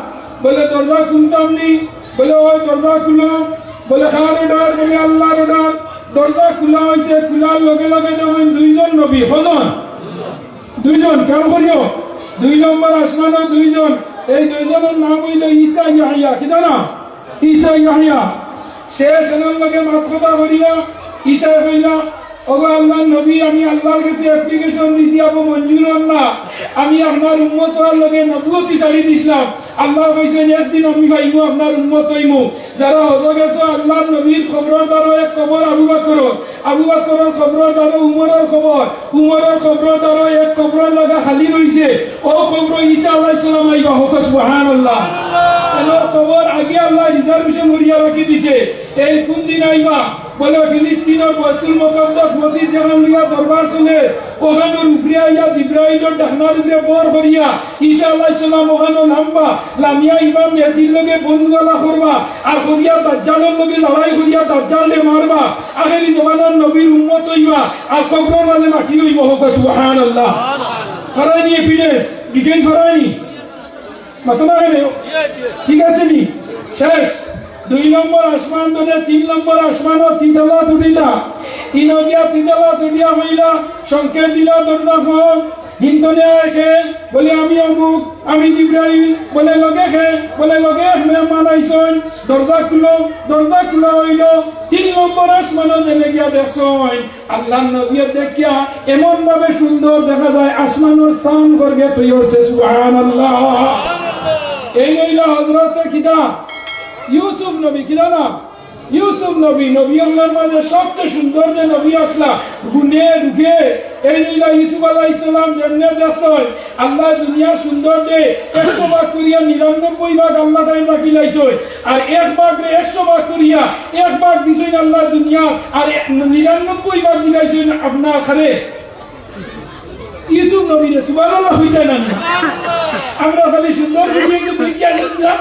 বলে, "দরজা খুলতাম নি?" বলে, "ওই দরজা খুলো।" বলে, "কার অর্ডার?" বলে, "আল্লাহর অর্ডার।" দরজা খুলা অইছে, খুলার লগে লগে দেখইন দুইজন নবী। কয়জন? দুইজন, খেয়াল করিও। দুই নম্বর আসমানো দুইজন। এই দুইজনর নাম অইলো ঈসা ইয়াহইয়া। কিতা নাম? ঈসা ইয়াহইয়া। শেষ এনার লগে মাত-কথা করিয়া ঈসায় কইলা, "ওগো আল্লাহর নবী, আমি আল্লাহর গেছে অ্যাপ্লিকেশন দিছি, আবু মঞ্জুর অর না। আমি আপনার উম্মত অওয়ার লগে নবুয়তি ছাড়ি দিছলাম। আল্লায় কইছইন, একদিন আমি পাইমু, আপনার উম্মত অইমু।" যারা হজো গেছো, আল্লাহর নবীর কবরর দ্বারো এক কবর আবু বকরর, আবু বকরর কবরর দ্বারো উমরর কবর, উমরর কবরর দ্বারো এক কবরর লাগা খালি রইছে, অউ কবরো ঈসা আলাইহিস সালাম আইবা। কউক্কা সুবহানাল্লাহ। এনর কবর আগে আল্লায় রিজার্ভেশন করিয়া রাখি দিছে। এইন কুনদিন আইবা? বলে, ফিলিস্তিনর বাইতুল মুকাদ্দাস মসজিদ যেখান লইয়া দরবার চলে, অখানর উপরে আইয়া জিব্রাইলর ডাকনার উপরে ভর করিয়া ঈসা আলাইহিস সালাম অখানো লামবা, লামিয়া ইমাম মেহেদির লগে বন্দুকআলা করবা, আর করিয়া দাজ্জালর লগে লড়াই করিয়া দাজ্জালরে মারবা, আখেরি জমানার নবীর উম্মত অইবা, আর কবরর মাঝে মাটি অইবো। কউক্কা সুবহানাল্লাহ। ফারাইনি এভিডেন্স, ডিটেইলস ফারাইনি। মাতো না কেনে? ঠিক আছে নি? শেষ। দুই নম্বর আসমান ধরে তিন নম্বর আসমানও তিতালা তুটিলা। ইনো গিয়া তিতালা তুটিয়া হইলা, সংকেত দিলা দরজা খোল। হিন্তনে আয় কে, বলে আমি অমুক, আমি জিব্রাইল। বলে লগে কে, বলে লগে এক মেহমান আইছইন। দরজা খুলো, দরজা খুলা হইল। তিন নম্বর আসমানও যেনে গিয়া দেখছইন, আল্লাহর নবীয়ে দেখিয়া এমন ভাবে সুন্দর দেখা যায়, আসমানর সান গর্গে তৈরি হচ্ছে। সুবহানাল্লাহ। এই হইল হযরতে কিতা? ইউসুফ নবী, কিতা না? ইউসুফ নবী, নবী অকলর মাঝে সবচেয়ে সুন্দর যে নবী আসলা, গুণে রূপে। এই হইল ইউসুফ আলাইহিস সালাম, যেমনে দেখছইন, আল্লাহ দুনিয়া সুন্দর দে, একশো ভাগ করিয়া নিরানব্বই ভাগ আল্লাহ টাইম রাখি লাইছইন। আর এক ভাগরে একশো ভাগ করিয়া এক ভাগ দিছইন আল্লাহ দুনিয়া, আর এক, নিরানব্বই ভাগ দিলাইছইন আপনার ঘরে। ইউসুফ নবীরে, সুবহানাল্লাহ হইতা না নি? আমরা খালি সুন্দর করি একটু দেখিয়া একটু যা।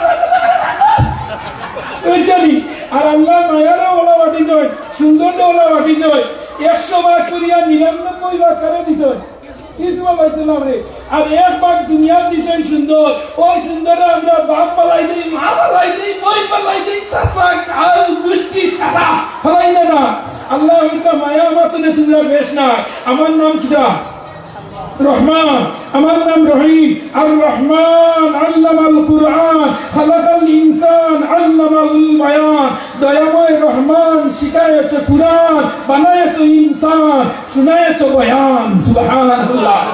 বুঝছনি? আর আল্লাহ মায়ারে ওলা বাটি যায়, সুন্দর ওলা বাটি যায়। একশো ভাগ করিয়া নিরানব্বই ভাগ করে দিছইন। ইউসুফ আলাইহিস সালামরে, আর এক ভাগ দুনিয়ার দিছইন সুন্দর, ওই সুন্দরে আমরা বাপ ফালাই দেই, মা ফালাই দেই, বই ফালাই দেই, চাচা, গাঁও, গোষ্ঠী সারা ফালাই না না। আল্লাহ হইতা মায়া আমাতনে তোমরা বেশ না। আমার নাম কিতা? রহমান। আমার নাম রহিম। আর রহমান আল্লামাল কুরআন, খালাকাল ইনসান, আল্লামাহুল বায়ান। দয়াময় রহমান শিখায়েছে কুরআন, বানায়েছে ইনসান, শুনায়েছে বয়ান। সুবহানাল্লাহ।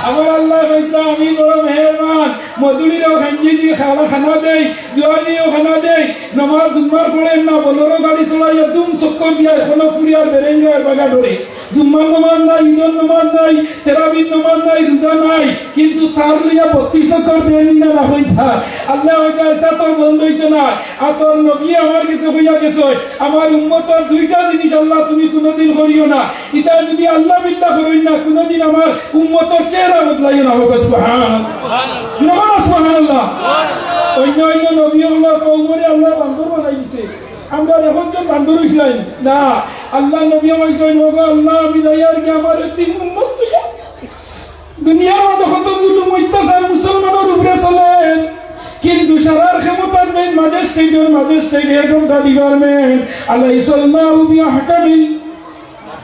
আমার আল্লাহ কইতা, আমি বড় মেহেরবান, মধুড়িরেও খাঞ্জি দিয়ে খালা খানা দেই, জুয়ানিও খানা দেই, নমাজ জুম্মার পড়েন না, বলরও গাড়ি চলাই, একদম চক্কর দিয়া এখনো পুরিয়ার বেরেঙ্গার বাগা ডরে। জুম্মার নমাজ নাই, ঈদর নমাজ নাই, তেরাবির নমাজ নাই, রোজা নাই, কিন্তু তার লইয়া বত্রিশ চক্কর দেন না, না হইতা। আল্লাহ হইতা, এটা তোর বন্ধ হইতো না। আর তোর নবী আমার কাছে কইয়া গেছে, আমার উম্মতর দুইটা জিনিস আল্লাহ তুমি কোনোদিন করিও না। ইটা যদি আল্লাহ বিল্লাহ করইন না, কোনোদিন আমার উম্মতর চেহারা বদলাইও না। হোক সুবহান। জোরে বলো সুবহানাল্লাহ। অন্য অন্য নবী আল্লাহ কওমরে আল্লাহ বান্দর বানাই দিছে। আমরা এখন তো বান্দর হইছিলাম না। আল্লাহ নবী কইছেন, "ওগো আল্লাহ, আমি যাইয়ার কি আমার তিন উম্মত তুইয়া?" দুনিয়ার মাঝে কত জুলুম অত্যাচার মুসলমানের উপরে চলে, কিন্তু সারার ক্ষমতার যেইন ম্যাজিস্ট্রেটর magistrate, head of the department, আলাইসাল্লাহু বিআহকামিল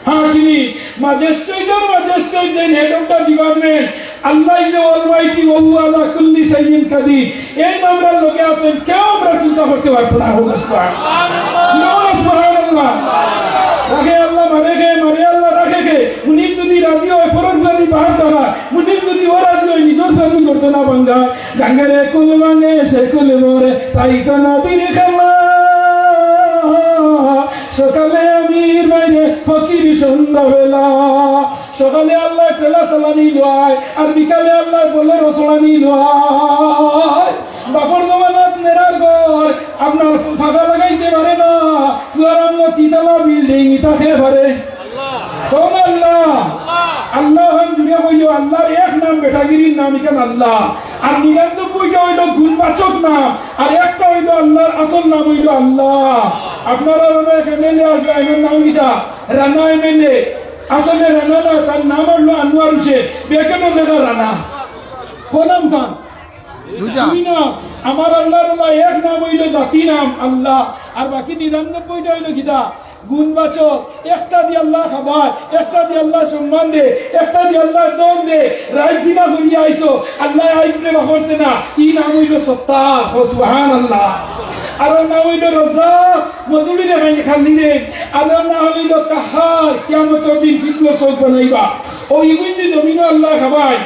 হাকিমিন, ম্যাজিস্ট্রেটর ম্যাজিস্ট্রেট যেইন head of the department, Allah is the almighty ওয়া হুয়া আলা কুল্লি শাইইন কাদির। এই নামটার লগে আছেন, কেউ আমরা চিন্তা করতে পারবো না। হোক সুবহান। জোরে বলো সুবহানাল্লাহ। রাখে আল্লাহ, মারে কে, মারে আল্লাহ, রাখে কে। মুনিব যদি রাজি হয়, ফরজ যদি বাহার তারা, মুনিব যদি ও রাজি হয়, নিজের সাথে করতে না ভাঙ্গা। গাঙ্গেরে কুল ভাঙে, সে কুল মরে, তাই তো নদীর খেলা। সকালে আমির বাইরে, ফকির সন্ধ্যাবেলা। সকালে আল্লাহ ঠেলা চালানি লয়, আর বিকালে আল্লাহ বলেরো চালানি লয়। বাপর জমানাত নেড়ার ঘর, আপনার ফাঁকা লাগাইতে পারে না। তুয়ার আমলো তিতালা বিল্ডিং, ইতা কে পারে? কোন আল্লাহ? আল্লাহ হন জুড়ে কইও, আল্লাহর এক নাম বেটাগিরির নাম ইখান আল্লাহ। আর নিরানব্বইটা হইল গুণবাচক নাম, আর একটা হইল আল্লাহর আসল নাম হইল আল্লাহ। আপনারা অনেক এমএলএ আসবে, এর নাম কিতা? রানা এমএলএ। আসলে রানা না, তার নাম হইল আনোয়ার হোসেন, বেকেটও লেখা রানা। কোন নাম তার? দুইটা। দুই নাম। আমার আল্লাহর আল্লাহ এক নাম হইল জাতি নাম আল্লাহ, আর বাকি নিরানব্বইটা হইল কিতা? গুণবাচক। একটা দি আল্লাহ খাবায়, একটা দি আল্লাহ সম্মান দে, একটা দি আল্লাহ দন দে। রাইত জিনা করিয়া আইছো, আল্লাহ আইবরে বাহরছে না, ই নাম হইল সত্তার। ও সুবহানাল্লাহ। আর ওর নাম হইল রজ্জাক, মজুরি দেখাইনি খালি রে। আর ওর নাম হইল কাহার, কিয়ামতর দিন ফিতনা চোখ বানাইবা। ও ইগুইন্দি জমিনও আল্লাহ খাবায়।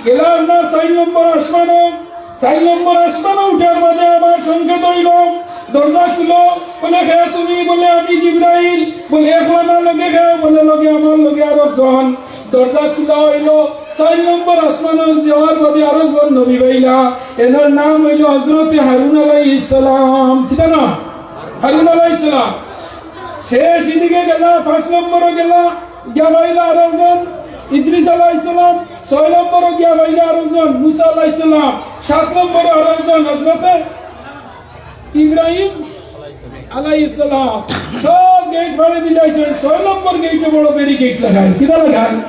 গেলা আপনার চার নম্বর আসমানো, চার নম্বর আসমানো উঠার মাঝে আমার সংকেত হইল, দরজা খুলো। বলে, "কে তুমি?" বলে, "আমি জিব্রাইল।" বলে, "একলা না লগে কে?" বলে, "লগে আমার লগে আরো একজন।" দরজা খোলা হইল, চার নম্বর আসমানো যাওয়ার বাদে আরো একজন নবী পাইলা, এনার নাম হইল হযরতে হারুন আলাইহিস সালাম। কিতা নাম? হারুন আলাইহিস সালাম। শেষ এদিকে গেলা, পাঁচ নম্বরও গেলা, গিয়া পাইলা আরো একজন ইদ্রিস আলাইহিস সালাম, ছয় নম্বরও গিয়া পাইলা আরো একজন মুসা আলাইহিস সালাম, সাত নম্বরও আরো একজন হযরতে ইব্রাহিম আলাইহিস সালাম। সব গেট ফাড়ি দিলাইছইন, ছয় নম্বর গেটে বড় ব্যারিকেড লাগাইন। কিতা লাগাইন?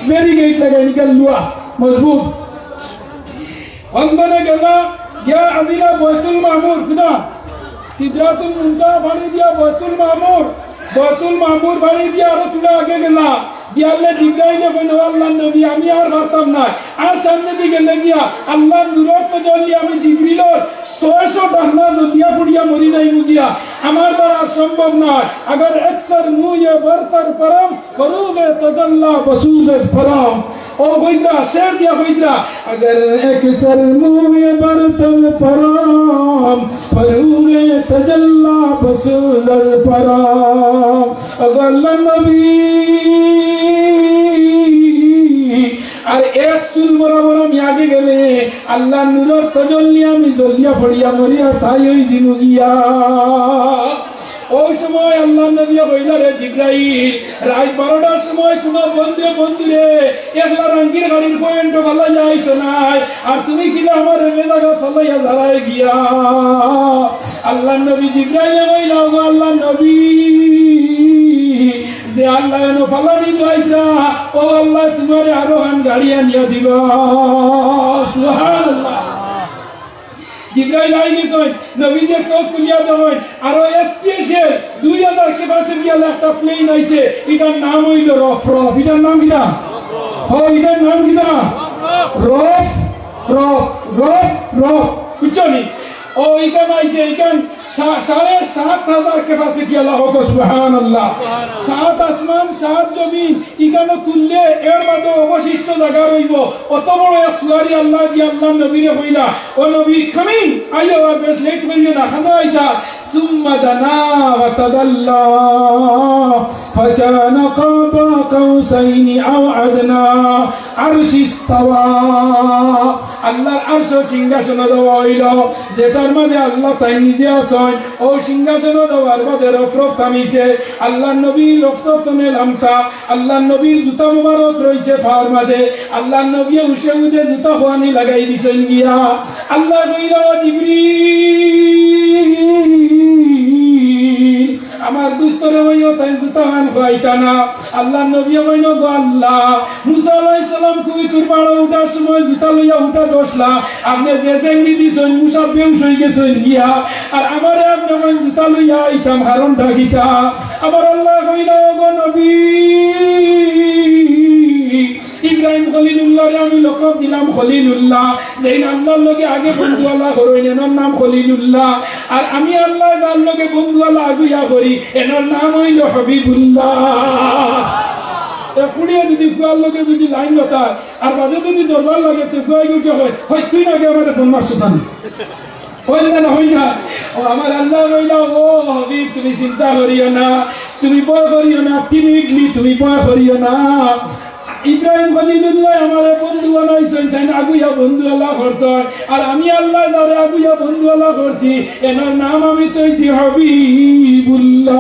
ব্যারিকেড লাগাইন, ইখান লুয়া মজবুত। অন্দরে গেলা, গিয়া আজিলা বাইতুল মামুর, কিতা? সিদরাতুল মুনতাহা পাড়ি দিয়া বাইতুল মামুর, বাইতুল মামুর পাড়ি দিয়া আরো থুড়া আগে গেলা, গিয়ালে জিব্রাইলে কইন, "ও আল্লাহর নবী, আমি আর পারতাম নায়, আর সামনেদি গেলে গিয়া আল্লাহর নূরর তজল্লি আমি জিব্রাইলর ছয়শো ডান্না জ্বলিয়া পুড়িয়া মরি যাইমু গিয়া, আমার দ্বারা আর সম্ভব নায়।" اگر اکثر موی برتر پرم، فروغ تجلی بسوز از پرام। ও কইতরা, শের দিয়া কইতরা, اگر اکثر موی برتر پرم، فروغ تجلی بسوز از پرام। ও আল্লাহর নবী, আর এক চুল বরাবর আমি আগে গেলে আল্লাহর নূরর তজল্লি আমি জ্বলিয়া পুড়িয়া মরিয়া ছাই অইযিমু গিয়া। ওই সময় আল্লাহর নবীয়ে কইলা, "রে জিব্রাইল, রাইত বারোটার সময় কুনু বন্ধুয়ে বন্ধুরে একলা রাঙ্গির গাড়ির পয়েন্টো ফালাইয়া আইতো নায়, আর তুমি কিলা আমারে মেজাগা ফালাইয়া ঝাড়ায় গিয়া?" আল্লাহর নবী জিব্রাইলে কইলা, "ওগো আল্লাহর নবী, যে আল্লায় অনো ফালানি লাইতরা, ও আল্লায় তুমারে আরো খান গাড়ি আনিয়া দিবা।" সুবহানাল্লাহ। জিব্রাইল আইগেছইন, নবীজিয়ে চউখ খুলিয়া দেখইন, আরো special দুই হাজার capacity আলা একটা plane আইছে, ইটার নাম অইলো রফরফ। ইটার নাম কিতা? হ, ইটার নাম কিতা? রফ, রফ, রফ, রফ। বুঝছো নি? ও, ইখান আইছে, ইখান সা-, সাড়ে সাত হাজার capacity আলা, কউক্কা সুবহানাল্লাহ। সাত আসমান, সাত জমিন, ইখানো তুললে এর মাঝে অবশিষ্ট জাগা রইবো। অত বড় এক সুয়ারি আল্লায় দিয়া আল্লাহর নবীরে কইলা, "ও নবী, coming, আইও, আর বেশ late করিও না, খানো আইতা।" ثم دنا فتدلى فكان قاب قوسين أو أدنى। আরশ ইস্তাওয়া, আল্লাহর আরশ সিংহাসন দেওয়া অইলো, যেটার মাঝে আল্লাহ তাইন নিজে আছইন। ও সিংহাসন দেওয়ার বাদে রফরফ থামিছে, আল্লাহর নবী রফরফ তনে লামতা, আল্লাহর নবীর জুতা মুবারক রইছে পাওর মাঝে, আল্লাহর নবীয়ে উশে উদে জুতা খোয়ানি লাগাই দিছইন গিয়া। আল্লায় কইলা, "ও জিব্রাইল, আমার দুস্তরে কইও তাইন জুতা খান খোয়াইতা না।" আল্লাহর নবীয়ে কইন, "গো আল্লাহ, মুসা আলাইহিস সালাম কুফরি তুর পাহাড়ো উঠার সময় জুতা লইয়া উঠা ধরছলা, আপনে যে চেংড়ি দিছইন, মুসা বেহুশ অইগেছইন গিয়া, আর আমারে আপনে কইন জুতা লইয়া আইতাম, কারণটা কিতা?" আবার আল্লায় কইলা, "ও গো নবী, ইব্রাহিম খলিলুল্লাহরে আমি লকব দিলাম খলিলুল্লাহ, যেইন আল্লাহর লগে আগে বন্ধুয়ালা করইন, এনর নাম খলিলুল্লাহ। আর আমি আল্লায় যার লগে বন্ধুয়ালা আগুয়া করি, এনর নাম অইলো হাবিবুল্লাহ।" এ ফুড়িয়ে যুদি ফুয়ার লগে যুদি লাইন লতায়, আর বাদে যুদি দরবার লাগে, তে ফুয়ায় গিয়া কয়, "হয় তুই না আগে আমারে ফোন মারছস তানি?" অইল না, না অইল না? ও আমার আল্লায় কইলা, "ও হাবিব, তুমি চিন্তা করিও না, তুমি ভয় করিও না, timidly তুমি ভয় করিও না। ইব্রাহিম খলিলুল্লাহ আমারে বন্ধু বানাইছইন, তাইন আগুয়া বন্ধুয়ালা করছইন, আর আমি আল্লায় যারে আগুয়া বন্ধুয়ালা করছি, এনর নাম আমি থইছি হাবিবুল্লাহ।"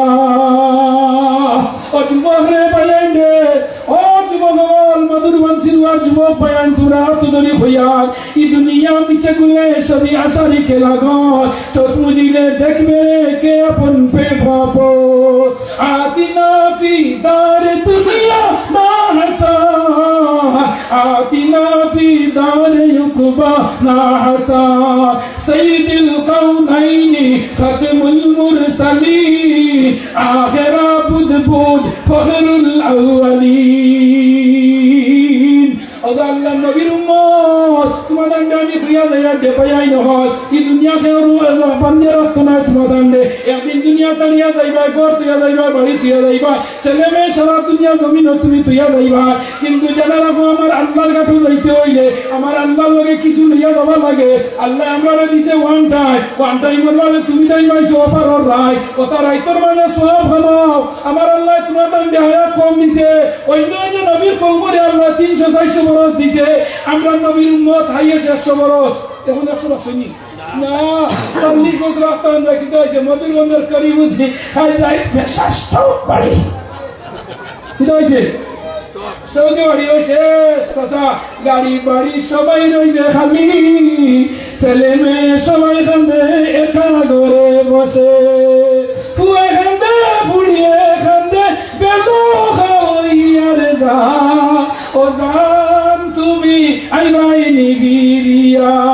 ও যুবক রে, ভাইয়াইন রে, ও যুবক অকল, মধুর বংশীর যুবক ভাইয়াইন, তুমরা আত ধরি কইয়ার, ই দুনিয়া মিছে গুলে সবই আশারি খেলাঘর, চোখ মুজিলে দেখবে কে আপন কে পর। آتنا في دار دنیا ما حصا، آتنا في دار عقبی ما حصا، سید الکونین ختم المرسلین، آخر بود بود فخر الاولین۔ ও গো আল্লাহর নবীর উম্মত, তুমার দান্ডে আমি কইয়া যাইয়ার রে ভাইয়াইন অকল, ই দুনিয়া কেউর বান্দিয়া রাখতো নায় তুমার দান্ডে। একদিন দুনিয়া ছাড়িয়া যাইবায়, ঘর থইয়া যাইবায়, বাড়ি থইয়া যাইবায়, ছেলে মেয়ে সারা দুনিয়া জমিনো তুমি থইয়া যাইবায়। কিন্তু জানা রাখো, আমার আল্লাহর কাছে যাইতে অইলে, আমার আল্লাহর লগে কিছু লইয়া যাওয়া লাগে। আল্লায় আমরারে দিছে one time, one time-র মাঝে তুমি তাইন পাইছো অফারর রাইত, অতা রাইতর মাঝে সওয়াব কামাও। আমার আল্লায় তুমার দান্ডে হায়াত কম দিছে, অইন্য অইন্য নবীর কওমরে আল্লায় তিনশো চাইরশো বরস দিছে, আমরার নবীর উম্মত highest একশো বরস। অখন একশো বরস অয়নি? না, চল্লিশ বছর আস্তা আমরা কিতা অইছে? মধুর বন্দর করিমুদ্দিন, হাই রাইট ফেসাস বাড়ি। কিতা অইছে? সৌদি বাড়ি অউ শেষ, চাচা, গাড়ি বাড়ি সবাই রইবে খালি, ছেলে মেয়ে সবাই কান্দে একা ঘরে বসে। পুয়া কান্দে, ফুড়িয়ে কান্দে, বেলো খাওয়াইয়ার যা, ও জান তুমি আইবায়নি ফিরিয়া।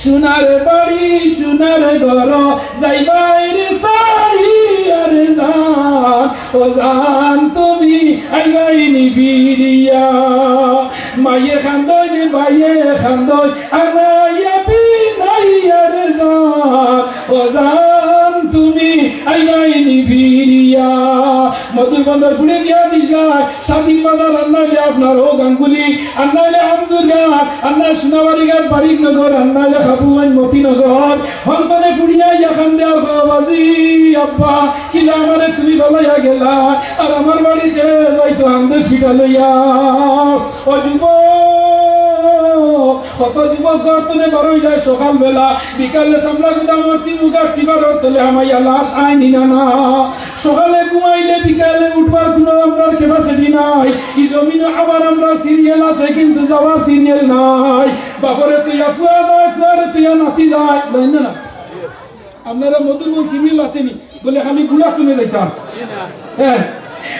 সোনার বাড়ি, সোনার ঘর, যাইবায় রে ছাড়িয়া রে জান। ও জান, তুমি আইবায় নি ফিরিয়া। মাইয়ে কান্দইন, ভাইয়ে কান্দইন, আনাইয়া বিনাইয়া রে জান। ও জান, তুমি আইবায় নি ফিরিয়া। মধুর বন্দর ফুড়ে বিয়া দিছলায়, স্বাধীন বাজার, আর নাইলে আপনার ও গাঙ্গুলি, আর নাইলে আমজুর ঘাট, আর নাইলে সোনাবাড়ি ঘাট, বারিক নগর, আর নাইলে খাবুগঞ্জ, মতিনগর। হন্তনে ফুড়িয়া ইয়া কান্দে আর কয়, বাজি, আব্বা, কিলা আমারে তুমি ফালাইয়া গেলায়, আর আমার বাড়ি কে যাইতো হান্দেশ পিঠা লইয়া। ও যুবক, কত যুবক ঘর তনে বারই যায় সকালবেলা, বিকালে সামলা গুদামর তিন উগার টিবারর তলে হামাইয়া লাশ আইনি না না। সকালে ঘুমাইলে বিকালে উঠবার কুনু আমরার capacity নাই। ই জমিনো আবার আমরার serial আছে, কিন্তু যাওয়ার serial নাই। বাপরে তুইয়া ফুয়া যায়, ফুয়ারে তুইয়া নাতি যায়, যায় না? আপনারা মধুর বন serial আছেনি? বলে খালি বুড়া তুলে যাইতাম। হ্যাঁ,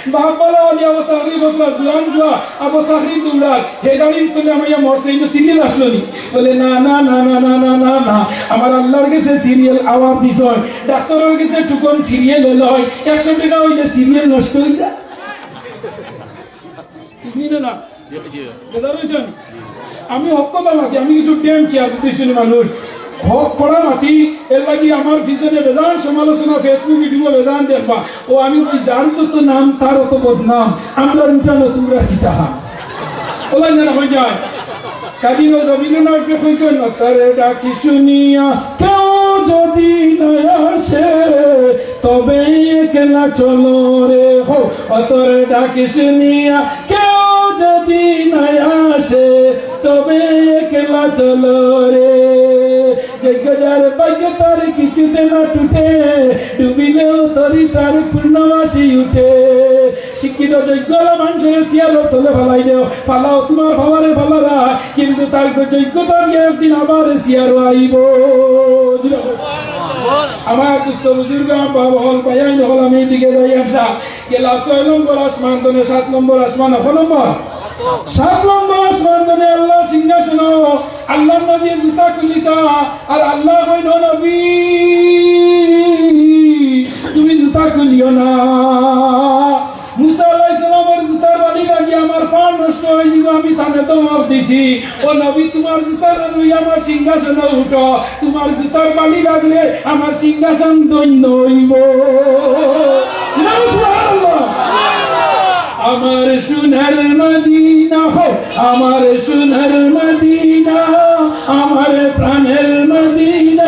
বাপ বালা আলী আবু সাহরি বকরা জুয়ান বুয়া, আবু সাহরি দৌড়ার, হে গাড়ির তলে হামাইয়া মরছে, ইনো serial আসলো নি? বলে, না, না, না। আমার আল্লাহর গেছে serial আওয়ার দিছইন, ডাক্তারর গেছে টুকন serial এলো হয়, একশো টাকা অইলে serial নষ্ট অই যায়। বুঝলি না? বেজার অইছেন? আমি হক কথা মাতি, আমি কিছু ডেম কি আর বুঝতেছি না মানুষ। হক করা মাতি, এর লাগি আমার পিছনে বেজান সমালোচনা, Facebook, YouTube বেজান দেখবা। ও আমি কই, যার যত নাম, তার অত বদনাম। আমরা উঠানো, তোমরা কিতা হান? ওলাই না হয়ে যায়। কাজী নজ-, রবীন্দ্রনাথ কইছেন, "অতর ডাকি শুনিয়া কেউ যদি না আসে, তবে একলা চলো রে।" হো, "অতর ডাকি শুনিয়া কেউ যদি না আসে, তবে একলা চলো রে।" যোগ্য যার ভাগ্য তার কিছুতে না টুটে, ডুবিলেও তরি তার পূর্ণমাসি উঠে। শিক্ষিত যোগ্য অলা মানষরে চেয়ারর তলে ফালাই দেও, ফালাও তুমার পাওয়ারে ফালারা, কিন্তু তার যোগ্যতা দিয়া একদিন আবার চেয়ারো আইবো। আমার দুস্ত বুজুর্গ আব্বা বহল ভাইয়াইন অকল, আমি এদিকে যাই আসা। গেলা ছয় নম্বর আসমান তনে সাত নম্বর আসমান, কত নম্বর? সাত নম্বর আসমান তনে আল্লাহর সিংহাসন। আল্লাহর নবী জুতা খুলিতা, আর আল্লাহ কইন, "ও নবী, তুমি জুতা খুলিও না।" মুসা আলাইহিস সালামের জুতার বালি লাগি আমার পাও নষ্ট অই যিবো, আমি তানে ধমক দিছি, "ও নবী, তুমার জুতার লইয়া আমার সিংহাসনো উঠো, তুমার জুতার বালি লাগলে আমার সিংহাসন ধন্য অইবো।" সুবহানাল্লাহ। আমার সোনার মদিনা হো, আমার সোনার মদিনা, আমার প্রাণের মদিনা,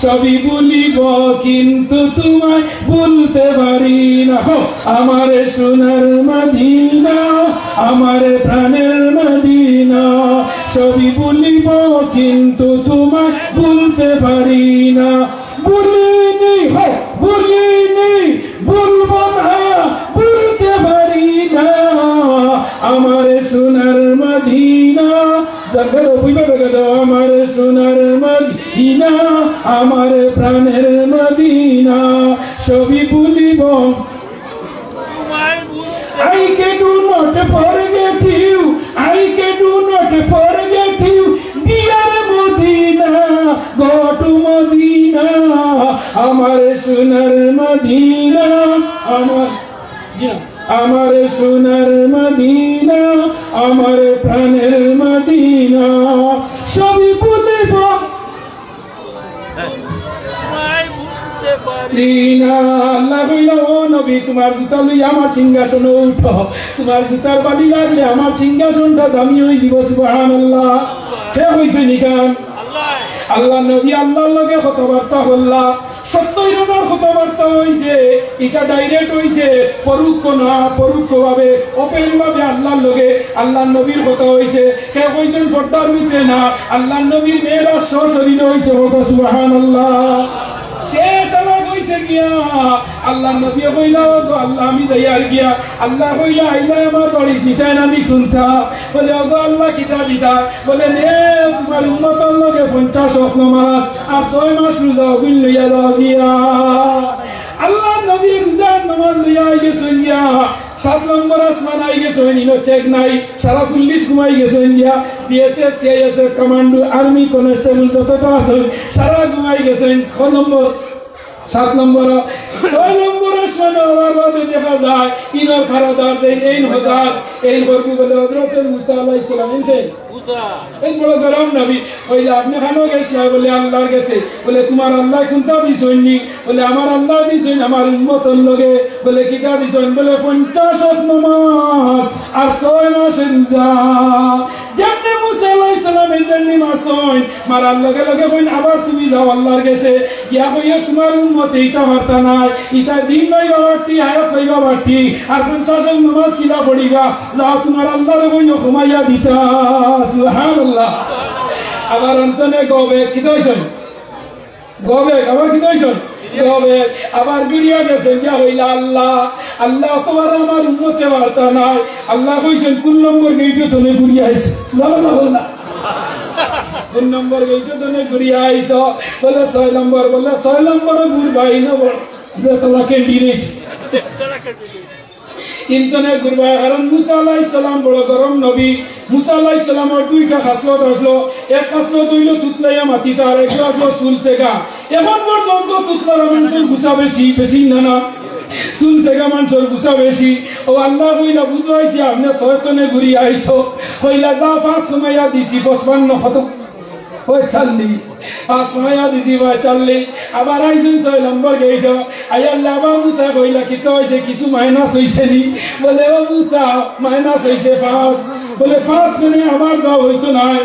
সবই ভুলিব কিন্তু তোমায় ভুলতে পারি না। হো, আমার সোনার মদিনা, আমার প্রাণের মদিনা, সবই ভুলিব কিন্তু তোমায় ভুলতে পারি না। ভুলিনি, হো, ভুলিনি, ভুলব না, ভুলতে পারি না। আমার সোনার মদিনা, জানবে তো, বুঝবে তো, আমার সোনার মদিনা, আমার প্রাণের মদিনা, সবই ভুলিব। I can do not forget you, I can do not forget you, dear Madina, go to Madina, আমার সোনার মদিনা, আমার, জি না, আমার সোনার মদিনা, আমার প্রাণের মদিনা, সবই ভুলিব। রিনা, আল্লাহ কইলা, "ও নবী, তুমার জুতা লইয়া আমার সিংহাসনো উঠো, তুমার জুতার বালি লাগলে আমার সিংহাসনটা দামি অই যিবো।" সুবহানাল্লাহ। কে কইছে নিকান? আল্লাহর নবী আল্লাহর লগে কথাবার্তা করলা। সত্তইর ওভার কথাবার্তা অইছে, ইটা direct অইছে, পরোক্ষ না, পরোক্ষভাবে, open ভাবে আল্লাহর লগে আল্লাহর নবীর কথা অইছে। কে কইছেন পর্দার ভিতরে না, আল্লাহর নবীর মেরাজ সশরীরে অইছে, বলো সুবহানাল্লাহ। শেষ আলাপ অইছে গিয়া, আল্লাহর নবী কইলা, "ও গো আল্লাহ, আমি যাইয়ার গিয়া।" আল্লাহ কইলা, "আইলায় আমার বাড়িত, নিতায় না নি কুন্তা?" বলে, "ও গো আল্লাহ, কিতা দিতা?" বলে, "নে, তুমার উম্মতর লগে পঞ্চাশ ওয়াক্ত নামাজ আর ছয় মাস রোজা, অগুইন লইয়া যাও গিয়া।" আল্লাহর নবী রোজার নামাজ লইয়া আইগেছইন গিয়া। সাত নম্বর আসমান আই গেছইন, ইনো চেক নাই, সারা পুলিশ ঘুমাই গেছইন গিয়া, BSF, CISF, commando, army, constable যত আছইন, সারা ঘুমাই গেছইন। ছয় নম্বর, সাত নম্বর, ছয় নম্বর আসমানো আবার বাদে দেখা যায়, ইনোর ফারাদার দেন, এইন হজার, এইন করবি বলে হজরতে মুসা আলাইহিস সালাম, এইন দেন। এই বড় গরম নবী, কইলা, "আপনে কানো গেছলা?" বলে, "আল্লার গেছে।" বলে, "তুমার আল্লায় কুনটা দিছইন নি?" বলে, "আমার আল্লায় দিছইন আমার উম্মতর লগে।" বলে, "কিতা দিছইন?" বলে, "পঞ্চাশ ওয়াক্ত নামাজ আর ছয় মাসের রোজা।" যেমনে মুসা আলাইহিস সালামে যেমনে মারছইন, মারার লগে লগে কইন, "আবার তুমি যাও আল্লার গেছে, গিয়া কইও তুমার উম্মতে ইতা পারতা নায়, ইতা দিন পাইবা বাট্টি, হায়াত পাইবা বাট্টি, আর পঞ্চাশ ওয়াক্ত নামাজ কিলা পড়িবা?" যাও, তুমার আল্লারে কইও কমাইয়া দিতা। সুবহানাল্লাহ। আবার অন্তনে গবে কিতা অইছইন? গবে, আবার কিতা অইছইন? গবে। আবার ঘুরিয়া গেছইন, গিয়া কইলা, "আল্লাহ, আল্লাহ, তুমার আমার উম্মতে পারতা নায়।" আল্লায় কইছইন, "কুন নম্বর গেইটো তনে ঘুরিয়া আইছো?" সুবহানাল্লাহ বলো না। "কুন নম্বর গেইটো তনে ঘুরিয়া আইছো?" বলে, "ছয় নম্বর।" বলে, "ছয় নম্বর ঘুরবায় না বড়।" বেতলা ক্যান্ডিডেট। ইন্তনে ঘুরবায়, কারণ মুসা আলাইহিস সালাম বড় গরম নবী। মুসা আলাইহিস সালামর দুইটা খাসলত আছলো। এক খাসলত অইলো তুতলাইয়া মাতিতা, আর একটা আছলো চুল চেগা। এখন পর্যন্ত তুতলার মানষর গুছা বেশি, বেশি না, না? চুল চেগা মানষর গুছা বেশি। ও আল্লায় কইলা, "বুঝাইছি, আপনে ছয় তনে ঘুরি আইছো।" কইলা, "যা, পাঁচ কমাইয়া দিছি, পঁচপান্ন, কত?" পঁয়তাল্লিশ। পাঁচ কমাইয়া দিছি, পঁয়তাল্লিশ। আবার আইছইন ছয় নম্বর গেইটো। আইয়ার আবার মুসায় কইলা, "কিতা অইছে? কিছু মাইনাস অইছে নি?" বলে, "ও মুসা, মাইনাস অইছে পাঁচ।" বলে, "পাঁচ মানে আবার যাও, অইতো নায়।"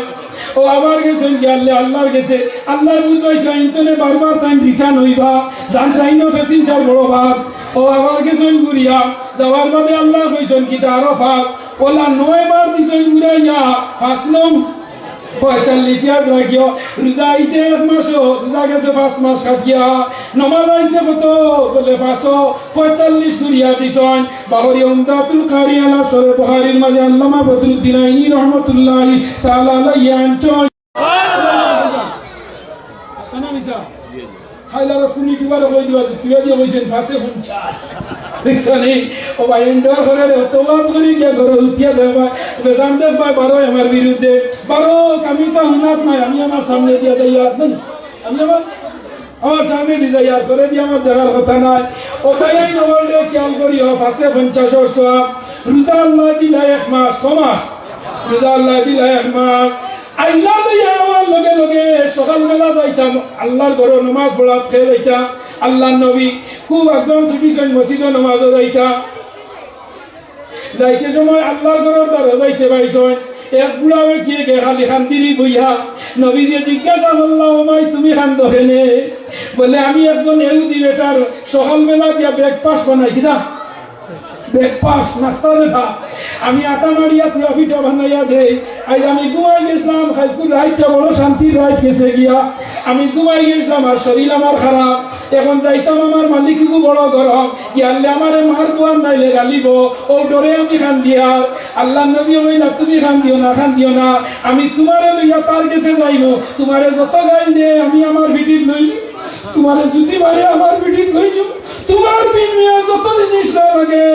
ও আবার গেছইন গিয়া আল্লাহ, আল্লার গেছে। আল্লায় বুঝাইতা, ইন্তনে বারবার তাইন রিটার্ন অইবা। যান তাইনও প্যাসেঞ্জার বড় ভাগ। ও আবার গেছইন ঘুরিয়া। যাওয়ার বাদে আল্লায় কইছইন কিতা, "আরো পাঁচ।" ওলা নয় বার দিছইন ঘুরাইয়া, পাঁচ নং পঁয়তাল্লিশ ইয়াদ রাখিও। রোজা আইছে এক মাসও, রোজা গেছে পাঁচ মাস কাটিয়া। নমাজ আইছে কত? বলে পাঁচও, পঁয়তাল্লিশ ঘুরিয়া দিছইন। বাহরি উমদাতুল কারি আলা শরহে বুখারীর মাঝে আল্লামা বদরুদ্দিন আইনি রহমতুল্লাহি তাআলা আলাইহি আনছইন। হাসানা মিসা। খাইলার কুনি দিবার কই দিবা, তুই দিয়া কইছেন পাঁচে পঞ্চাশ। বুঝছো নি? ও ভাই, এন্ডর করে রে, তো ওয়াজ করি গিয়া ঘরে উঠিয়া দেবা। বেদান্তে ভাই বারো আমার বিরুদ্ধে। বারো, আমি তো হুনাত নাই, আমি আমার সামনে দিয়া যাই, আর নাই। আমি আমার, আমার সামনে দিয়া যাই, আর করে দিয়া আমার দেখার কথা নাই। ও ভাই, এই নবলরে খেয়াল করিও, পাঁচে পঞ্চাশর সওয়াব। রোজা আল্লায় দিলা এক মাস, ক মাস? রোজা আল্লায় দিলা এক মাস। আইলা লইয়া আমার লগে লগে সকালবেলা যাইতাম, আল্লার ঘরো নমাজ পড়াত খেয়ে যাইতাম। আল্লার নবী খুব আগ্রহ ছুটিছইন, মসজিদো নমাজো যাইতা। যাইতে সময় আল্লার ঘরর দ্বারো যাইতে পাইছইন, এক বুড়া বেটিয়ে গে খালি কান্দিরি বইয়া। নবীজিয়ে জিজ্ঞাসা করলা, "ও মাই, তুমি কান্দো কেনে?" বলে, "আমি একজন এহুদি বেটার সকালবেলা দিয়া ব্রেকফাস্ট বানাই।" কিতা? ব্রেকফাস্ট, নাস্তা যেটা, আমি আটা মারিয়া থুড়া পিঠা বানাইয়া দেই। আইজ আমি ঘুমাই গেছলাম, কাইলকুর রাইতটা বড় শান্তির রাইত গেছে গিয়া। আমি ঘুমাই গেছলাম, আর শরীল আমার খারাপ। এখন যাইতাম, আমার মালিক ইগু বড় গরম, ইয়ারলে আমারে মারবো আর নাইলে গালিবো। ও ডরে আমি কান্দিয়ার। আল্লার নবী কইলা, "তুমি কান্দিও না, কান্দিও না, আমি তুমারে লইয়া তার গেছে যাইমু। তুমারে যত গাইল দে, আমি আমার পিঠিত লইলিমু। তুমারে যুদি মারে, আমার পিঠিত লইলিমু।" তুমার বিনিময়ে যত জিনিস লওয়া লাগে,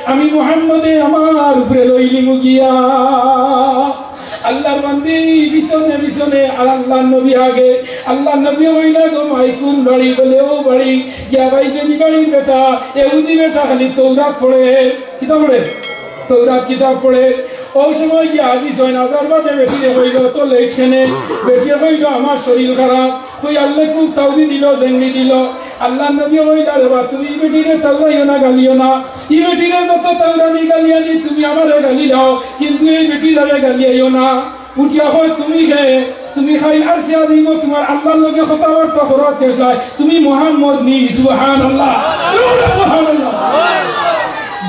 আমি মুহাম্মদে আমার উপরে লইলিমু গিয়া। আল্লার বান্দি পিছনে পিছনে, আর আল্লার নবী আগে। আল্লার নবী কইলা, "গো মাই, কুন বাড়ি?" বলে, "অউ বাড়ি।" গিয়া পাইছে নি বাড়ির বেটা, এহুদি বেটা খালি তৌরাত পড়ে। কিতা পড়ে? তৌরাত কিতাব পড়ে। অউ সময় গিয়া হাদিস অয় না, তার বাদে বেটিরে কইল, "অত লেট কেনে?" বেটিয়ে কইল, "আমার শরীল খারাপ।" কই আল্লায় খুব তাওরি দিল, জেংড়ি দিল। আল্লার নবী কইলা, "রে বা, তুমি ই বেটিরে তাওরাইও না, গালিও না। ই বেটিরে যত তাওরানি গালিয়ানি তুমি আমারে গালি দাও, কিন্তু এই বেটিরে গালিয়াইও না।" উঠিয়া কয়, "তুমি কে? তুমি খাই আরশে আজিমো তুমার আল্লার লগে কথাবার্তা করার কেসলায়, তুমি মুহাম্মদ নি?" সুবহানাল্লাহ। সুবহানাল্লাহ।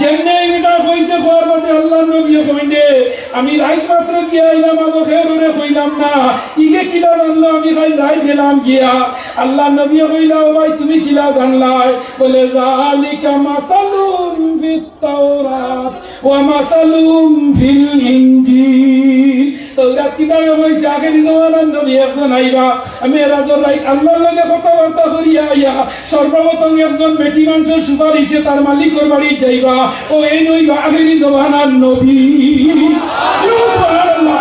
যেমনে এই বেটা কইছে, কওয়ার বাদে আল্লার নবী কইন দে, "আমি রাইত মাত্র গিয়া আইলাম, আবু খেররে কইলাম না, ইগে কিলা জানলো আমি খাই রাইত গেলাম গিয়া?" আল্লার নবী কইলা, "ও ভাই, তুমি কিলা জানলায়?" বলে, "যালিকা মাসালুম ফিত তাওরাত ওয়া মাসালুম ফিল ইনজিল।" তৌরাত কিতাবে কইছে, আখেরি জমানার নবী একজন আইবা, মেরাজর রাইত আল্লার লগে কথা কর্তা করিয়া আইয়া সর্বপ্রথম একজন বেটি মানুষর সুপারিশে তার মালিকর বাড়িত যাইবা। ও এই নইবা আখেরি জমানার নবী। সুবহানাল্লাহ।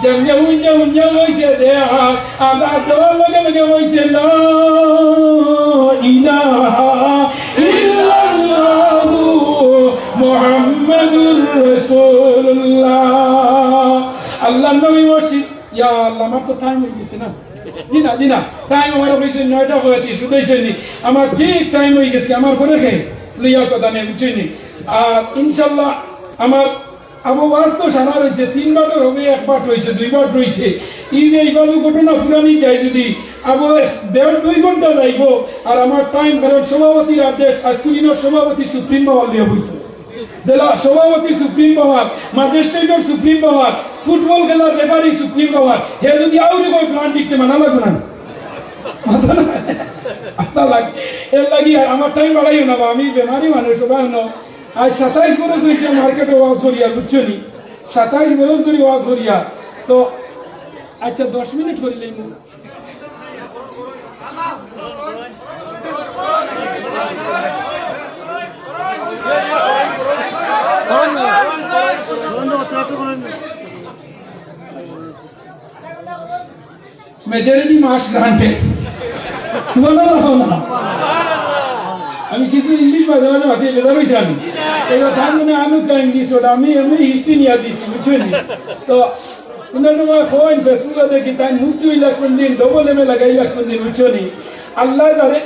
যেমনে হুঞ্জা হুঞ্জা কইছে দে আর আদার দেওয়ার লগে লগে কইছে, "লা ইলাহা ইল্লাল্লাহু মুহাম্মাদুর রাসূলুল্লাহ।" আল্লাহর নবী মসজিদ, ইয়া আল্লাহ, আমার তো টাইম অই গেছে না। জি না, জি না, টাইম আমার অফিসে নয়টা পঁয়ত্রিশ, শুধাইছে নি? আমার ঠিক টাইম অই গেছে, আমার পরে কে লইয়া কথা নেই, বুঝছইন নি? আর ইনশাল্লাহ আমার আবু ওয়াজ তো সারা রইছে, তিন বাটর হবে, এক বাট রইছে, দুই বাট রইছে। এই যে এই বাজু ঘটনা ফুরানি যায় যদি আবু দেড় দুই ঘন্টা যাইব, আর আমার টাইম, কারণ সভাপতির আদেশ, আইজকুর দিনর সভাপতি সুপ্রিম পাওয়ার লইয়া বইছে। জেলা সভাপতি সুপ্রিম পাওয়ার, ম্যাজিস্ট্রেটর সুপ্রিম পাওয়ার, ফুটবল খেলার রেফারি সুপ্রিম পাওয়ার, হে যদি আউরি কয় প্ল্যান লিখতে মানা লাগবো না। মাথা না, মাথা লাগে। এর লাগি আর আমার টাইম বাড়াইও না বা, আমি বেমারি মানুষ, সবাই হনো। আজ সাতাইশ বরস হইছে মার্কেটে ওয়াজ করিয়া, বুঝছো নি? সাতাইশ বরস ধরি ওয়াজ করিয়া। তো আচ্ছা, দশ মিনিট করিলেই মনে মেজরিটি মার্কস গ্রান্টেড। সুবহানাল্লাহ না? আমি কিছু ইংলিশ মাঝে মাঝে মাতিয়ে বেজার হইতাম। এবার তার মানে আমি তো ইংলিশ, ওটা আমি এমনি হিস্ট্রি নিয়ে দিছি, বুঝছেন? তো কোন সময় ফোন, ফেসবুকে দেখি, তাই মুফতি হইলা কোন দিন, ডবল এম এ লাগাইলা কোন দিন, বুঝছো নি? আল্লাহ জানে।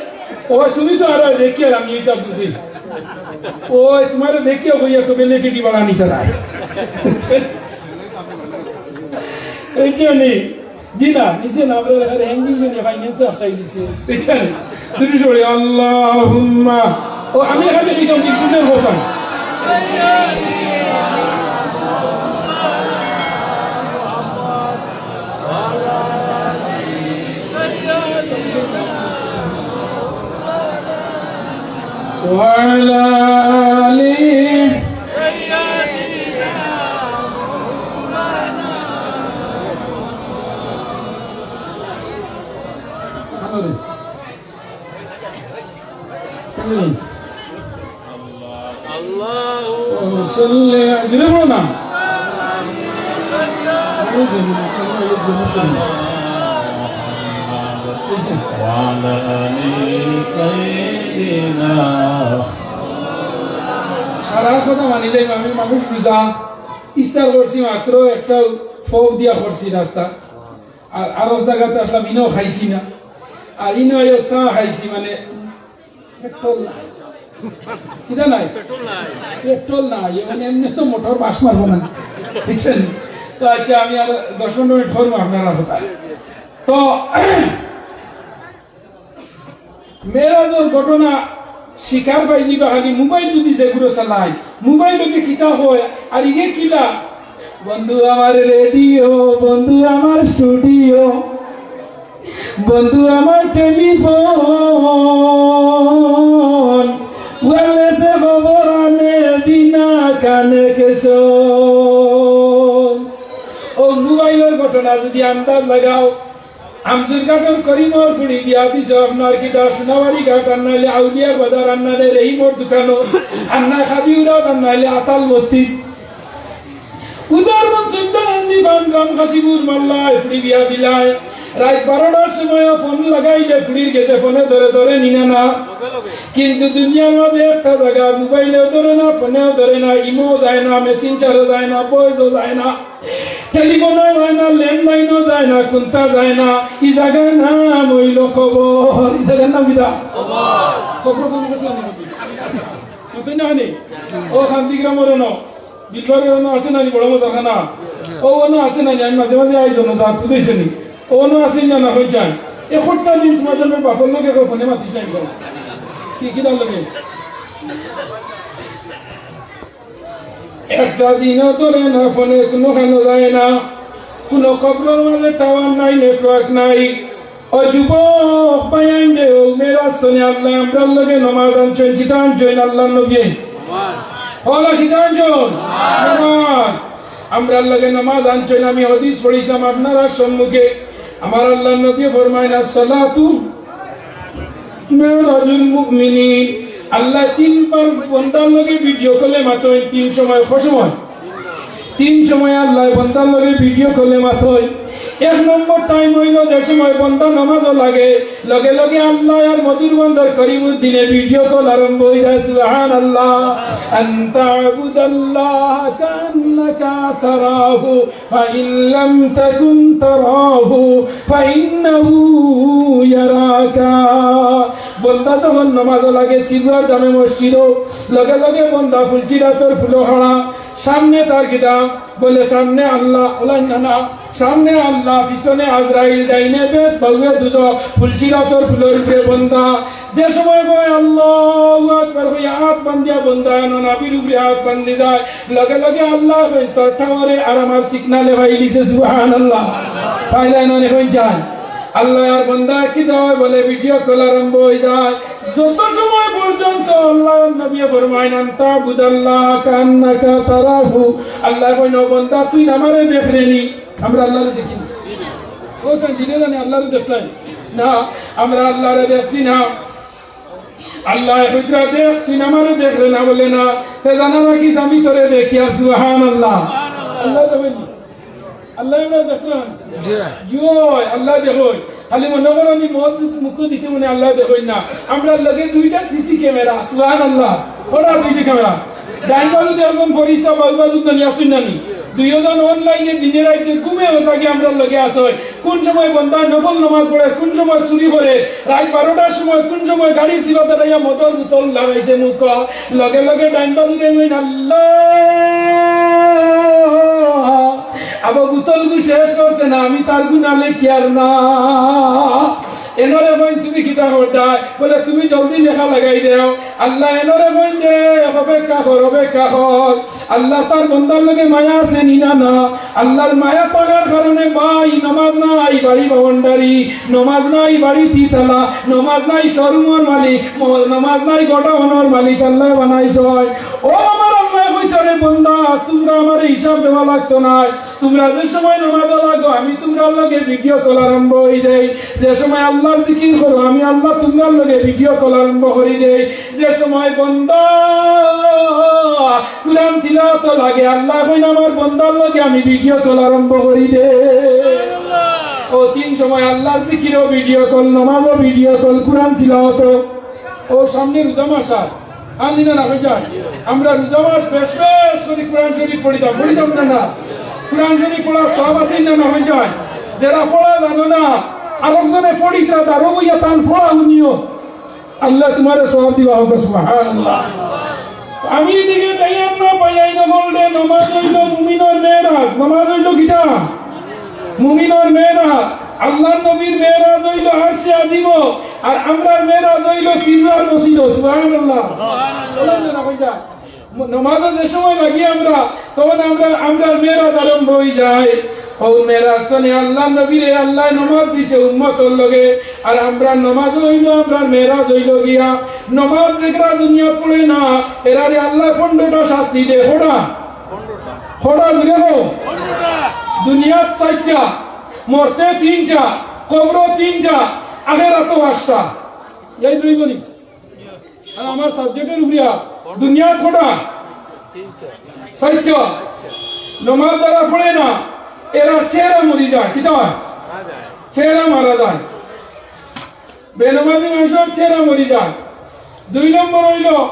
ও, তুমি তো আর দেখি আর আমি এটা বুঝি। ও, তোমার দেখিয়া বইয়া তো বেলেটিটি বাড়া নিতে নাই। এই জন্যে, জি না, নিচে না, আমরা এখানে হ্যাঙ্গিং নিয়ে ফাইন্যান্সে আটকাই দিছে। বুঝছেন? দুটি সরে, আল্লাহুম্মা। ও, আমি এখানে কি কম, কি কুনের বসান? وعلى آله. اللهم صل على، জোরে বলো না। وعلى آل سيدنا। সারা কথা মানিলে আমি মানুষ রোজা, ইফতার করছি মাত্র একটা ফোক দিয়া করছি নাস্তা। আর আরো জাগাত আসলাম, ইনো খাইছি না। আর ইনো আইয়া চা খাইছি, মানে, পেট্রোল নাই। কিতা নাই? পেট্রোল নাই। পেট্রোল নাই, এ মানে এমনি তো মোটর বাস মারবো না, বুঝছেন? তো আচ্ছা, আমি আর দশ পনেরো মিনিট করবো আপনারা কথা। তো মেরাজর ঘটনা শিকার পাইলিবা খালি মোবাইল যদি যেগুলো চালায়, মোবাইল যদি কিতা হয়, আর ইগে কিলা, বন্ধু আমার রেডিও, বন্ধু আমার স্টুডিও, বন্ধু আমার টেলিফোন, ওয়্যারলেসে খবর আনে বিনা কানেকশন। ও মোবাইলর ঘটনা যদি আন্দাজ লাগাও, আমজুরঘাটর করিমর ফুড়ি বিয়া দিছে আপনার কিতা সোনাবাড়ি ঘাট আর নাইলে আউলিয়ার বাজার আর নাইলে রহিমর দোকানো আর না খাদিউরাত আর নাইলে আতাল বস্তিত। উদার মন চিন্তা আন্দি বান রাম খাসিবুর মাল্লায় ফুড়ি বিয়া দিলায়। রাইত বারোটার সময় ফোন লাগাইলে ফুড়ির গেছে, ফোনে ধরে, ধরে নিনা না। কিন্তু দুনিয়ার মাঝে একটা জাগা, মোবাইলেও ধরে না, ফোনেও ধরে না, ইমোও যায় না, মেসেঞ্জারও যায় না, ভয়েসও যায় না। টেলিফোনও যায় না, ল্যান্ডলাইনও যায় না, কুন্তা যায় না। ই জাগার নাম অইলো কবর। ই জাগার নাম কিতা? কবর। কবর কোন বসলাম না? মাতইন না নি? ও খান্তি গ্রামর অনো, বিলবাড়ির অনো আছে না নি বড় মজার খানা? ও অনো আছে না নি? আমি মাঝে মাঝে আই জন্য যা, বুঝাইছে নি? ও অনো আছে না, না হয়ে যায়। একটা দিন তোমাদের বাপর লগে কেউ ফোনে মাতিস নাই কেন? কি, কিতার লগে? একটা দিনও ধরে না, ফোনে কুনুখানো যায় না, কুনু কবরর মাঝে টাওয়ার নাই, নেটওয়ার্ক নাই। ও যুবক ভাইয়াইন রে, ও মেরাজ তনে আল্লায় আমরার লগে নমাজ আনছইন, কিতা আনছইন আল্লার নবীয়ে? হলা কিতা আনছইন? নমাজ। আমরার লগে নমাজ আনছইন, আমি হাদিস পড়ছিলাম আপনারার সম্মুখে। আমার আল্লাহর নবী ফরমাইন, "আসসালাতু মিরাজুল মুমিনিন।" আল্লায় তিনবার বন্দার লগে ভিডিও কলে মাতইন, তিন সময়, ক সময়? তিন সময় আল্লায় বন্দার লগে ভিডিও কলে মাতইন। এক নম্বর টাইম অইলো যে সময় বন্দা নামাজো লাগে, লগে লগে আল্লাহ আর মধুর বন্দর করিমুদ্দিনে ভিডিও কল আরম্ভ অই যায়। সুবহানাল্লাহ। আন তা'বুদাল্লাহা কাআন্নাকা তারাহু ফাইন লাম তাকুন তারাহু ফাইন্নাহু ইয়ারাকা। বন্দা যখন নামাজো লাগে, সিলুয়ার জামে মসজিদো, লগে লগে বন্দা ফুলছিরাতর ফুলো খাড়া, সামনে তার কিতা বলে, সামনে আল্লাহ, ওলা না, না, সামনে আল্লাহ, পিছনে আজরাইল, ডাইনে বেহেস্ত, বাউয়ে দুজখ, ফুলছিরাতর ফুলোর উপরে বন্দা। যে সময় কয় আল্লাহু আকবার, কইয়া আত বান্দিয়া বন্দা এনো নাভির উপরে আত বান্দি যায়, লগে লগে আল্লায় কইন, "তোর টাওয়ারে আর আমার সিগনালে পাইলিছে।" সুবহানাল্লাহ। পাইলাই না, অখন যায়। আল্লাহ আর বন্দা কিতা অয় বলে, ভিডিও কল আরম্ভ অই যায়। যত সময় পর্যন্ত আল্লাহর নবী ফরমাইন, "আন তা'বুদাল্লাহা কাআন্নাকা তারাহু।" আল্লায় কইন, "ও বন্দা, তুই আমারে দেখরে নি?" আমরা আল্লাহরে দেখি না। ও স্যার, দিনে জানি আল্লাহরে দেখলাই না, আমরা আল্লাহরে দেখছি না। আল্লায় কইতরা, "দেখ, তুই আমারে দেখরে না?" বলে, "না।" "তে জানা রাখিস, আমি তোরে দেখি।" আর সুবহানাল্লাহ। আল্লায় দেখইন নি? আল্লায় আমরা দেখইন? জি। জি অয়, আল্লায় দেখইন। খালি মনো করো নি মদ মুখো দিতে মনে আল্লায় দেখইন না। আমরার লগে দুইটা সিসি ক্যামেরা, সুবহানাল্লাহ। ওরা দুইটা ক্যামেরা। ডাইন বাজুত একজন ফিরিস্তা, বাউ বাজুত নানি, আছইন নানি? দুইওজন অনলাইনে দিনে রাইতে ঘুমে বসা কি আমরার লগে আছইন। কুন সময় বন্দা নফল নামাজ পড়ে, কুন সময় চুরি করে, রাইত বারোটার সময়, কুন সময় গাড়ির সিবাত দাঁড়াইয়া মদর বোতল লাগাইছে মুখ, লগে লগে ডাইন বাজুরে কইন, "আল্লাহ, আবার বোতলগু শেষ করছে না, আমি তার গুনা লেখিয়ার না।" এনরে কইন, "তুমি কিতা করতায়?" বলে, "তুমি জলদি লেখা লাগাই দেও।" আল্লায় এনরে কইন দে, "অপেক্ষা কর, অপেক্ষা কর।" আল্লায় তার বন্দার লগে মায়া আছে নি না? না। আল্লাহর মায়া থাকার কারণে ভাই, নমাজ নাই বাড়ি বাউন্ডারি, নমাজ নাই বাড়ি তিতালা, নমাজ নাই শোরুমর মালিক, ম-, নমাজ নাই গোডাউনর মালিক আল্লায় বানাইছইন। ও আমার আল্লায় কইতরা, "বন্দা, তুমরা আমারে হিসাব দেওয়া লাগতো নায়।" তুমরা যে সময় নমাজো লাগো, আমি তুমরার লগে ভিডিও কল আরম্ভ অই দেই। যে সময় আল্লাহর জিকির করো, আমি আল্লাহ তুমরার লগে ভিডিও কল আরম্ভ করি দেই। যে সময় বন্দা কুরআন তিলাওয়াতো লাগে, আল্লায় কইন, "আমার বন্দার লগে আমি ভিডিও কল আরম্ভ করি দেই।" ও তিন সময় আল্লাহর জিকিরও ভিডিও কল, নমাজও ভিডিও কল, কুরআন তিলাওয়াতো। ও সামনে রোজা মাস আর আন দিনা না অই যায়। আমরা রোজা মাস বেশ বেশ করি কুরআন শরীফ পড়িতাম, পড়িতাম না না? কুরআন শরীফ পড়ার সওয়াব আছে না না অই যায়? যেরা পড়া জানো না, আরকজনে পড়িতরা, তারও বইয়া তান পড়া হুনিও। আল্লায় তুমারে সওয়াব দিবা, কউক্কা সুবহানাল্লাহ। আমি এদিকে যাইয়ার না পাইয়াই না বললে, নমাজ অইলো মুমিনর মেরাজ, নমাজ অইলো কিতা? মুমিনর মেরাজ, আল্লাহর নবীর মেরাজ অইলো আরশে আজিমো, আর আমরার মেরাজ অইলো সিলুয়ার মসজিদো। সুবহানাল্লাহ। সুবহানাল্লাহ। নমাজো যে সময় লাগি আমরা, তখন আমরা, আমরার মেরাজ আরম্ভ অই যায়। ও মেরাজ তনে আল্লাহর নবীরে আল্লায় নমাজ দিছে উম্মতর লগে, আর আমরার নমাজ অইলো, আমরার মেরাজ অইলো গিয়া। নমাজ যেরা দুনিয়াত পড়ে না, এরারে আল্লায় পনরোটা শাস্তি দে। কয়টা? কয়টা জুরে কও? দুনিয়াত চাইরটা, মরতে তিনটা, কবরো তিনটা, আখেরাতো পাঁচটা। এই দুই বলি। আর আমার সাবজেক্টর উপরে দুনিয়াত কয়টা? চাইরটা। নমাজ যেরা পড়ে না, এরার চেহারা মরি যায়। কিতা অয়? চেহারা মারা যায়। বেনমাজি মানষর চেহারা মরি যায়। দুই নম্বর অইলো,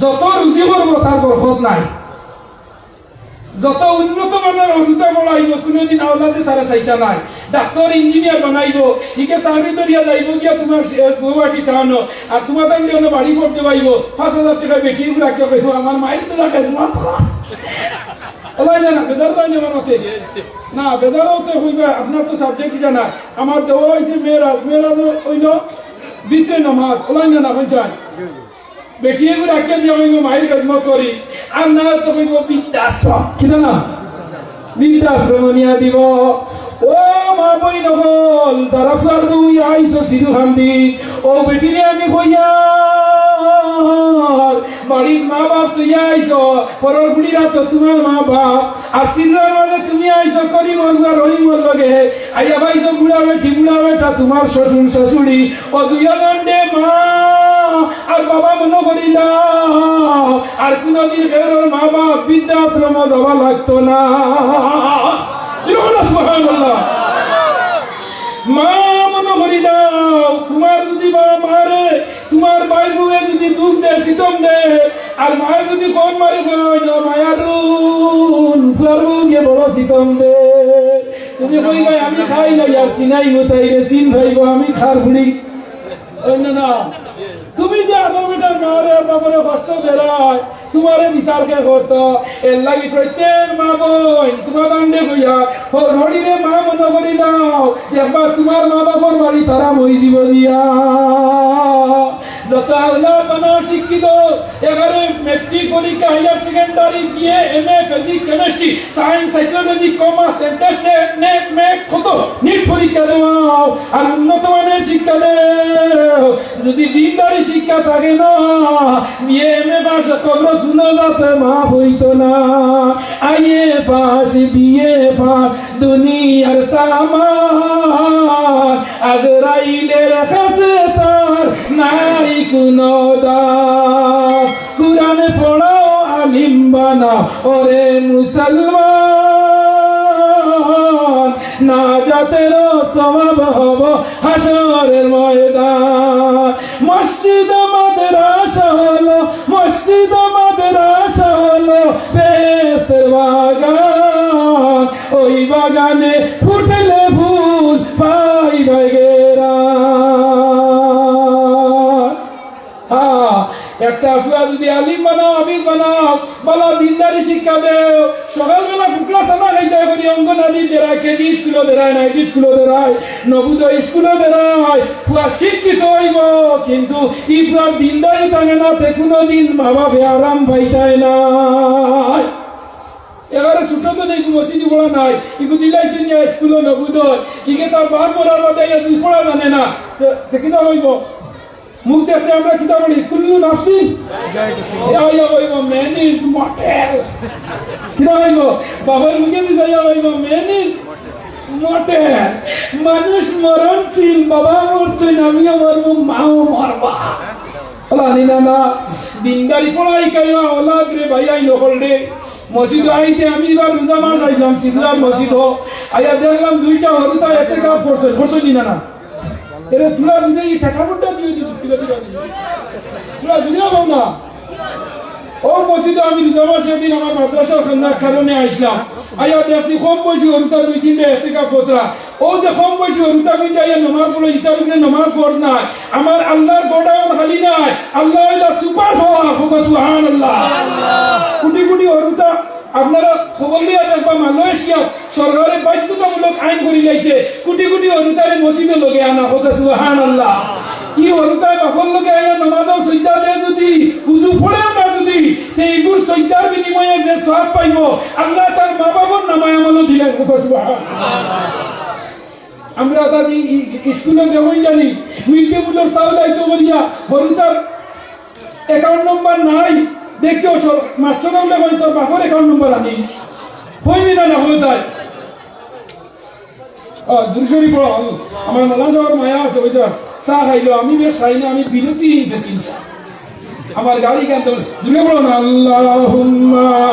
যত রুজি করবো, তার বরকত নাই। যত উন্নত মানর হুরুতা পড়াইবো, কুনুদিন আওলাদে তারে চাইতা নায়। ডাক্তর, ইঞ্জিনিয়ার বানাইবো, ইগে চাকরি ধরিয়া যাইবো গিয়া তুমার সে-, গুয়াহাটি টাউনো, আর তুমার তান দিয়া বাড়ি পড়তে পাইবো, পাঁচ হাজার টেকা বেটি এগু রাখিয়া কইবো, "আমার মাইর তুলা খেজমত কর।" অলাইন না, বেজার অইন না আমার মাতে। না, বেজার অইতে অইবো, আপনার তো সাবজেক্ট ইটা না। আমার দেওয়া অইছে মেরাজ, মেরাজ অইলো ভিতরে নমাজ, অলাইন না, অলাইন যায়। বেটি এগু রাখিয়া দিয়া আমি মাইর খেজমত করি, আর না তো কইবো বৃদ্ধাশ্রম। কিতা না? বৃদ্ধাশ্রম নিয়া দিবো। ও মা বইন অকল, যারা ফুয়ার বউ অইয়া আইছো সিধু খান্দি, ও বেটিরে আমি কইয়ার, বাড়িত মা বাপ থইয়া আইছো, পরর ফুড়িরা তো তুমার মা বাপ, আর সিধুর মাঝে তুমি আইছো করিমর ফুয়া রহিমর লগে, আইয়া পাইছো বুড়া বেটি, বুড়া বেটা, তুমার শ্বশুর শাশুড়ি, ও দুইও দণ্ডে মা আর বাবা মনো করিলাও, আর কুনুদিন কেউরর মা বাপ বৃদ্ধাশ্রমো যাওয়া লাগতো না। সুবহানাল্লাহ। মা মনো করিলাও, তুমার যুদি বা মারে, তুমার ভাইর বউয়ে যুদি দুখ দে, সিতম দে, আর মায়ে যুদি ফোন মারি কয়, "ও মায়ারুন, ফুয়ার বউয়ে বড় সিতম দে", তুমি কইবায়, "আমি খাই না, ইয়ার সিনাই মুতাই রে, সিন ভাইবো, আমি খার ফুড়ি।" অইন্য না, তুমি যে আদর বেটার মারে আর বাবারে কষ্ট দেরায়, তুমারে বিচার কে করতো? এর লাগি প্রত্যেক মা বইন, তুমার বান্ডে কইয়া, হর হরিরে মা মনো করিলাও, দেখবা তুমার মা বাপর বাড়ি তারা মই জীব দিয়া। যত আল্লাহ বানা শিক্ষিত, এবারে মেট্রিক পরীক্ষা, higher secondary, BA, MA, physics, chemistry, science, psychology, commerce, entrance, TET, NET, MET, কত নিট পরীক্ষা দেও, আর উন্নত মানের শিক্ষা দেও। যুদি দিনদারি শিক্ষা থাকে না, বিএ, এমএ পাস কবরো কুনু জাতে মাফ অইতো না। আইএ পাস, বিএ পাস, দুনিয়ার সামান, আজরাইলের কাছে তার নাই কুনু দাম। কুরআন পড়াও আলিম বানাও ওরে মুসলমান, নাজাতের সওয়াব হব হাশরের ময়দান। মসজিদ মাদ্রাসা হলো, মসজিদ মাদ্রাসা হলো বেহেশতের বাগান। ওই বাগানে ফুটলে ফুল পাইবে ঘেরান। হ্যাঁ, একটা ফুয়া যুদি আলিম বানাও, হাফিজ বানাও, বালা দিনদারি শিক্ষা দেও, সকালবেলা ফুকলা চানা খাইতায় করি অঙ্গনাদি দেরায়, কেজি স্কুলো দেরায়, নাইটি স্কুলো দেরায়, নবোদয় স্কুলো দেরায়, ফুয়া শিক্ষিত অইবো, কিন্তু ই ফুয়ার দিনদারি থাকে না, তে কুনুদিন মা বাপে আরাম পাইতায় নায়। এবারে ছোট তো নেই, মসজিদে পড়া নাই, ইগু দিলাইছে নিয়া স্কুলো নবোদয়, ইগে তার বাপ মরার বাদে ইয়া দুই পড়া জানে না, তে, তে কিতা অইবো? মুখ দেখতে আমরা কিতা বলি? কুল্লু নাফসিন। এ আইয়া কইবো, "Man is mortal।" কিতা কইবো? বাবার মুখে দি যাইয়া কইবো, "Man is mortal।" মানুষ মরণশীল, বাবা মরছে না, আমিও মরবো, মাও মরবা। ওলা নি না না, দিনদারি পড়াই কাইবা, ওলাদ রে ভাই, আই নকল রে। মসজিদ আইতে আমি এবার রোজা মাস আইলাম, সিদ্ধার মসজিদ। আইয়া দেখলাম দুইটা হরুতা এতেকাফ করছে, করছে নি না না? এরে তুলা যদি এই টাকা মুন্ডা দিয়ে দিবি, তুলা দিবি। তুলা দিবি না, বাবু না? ও মসজিদে আমি রোজা মাসের দিন আমার মাদ্রাসার কারণে আইসলাম। আইয়া দেখছি কম বয়সী হরুতা দুই তিনটা এতেকাফ করতরা। ও যে কম বয়সী হরুতা কিন্তু আইয়া নমাজ পড়ে, ইতার উপরে নমাজ ফরজ নাই। আমার আল্লাহর গোডাউন খালি নাই। আল্লাহ হইলা সুপার পাওয়ার। হোক সুবহানাল্লাহ। কোটি কোটি হরুতা আপনারা খবর লইয়া দেখবা, মালয়েশিয়া সরকারে বাধ্যতামূলক আইন করি লাইছে, কোটি কোটি হরুতারে মসজিদর লগে আনা। হোক সুবহানাল্লাহ। ই হরুতায় বাপর লগে আইয়া নামাজও সইজদা দেয় যদি, উজু পড়েও না যদি, তে ইগুর সইজদার বিনিময়ে যে সওয়াব পাইবো, আল্লাহ তার মা বাবার নামায় আমলও দিলেন। হোক সুবহানাল্লাহ। আমরা তার ই, ই, স্কুলো যেমন জানি, মিড ডে মিলর চাউল আইতো করিয়া, হরুতার অ্যাকাউন্ট নম্বর নাই, দেখিও সব মাস্টার বলে কই, "তোর বাপর অ্যাকাউন্ট নম্বর আনিস।" কইবি না, না হয়ে যায়। ও, দুরুদ শরীফ পড়ো, আমি, আমার মৌলানা সাহেবের মায়া আছে, ওই তো চা খাইলো, আমি বেশ খাই না, আমি বিরতি নিতেছি, ইনশাআল্লাহ। আমার গাড়ি কেন তো দূরে পড়ো না, আল্লাহুম্মা।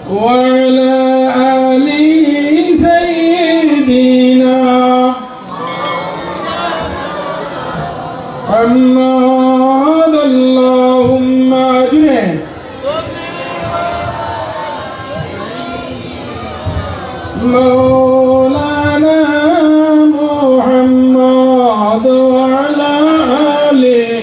وعلى آل سيدنا محمد اللهم أجمعين. مولانا محمد وعلى آله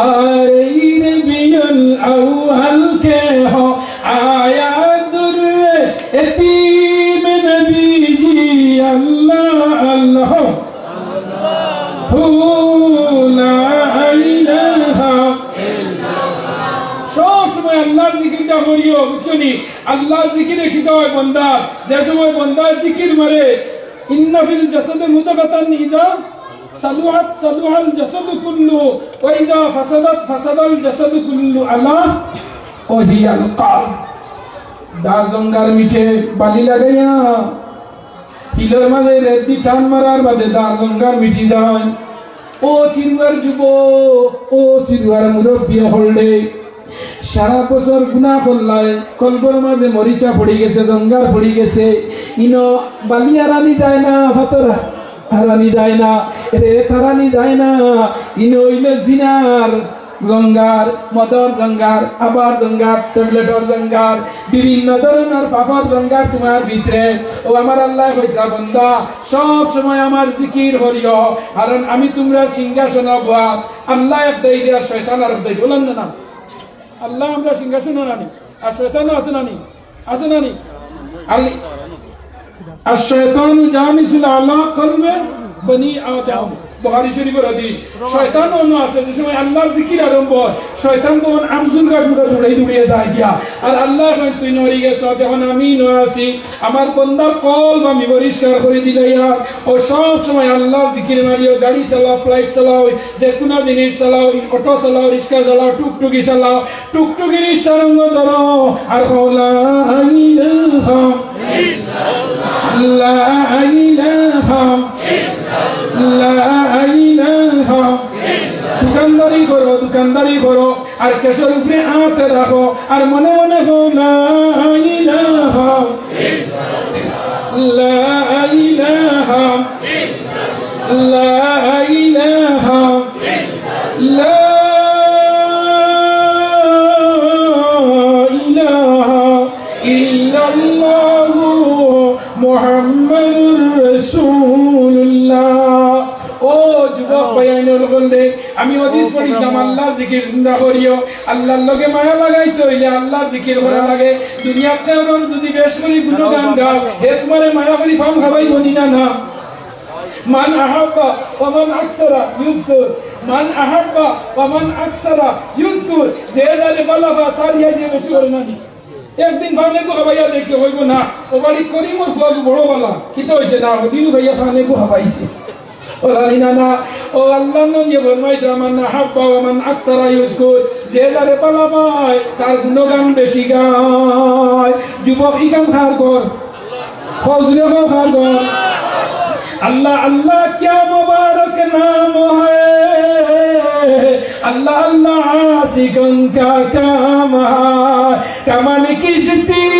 আর এই রবিউল আউয়াল কে হো আয়া দুররে এতিম নবীজি, আল্লাহ আল্লাহ। হু লা ইলাহা। সব সময় আল্লাহর জিকিরটা করিও, বুঝছো নি? আল্লাহর জিকিরে কিতা অয় বন্দার, যে সময় বন্দার জিকির মারে, ইন্না ফিল জাসাদি মুদগাতান ইযা সালুহাত সালুহাল জাসাদু কুল্লু, ওয়া ইযা ফাসাদাত ফাসাদাল জাসাদু কুল্লু, আলা ওয়া হিয়াল কলব। দার জঙ্গার মিঠে বালি লাগাইয়া, হিলর মাঝে রেড্ডি টান মারার বাদে দার জঙ্গার মিটি যায়। ও সিরুয়ার যুবক, ও সিরুয়ার মুরব্বী অকলরে, সারা বছর গুনা করলায়, কলবর মাঝে মরিচা পড়ি গেছে, জঙ্গার পড়ি গেছে, ইনো বালি আরানি যায় না, পাথর আরানি যায় না, রেত আরানি যায় না, ইনো অইলো জিনার জঙ্গার, মদর জঙ্গার, আবার জঙ্গার, ট্যাবলেটর জঙ্গার, বিভিন্ন ধরনর পাপর জঙ্গার তুমার ভিতরে। ও আমার আল্লায় কইতরা, বন্দা, সব সময় আমার জিকির করিও, কারণ আমি তুমরার সিংহাসনো বওয়া। আল্লায় এক দায় দিয়া, শয়তান আরক দায়। বলেন না, না? আল্লাহ আমরার সিংহাসনো নানি, আর শয়তানও আছে নানি? আছে নানি? আল-, আর শয়তান জালিসুন আলা কলবে বনি আদম। বুখারী শরীফর হাদিস। শয়তান অনো আছে, যে সময় আল্লাহর জিকির আরম্ভ অয়, শয়তান তখন আমজুর গাছ উড়া দৌড়াই দৌড়িয়া যায় গিয়া। আর আল্লায় কইন, তুই নড়ি গেছস, অখন আমি ইনো আছি, আমার বন্দার কলব আমি পরিষ্কার করি দিলাইয়ার। ও সব সময় আল্লাহর জিকির মারিও, গাড়ি চালাও, ফ্লাইট চালাও, যে কুনু জিনিস চালাও, অটো চালাও, রিক্সা চালাও, টুকটুকি চালাও, টুকটুকি রিক্সার অঙ্গ ধরো, আর কও, লা ইলাহা, লা ইলাহা, লা ইলাহা। দোকানদারি করো, দোকানদারি করো, আর ক্যাশর উপরে আত রাখো, আর মনে মনে কও, লা ইলাহা, লা ইলাহা, লা ইলাহা, লা ইলাহা ইল্লাল্লাহু মুহাম্মাদুর রাসূলুল্লাহ। ও যুবক ভাইয়াইন অকলরে, আমি হাদিস পড়ছিলাম, আল্লাহর জিকির তুমরা করিও। আল্লাহর লগে মায়া লাগাইতে অইলে আল্লাহর জিকির করা লাগে। দুনিয়াত কেউরর যদি বেশ করি গুণগান গাও, হে তুমারে মায়া করি পান খাবাইবো নি না, না? মান আহাব্বা ওয়া মান আকসারা ইউযকুর। মান আহাব্বা ওয়া মান আকসারা ইউযকুর। যে যারে ভালা পায়, তার ইয়াদ বেশি করে না নি? একদিন পান এগু খাবাইয়া দেখি কইবো না, ও বাড়ি করিমর ফুয়া বড় ভালা, কিতা অইছে না, ওদিনও ভাইয়া পান এগু খাবাইছে। ও জানি না, না, ও আল্লাহর নবীয়ে ফরমাইতরা, মান আহাব্বা ওয়া মান আকসারা ইউযকুর, যে যারে ভালা পায়, তার গুণগান বেশি গায়। যুবক, ই গান কার ঘর? কও জুরে কও, কার ঘর? আল্লাহ আল্লাহ ক্যা মুবারক নাম হ্যায়, আল্লাহ আল্লাহ আশিকোঁ কা কাম হ্যায়, কামান কিশতি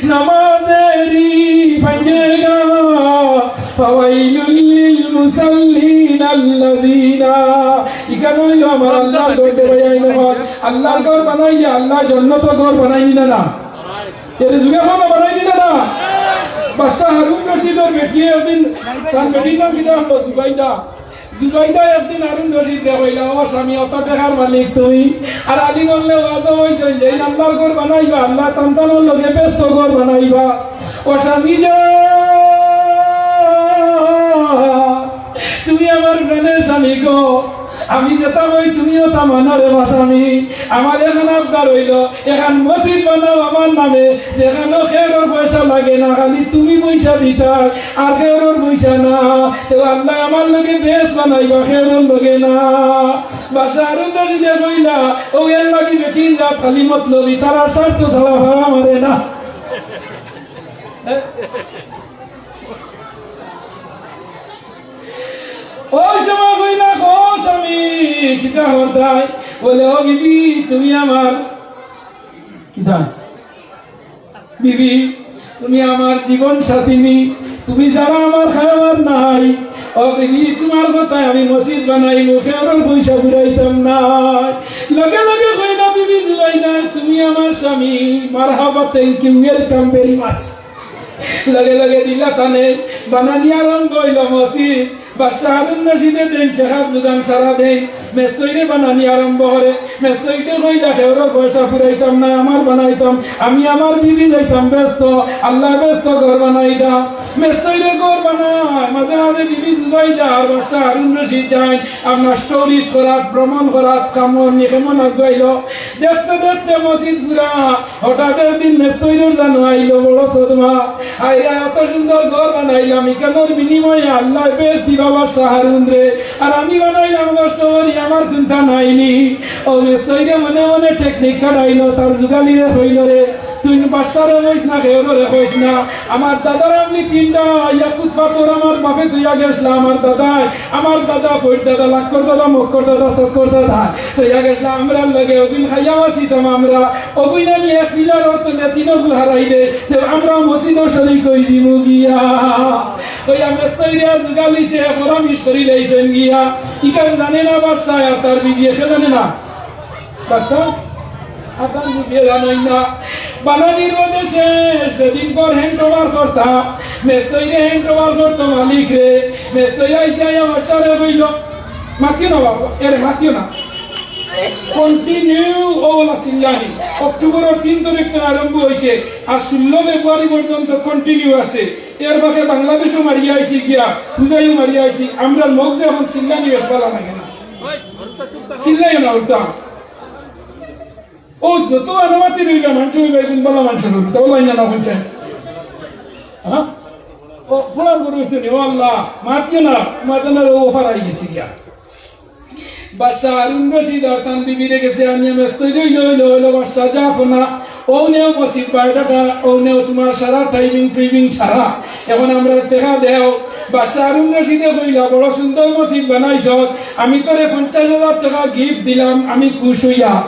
নমাজেরি ভাঙ্গেগা, ফাওয়াইলুল লিল মুসাল্লিন আল্লাযিনা। ইখান অইলো আমার আল্লাহর ঘর, ভাইয়াইন অকল। আল্লাহর ঘর বানাইলে আল্লাহ জন্নতো ঘর বানাইনি না, না? এরে জুরে কও না, বানাইনি না, না? বাদশা হারুন রশিদর বেটিয়ে একদিন, তার বেটির নাম কিতা অইলো? জুবাইদা। জুবাইদা একদিন হারুন রশিদরে কইলা, "ও স্বামী, অত টেকার মালিক তুমি।" আর আলী বললে, "ওয়াজও অইছে, যেইন আল্লাহর ঘর বানাইবা, আল্লাহ তান তানর লগে বেহেস্তো ঘর বানাইবা।" ও স্বামী যান, তুমি আমার প্রাণের স্বামী গো, আমি যেতা কই তুমিও তা মানো রে বা স্বামী। আমার এখান আবদার অইলো, এখান মসজিদ বানাও আমার নামে, যেখানো কেউরর পয়সা লাগে না, খালি তুমি পয়সা দিতায়, আর কেউরর পয়সা না। তে আল্লায় আমার লগে বেহেস্ত বানাইবা, কেউরর লগে না। বাদশা হারুন রশিদে কইলা, "ও এর লাগি বেটিন জাত খালি মতলবি, তারা স্বার্থ ছাড়া ভাড়া মারে না।" ওই সময় কইলা, "ও স্বামী, কিতা করতায়?" বলে, "ও বিবি, তুমি আমার কিতা? বিবি, তুমি আমার জীবন সাথী নি, তুমি ছাড়া আমার খাওয়ার নাই। ও বিবি, তুমার কথায় আমি মসজিদ বানাইমু, কেউরর পয়সা ফুরাইতাম না।" লগে লগে কইলা, "বিবি জুবাইদা, তুমি আমার স্বামী, মারহাবা, thank you, welcome very much।" লগে লগে দিলা তানে, বানানি আরম্ভ অইলো মসজিদ। বাদশা হারুন রশিদে দেইন, টেকার জুগান সারা দেইন, মেস্তইরে বানানি আরম্ভ করে। মেস্তইরে কইলা, "কেউরর পয়সা ফুরাইতাম না, আমার বানাইতাম, আমি আমার বিবি যাইতাম বেহেস্ত, আল্লায় বেহেস্ত ঘর বানাই দা।" মেস্তইরে ঘর বানায়, মাঝে মাঝে বিবি জুবাইদা আর বাদশা হারুন রশিদ যাইন, আপনার tourist করাত, ভ্রমণ করাত, কামর নিকেমন আগুয়াইল। দেখতে দেখতে মসজিদ পুরা, হঠাৎ একদিন মেস্তইরর জানো আইলো বড় সদমা। আইয়া এত সুন্দর ঘর বানাইলাম, ইখানর বিনিময়ে আল্লায় বেহেস্ত দিবা বাদশা হারুনরে, আর আমি বানাইলাম কষ্ট করি, আমার কুন্তা নাইনি। অউ মেস্তইরে মনে মনে technique খাটাইলো, তার জুগালিরে কইলো, "রে, তুই বাদশারে কইস না, কেউররে কইস না। আমার দাদার আমলি তিনটা ইয়াকুত পাথর আমার বাপে থইয়া গেছলা, আমার দাদায়, আমার দাদা, ফইর দাদা, লাক্কর দাদা, মক্কর দাদা, চক্কর দাদা থইয়া গেছলা, আমরার লগে অগুইন খাইয়া আছিতাম আমরা, অগুইন আনি এক পিলারর তলে তিনগু হারাইলে, তে আমরা মসজিদো শরিক অইযিমু গিয়া।" কইয়া মেস্তইরে আর জুগালিছে, পরামিশ করিলাইছইন গিয়া। ইখান জানে না বাদশা আর তার বিবিয়ে, কে জানে না? বাদশা আর তার বিবিয়ে জানইন না। বানানির মধ্যে শেষ, যেদিন পর hand over করতা, মেস্তইরে hand over করতো মালিকরে, মেস্তই আইছে আইয়া বাদশারে কইলো, "মাতিও না বাবা, এরে মাতিও না।" Continue অউ অলা চিল্লানি। অক্টোবরর তিন তারিখ থনে আরম্ভ অইছে, আর ষোলো ফেব্রুয়ারি পর্যন্ত continue আছে। এর বাদে বাংলাদেশও মারিয়া আইছি গিয়া, পূজাইও মারিয়া আইছি। আমরার মগজে অখন চিল্লানি বেশ ভালা লাগে না। চিল্লাইও না, উল্টা। অউ যত আনামাতি রইবা, মানষে কইবা, "ইগুন ভালা মানষে রইল, তাও লাইন না পৌঁছায়।" হ্যাঁ? ও, ফোড়ার গরু হইতো নি, "ও আল্লাহ, মাতিও না, মাতিও না, ও অফার আই গেছি গিয়া।" বাদশা হারুন রশিদ আর তান বিবিরে গেছে আনিয়া মেস্তই রইল, হইল, হইল, "বাদশা যা ফোনা, অউ নেও মসজিদ বায়োডাটা, অউ নেও তুমার সারা টাইমিং টুইমিং সারা। অখন আমরারে টেকা দেও।" বাদশা হারুন রশিদে কইলা, "বড় সুন্দর মসজিদ বানাইছস, আমি তোরে পঞ্চাশ হাজার টেকা gift দিলাম, আমি খুশ অইয়া।"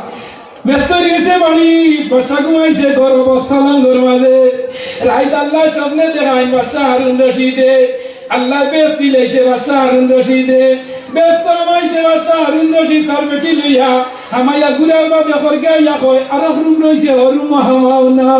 মেস্তই গেছে বাড়ি, বাদশা ঘুমাইছে ঘর, বক্সা লাঙ্গর মাঝে। রাইত আল্লায় স্বপ্নে দেখাইন বাদশা হারুন রশিদে, আল্লায় বেহেস্ত দিলাইছে বাদশা হারুন রশিদে। বেহেস্ত হামাইছে বাদশা হারুন রশিদ তার বেটি লইয়া, হামাইয়া ঘুরার বাদে খরকে আইয়া কয়, "আরক রুম রইছে, অউ রুমো হামাও না।"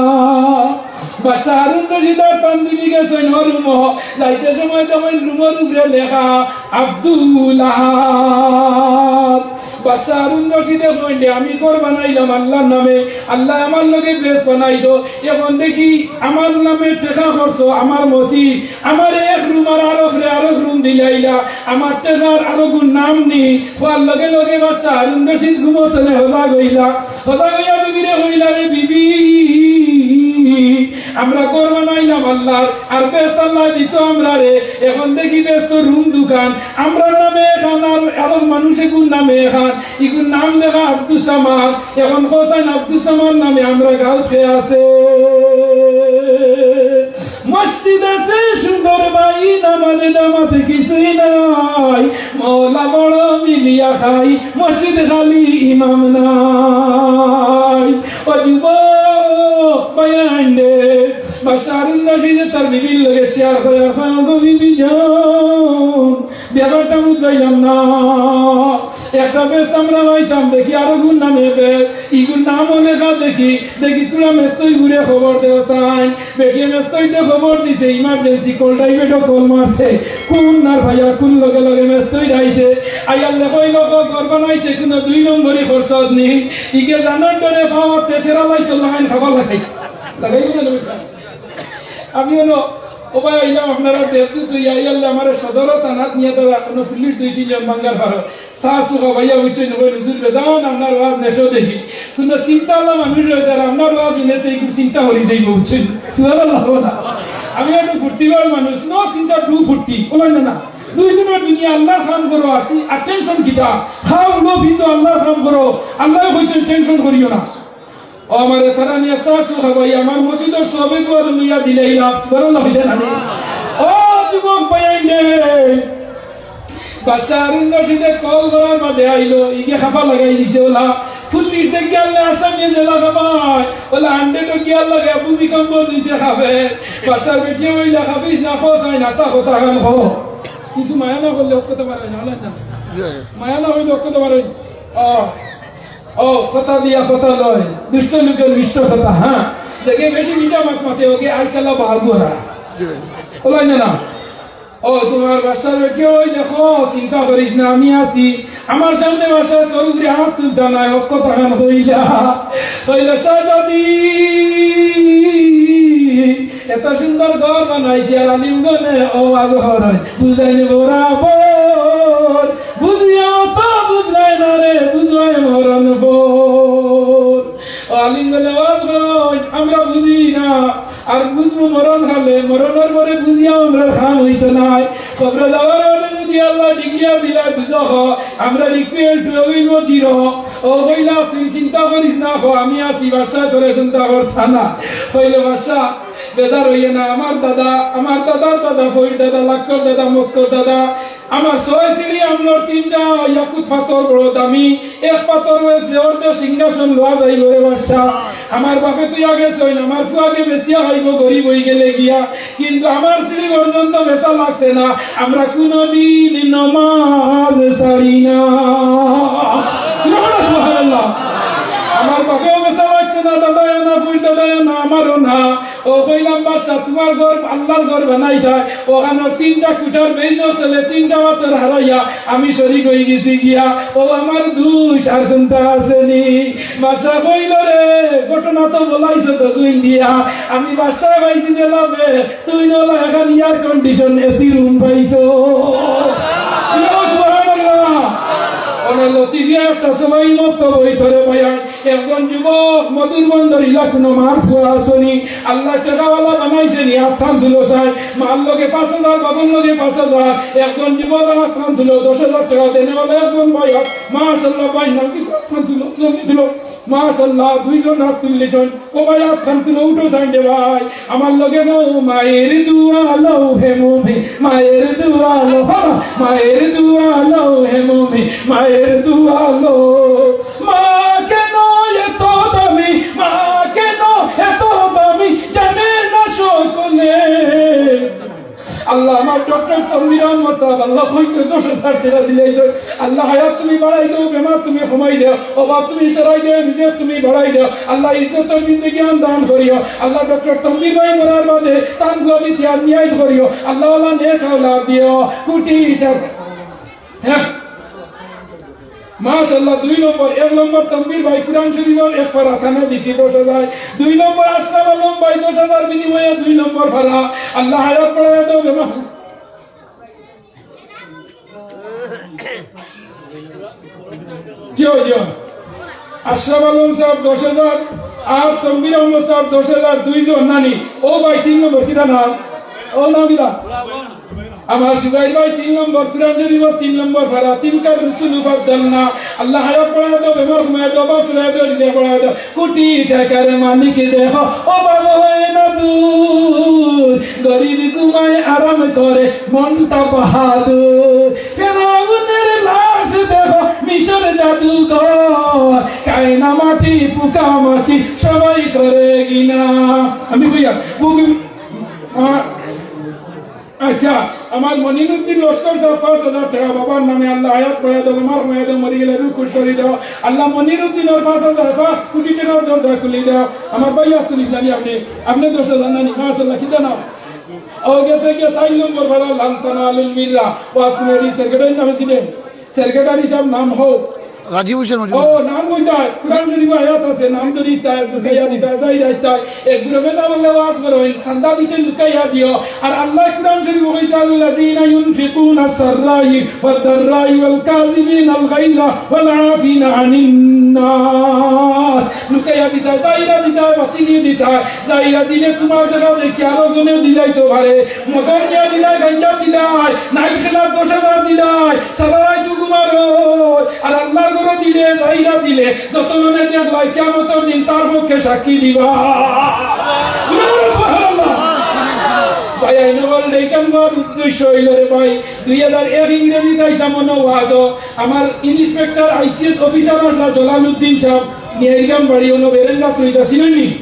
বাদশা হারুন রশিদ আর তান বিবি গেছইন অউ রুমো। যাইতে সময় দেখইন রুমর উপরে লেখা, "আব্দুল আহাদ।" বাদশা হারুন রশিদে কইন, "আমি ঘর বানাইলাম আল্লার নামে, আল্লায় আমার লগে বেহেস্ত বানাইলো। অখন দেখি আমার নামে টেকা খরচ, আমার মসজিদ, আমার এক রুম আর আরকরে আরক রুম দিলাইলা, আমার টেকার আরকগুর নাম নি।" কওয়ার লগে লগে বাদশা হারুন রশিদ ঘুম থনে হজাগ অইলা। হজাগ অইয়া বিবিরে কইলা, "রে বিবি, আমরা ঘর বানাইলাম আল্লার, আর বেহেস্ত আল্লায় দিতো আমরারে, অখন দেখি বেহেস্ত রুম দুখান, আমরার নামে এখান আর আরক মানুষগুর নামে এখান, ইগুর নাম লেখা আব্দুস সামাদ, অখন কছাইন আব্দুস সামাদ নামে আমরা গাউত কে আছে?" মসজিদ আছে সুন্দর ভাই, নামাজ জামাত কিছুই নাই। মওলা বড় মিলিয়া খাই, মসজিদ খালি ইমাম নাই। ও যুবক ভাইয়াইন রে, বাদশা হারুন রশিদে তার বিবির লগে share করে, কয়, "ওগো বিবি জান, ব্যাপারটা বুঝলাম না। একটা বেহেস্ত আমরা পাইতাম, দেখি আরকগুর নামে বেহেস্ত, ইগুর নামও লেখা দেখি, দেখি তোরা মেস্তইগুরে খবর দেও চাই।" বেটিয়ে মেস্তইরে খবর দিছে, emergency call, private-ও call মারছে। কুন নার ভাইয়া, কুন লগে লগে মেস্তইর আইছে। আইয়ার লেখা অইলো, "ঘর বানাইতে কুনু দুই নম্বরি খরচত নি।" ইগে জানার ডরে পাওয়াতে ফেরা লাইছে, লাইন খাবার লাগাই। লাগাই না, লাগাই না। আমি অনো, ও ভাই, আইলাম আপনারা দেখতে, তুই আইয়ারলে আমারে সদর থানাত নিয়া তারা অনো পুলিশ দুই তিনজন বাঙ্গার পারো। চা চুখা ভাইয়া বুঝছইন, কইন, "হুজুর বেদান, আপনার ওয়াজ net-ও দেখি।" কুনু চিন্তাআলা মানুষ অইলে আপনার ওয়াজ হুনলে তো একটু চিন্তা করি যাইবো, বুঝছইন? সুবহানাল্লাহ, না? আমি একটু ফুর্তিবাজ মানুষ, no চিন্তা, do ফুর্তি, বলেন না, না? দুই দিনর দুনিয়া আল্লার কাম করো, আর চি-, আর tension কিতা? খাও, উড়ো, ফিন্দো, আল্লার কাম করো। আল্লায় কইছইন, tension করিও না। ও আমারে তারা নিয়া চা চুখা ভাই, আমার মসজিদর সবে কুয়ারে লইয়া দিলাইলা। সুবহানাল্লাহ, বুঝলেন না? ও যুবক ভাইয়াইন রে, বাদশা হারুন রশিদে call করার বাদে আইলো, ইগে খাপা লাগাই দিছে ওলা। পুলিশ দেখিয়ারলে আসামি জেলা খাপায়, ওলা hundred-ও গিয়ার লগে ভূমিকম্প দিতে খাপে। বাদশার বেটিয়ে কইলা, "খাপিস না, খোস আইন, আসা কথা খান খো।" কিছু মায়া না করলে অক্ষত পারে না, না, না। মায়া না হইলে অক্ষত পারে না। ও, ও, কথা দিয়া কথা লয়, দুষ্ট লোকের মিষ্ট কথা, হ্যাঁ। দেখে বেশি মিঠা মাত মাতে, ওকে আর কালা বাহাদুরা। ওলাই না, না। ও তুমার বাদশার বেটি, ওই দেখো, চিন্তা করিস না, আমি আছি। আমার সামনে বাদশায় তোর উপরে আত তুলতা নায়, হক কথাখান কইলা। কইলা, "শাহজাদি, এত সুন্দর ঘর বানাইছি, আর আলিমগণে ওয়াজ করইন, বুঝাইন বরাবর, বুঝিয়াও তো বুঝলায় না রে, বুঝাইন মরণ পর।" ও আলিমগণে ওয়াজ করইন, আমরা বুঝি না, আর বুঝমু মরণ কালে, মরণর পরে বুঝিয়াও আমরার কাম অইতো নায়। কবরো যাওয়ার আগে যদি আল্লায় ডিগ্রিয়া দিলায়, বুঝো হ, আমরার ইকুয়াল টু অইবো জিরো। ও কইলা, "তুই চিন্তা করিস না, হ, আমি আছি, বাদশায় তোরে চিন্তা করতা না।" কইলো, "বাদশা, বেজার অইয়ে না, আমার দাদা, আমার দাদার দাদা, ফইর দাদা, লাক্কর দাদা, মক্কর দাদা, আমার ছয় সিঁড়ি আমলর তিনটা ইয়াকুত পাথর বড় দামি, এক পাথর অইছে অর্ধেক সিংহাসন লওয়া যাইবো রে বাদশা। আমার বাপে তুই আগে ছয় না, আমার ফুয়াগে বেচিয়া খাইবো গরিব অইগেলে গিয়া, কিন্তু আমার সিঁড়ি পর্যন্ত বেচা লাগছে না, আমরা কুনুদিন নমাজ ছাড়ি না।" সুবহানাল্লাহ। আমার বাপেও বেচা লাগছে না, দাদায় না, ফইর দাদায় না, আমারও না। ও কইলাম, "বাদশা, তুমার ঘর, আল্লার ঘর বানাইতায়, ওখানো তিনটা কুঠার বেইজর তলে তিনটা পাথর হারাইয়া আমি শরিক অইগেছি গিয়া, ও আমার দুষ আর কুনটা আছে নি?" বাদশা কইলো, "রে, ঘটনা তো বলাইছো তো তুই দিয়া, আমি বাদশা পাইছি যে লাভে, তুই নলা এখন এয়ার কন্ডিশন এসি রুম পাইছো।" সুবহানাল্লাহ। অনে লতিফিয়া একটা সময় মত বই ধরে বয়ান একজন যুবক মধুর বন্দর ইলা কুনো মার ফুয়া আছনি, আল্লায় টেকাওয়ালা বানাইছে নি, আত খান তুলো চাই, মার লগে পাঁচ হাজার, বাবার লগে পাঁচ হাজার, একজন যুবক আত খান তুলো, দশ হাজার টেকা দেনেওয়ালা একজন ভাই, মাশাআল্লাহ ভাই, নাম কি আত খান তুলো, জলদি তুলো, মাশাআল্লাহ, দুইজন আত তুললিছইন, ও ভাই আত খান তুলো, উঠো চাইন দে ভাই, আমার লগে গো, মায়ের দোয়া লও হে মুমিন, মায়ের দোয়া লও, হো, মায়ের দোয়া লও হে মুমিন, মায়ের দোয়া লও। মা কেন এত দামি, মা কেন এত দামি, জানে না সকলে। আল্লাহ, আমার ডক্টর তনবীর আহমদ সাহেব, আল্লাহ, কইতে দশ হাজার টেকা দিলাইছইন। আল্লাহ, হায়াত তুমি বাড়াই দেও, বেমার তুমি কমাই দেও, অভাব তুমি সরাই দেও, রিজিক তুমি বাড়াই দেও। আল্লাহ, ইজ্জতর জিন্দেগি আন দান করিও। আল্লাহ, ডক্টর তনবীর ভাই মরার বাদে তান গুয়াবি তিয়ার নিয়াজ করিও। আল্লাহ, আল্লাহ, নেক আওলাদ দিও। কোটি টাকা। হ্যাঁ। মাশাআল্লাহ, দুই নম্বর, এক নম্বর তনবীর ভাই কুরআন শরীফর এক পারা তানে দিছি দশ হাজার, দুই নম্বর আশরাফ আলম ভাই দশ হাজার বিনিময়ে দুই নম্বর পারা। আল্লাহ হায়াত বাড়াইয়া দেও, বেমার। জি অয়, জি অয়। আশরাফ আলম সাহেব দশ হাজার, আর তনবীর আহমদ সাহেব দশ হাজার, দুইজন নানি। ও ভাই, তিন নম্বর, কিতা নাম? ও নাম কিতা? আমার জুবাইর ভাই তিন নম্বর, কুরআন শরীফর তিন নম্বর পারা, তিলকা রুসুলু ফাদ্দালনা। আল্লাহ হায়াত বাড়াইয়া দেও, বেমার কমাইয়া দেও, অভাব ছুড়াইয়া দেও, রিজিক বাড়াইয়া দেও। কোটি টাকার মালিক দেহ, অভাব হয় না দূর। গরিব ঘুমায় আরাম করে, মনটা বাহাদুর। ফেরাউনের লাশ দেহ, মিশর জাদুঘর। কায়নামাটি পোকামাছি, সবাই করে ঘৃণা। আমি কইয়া, বুক, আ, আচ্ছা, আমার মনিরুদ্দিন লস্কর সাহেব পাঁচ হাজার টেকা বাবার নামে, আল্লাহ হায়াত বাড়াইয়া দেও, বেমার কমাইয়া দেও, মরি গেলে রুহ খুশ করি দেও। আল্লাহ মনিরুদ্দিনর পাঁচ হাজার, পাঁচ কোটি টেকার দরজা খুলি দেও। আমার ভাই আব্দুল ইসলামী, আপনে, আপনে দশ হাজার নানি, মাশাআল্লাহ, কিতা নাম? ও গেছে গিয়া চাইর নম্বর পারা লান তানালুল বিররা। ওয়াজ কমিটির সেক্রেটারির নাম ছিলেন, সেক্রেটারি সাহেব নাম হোক। রাজীব হোসেন মজুমদার। ও, নাম কইতায়, কুরআন শরীফো আয়াত আছে, নাম ধরি তাই, লুকাইয়া দিতায়, যাইরা দিতায়। এক গ্রুপে যা বললে ওয়াজ করইন, চান্দা দিতে লুকাইয়া দিও। আর আল্লাহ কুরআন শরীফো কইতা, "আল্লাযীনা ইউনফিকুনা সাররাই ওয়াদ দাররাই ওয়াল কাযিমিনাল গাইযা ওয়াল আফিনা আনিন নাস।" লুকাইয়া দিতায়, যাইরা দিতায়, বাতিলি দিতায়। যাইরা দিলে তুমার দেখা দেখি আরো জনে দিলাইতো পারে। মদর দিয়া দিলায়, গাঞ্জা দিলায়, নাইট ক্লাব দশ হাজার দিলায়, সারা রাইত ঘুমারো। আর আল্লাহর ঘরো দিলে, যাইরা দিলে, যত জনে দেখলায়, কিয়ামতর দিন তার পক্ষে সাক্ষী দিবা। সুবহানাল্লাহ। ভাই, আইনওয়াল ডেকান হওয়ার উদ্দেশ্য অইলো রে ভাই, দুই হাজার এক ইংরেজিত আইসা মনো ওয়াজো, আমার ইন্সপেক্টর আইসিএস অফিসার আসলা জলালউদ্দিন সাহেব, নিয়াইরগাম বাড়ি, অনো বেরেঙ্গা তুইতা চিনইন নি?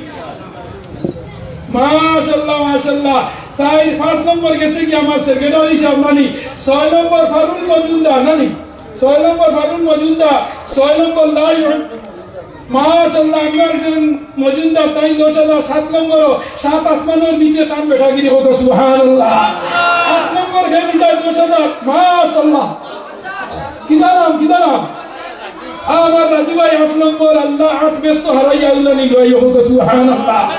মাশাআল্লাহ, মাশাআল্লাহ। চাইর, পাঁচ নম্বর গেছে কি আমার সেক্রেটারি সাহেব নানি, ছয় নম্বর ফারুক মজুমদার নানি, ছয় নম্বর ফারুক মজুমদার, ছয় নম্বর লাই মাশাআল্লাহ, আমরার একজন মজুমদার, তাইন দশ হাজার, সাত নম্বর, সাত আসমানর নিচে তান বেটাগিরি, কউক্কা সুবহানাল্লাহ। আট নম্বর কে দিতা দশ হাজার, মাশাআল্লাহ। কিতা নাম, কিতা নাম? আমার রাজু ভাই আট নম্বর, আল্লাহ আট বেস্ত হারাইয়া উল্লা নিল, কউক্কা সুবহানাল্লাহ।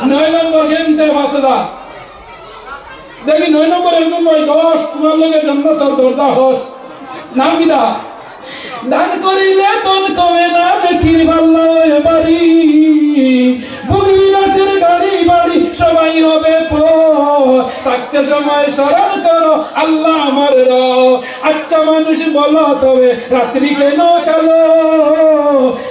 নয় নম্বর কে দিতা পাঁচ হাজার। দেখি নয় নম্বর একজন ভাই দশ, তুমার লগে জান্নাতর দরজা হস। নাম কিতা? দান করিলে ধন কমে না, নেকির পাল্লা অয় ভারী। ভোগ বিলাসের গাড়ি বাড়ি সবই হবে পর, থাকতে সময় স্মরণ করো আল্লাহ আমার রব। আচ্ছা মানুষ বলো তবে রাত্রি কেন কালো?